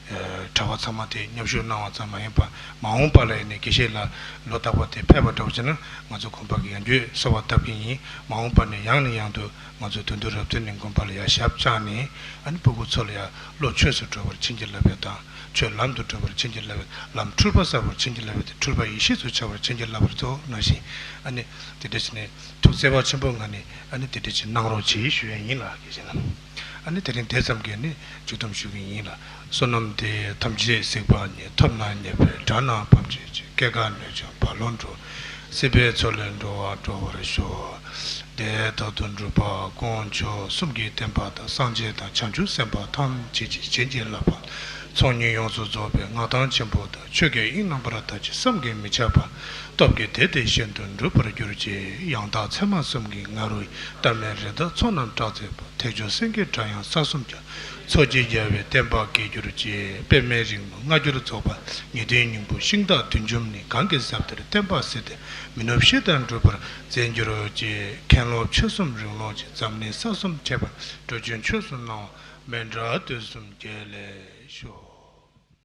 གྲྭ་པ་ཚང་མ་དེ་མཉམ་ཞུགས་གནང་བ་ཙམ་མ་ཡིན་པར་མ་འོངས་པ་ལ་ཡང་ནས་དགེ་བཤེས་ལགས་ལོ་རྟག་པར་དེ་ཕེབས་པ་འདྲ་བོ་བྱས་ན་ང་ཚོ་དགོན་པ་གི་ཡང་བསྐྱར་གསོལ་བ་བཏབ་ཀྱི་ཡིན། མ་འོངས་པ་ནས་ཡང་ནས་ཡང་དུ་ང་ཚོ་དོན་གྲུབ་རབ་བརྟན་གླིང་དགོན་པ་ལ་ཡང་ཞབས་བཅགས་ནས་ཨ་ནི་སྤུ་གུ་ཚོ་ལ་ཡང་བློ་ཆོས་སུ་འགྲོ་བར་བྱིན་གྱིས་བརླབས་པ་དང་ཆོས་ལམ་དུ་འགྲོ་བར་བྱིན་གྱིས་བརླབས་པ་ལམ་འཁྲུལ་པ་བསལ་བར་བྱིན་གྱིས་བརླབས་པ་དེ་འཁྲུལ་པ་ཡེ་ཤེས་སུ་འཆར་བར་བྱིན་གྱིས་བརླབས་པར་མཛོད་ནང་བཞིན་ཨ་ནི་དེ་འདྲ་བྱས་ནས་ཐུགས་བརྩེ་བ་ཆེན་པོ་ངང་ནས་ཨ་ནི་དེ་འདྲ་ཅིག་གནང་རོགས་གྱིས་ཞུ་ཡ་ཡིན་ལགས། དགེ་བཤེས་ལགས། ཨ་ནི་དེ་རིང་དེ་ཙམ་གྱིས་ནི་མཇུག་སྡོམ་ཞུ་གི་ཡིན་ལགས། བསོད་ནམས་འདི་ཡིས་ཐམས་ཅད་གཟིགས་པ་ཉིད། ཐོབ་ནས་ཉེས་པའི་དགྲ་རྣམས་ཕམ་བྱས་ཤིང་། སྐྱེ་རྒ་ན་འཆིའི་རྦ་ཀློང་འཁྲུགས། སྲིད་པའི་མཚོ་ལས་འགྲོ་བ་སྒྲོལ་བར་ཤོག་དེ་ལྟར་དུ་འགྲུབ་པ་དཀོན་མཆོག་གསུམ་གྱི་བསྟན་པ་དང་། སངས་རྒྱས་དང་བྱང་ཆུབ་སེམས་དཔའ་ཐམས་ཅད་ཀྱིས་བྱིན་གྱིས་བརླབས་པ། ཚོགས་གཉིས་ཡོངས་སུ་རྫོགས་པའི་མངའ་ཐང་ཆེན་པོ་དང་། ཆོས་ཀྱི་དབྱིངས་རྣམ་པར་དག་ཅིང་བསམ་གྱིས་མི་ཁྱབ་པ། སྟོབས་ཀྱིས་དེ་སྟེང་ཤིན་ཏུ་འགྲུབ་པར་གྱུར་ཅིག། ཡང་དག་ཚད་མ་གསུམ་གྱི་ང་རོ་ཡིས། ལྟ་མེད་རི་དྭགས་ཚོགས་རྣམས་སྐྲག་མཛད་པ། ཐེག་མཆོག་སེང་གེའི་སྒྲ་དབྱངས་ས་གསུམ་གྱི། ཚོགས་ཀྱི་རྒྱལ་བའི་བསྟན་པ་རྒྱས་གྱུར་ཅིག། པདྨའི་རིང་མོ་སྔ་འགྱུར་རྫོགས་པ། ཉི་ཟླའི་སྙིང་པོ་ཤིང་རྟ་བདུད་འཇོམས་ནས། གང་གི་ཟབ་གཏེར་བསྟན་པ་ཟིལ་གཏིང་མི་ནུབ་བཞི་ལྟར་འགྲུབ་པར་མཛད་གྱུར་ཅིག། མཁན་སློབ་ཆོས་གསུམ་རིང་ལུགས་ཀྱི། འཛམ་གླིང་ས་གསུམ་ཁྱབ་པར་འགྲོ་ཆོས་ཆོས་སུ་སྣང་བ། མཎྜལ་དུས་གསུམ་རྒྱལ་ལ་ཕྱོགས།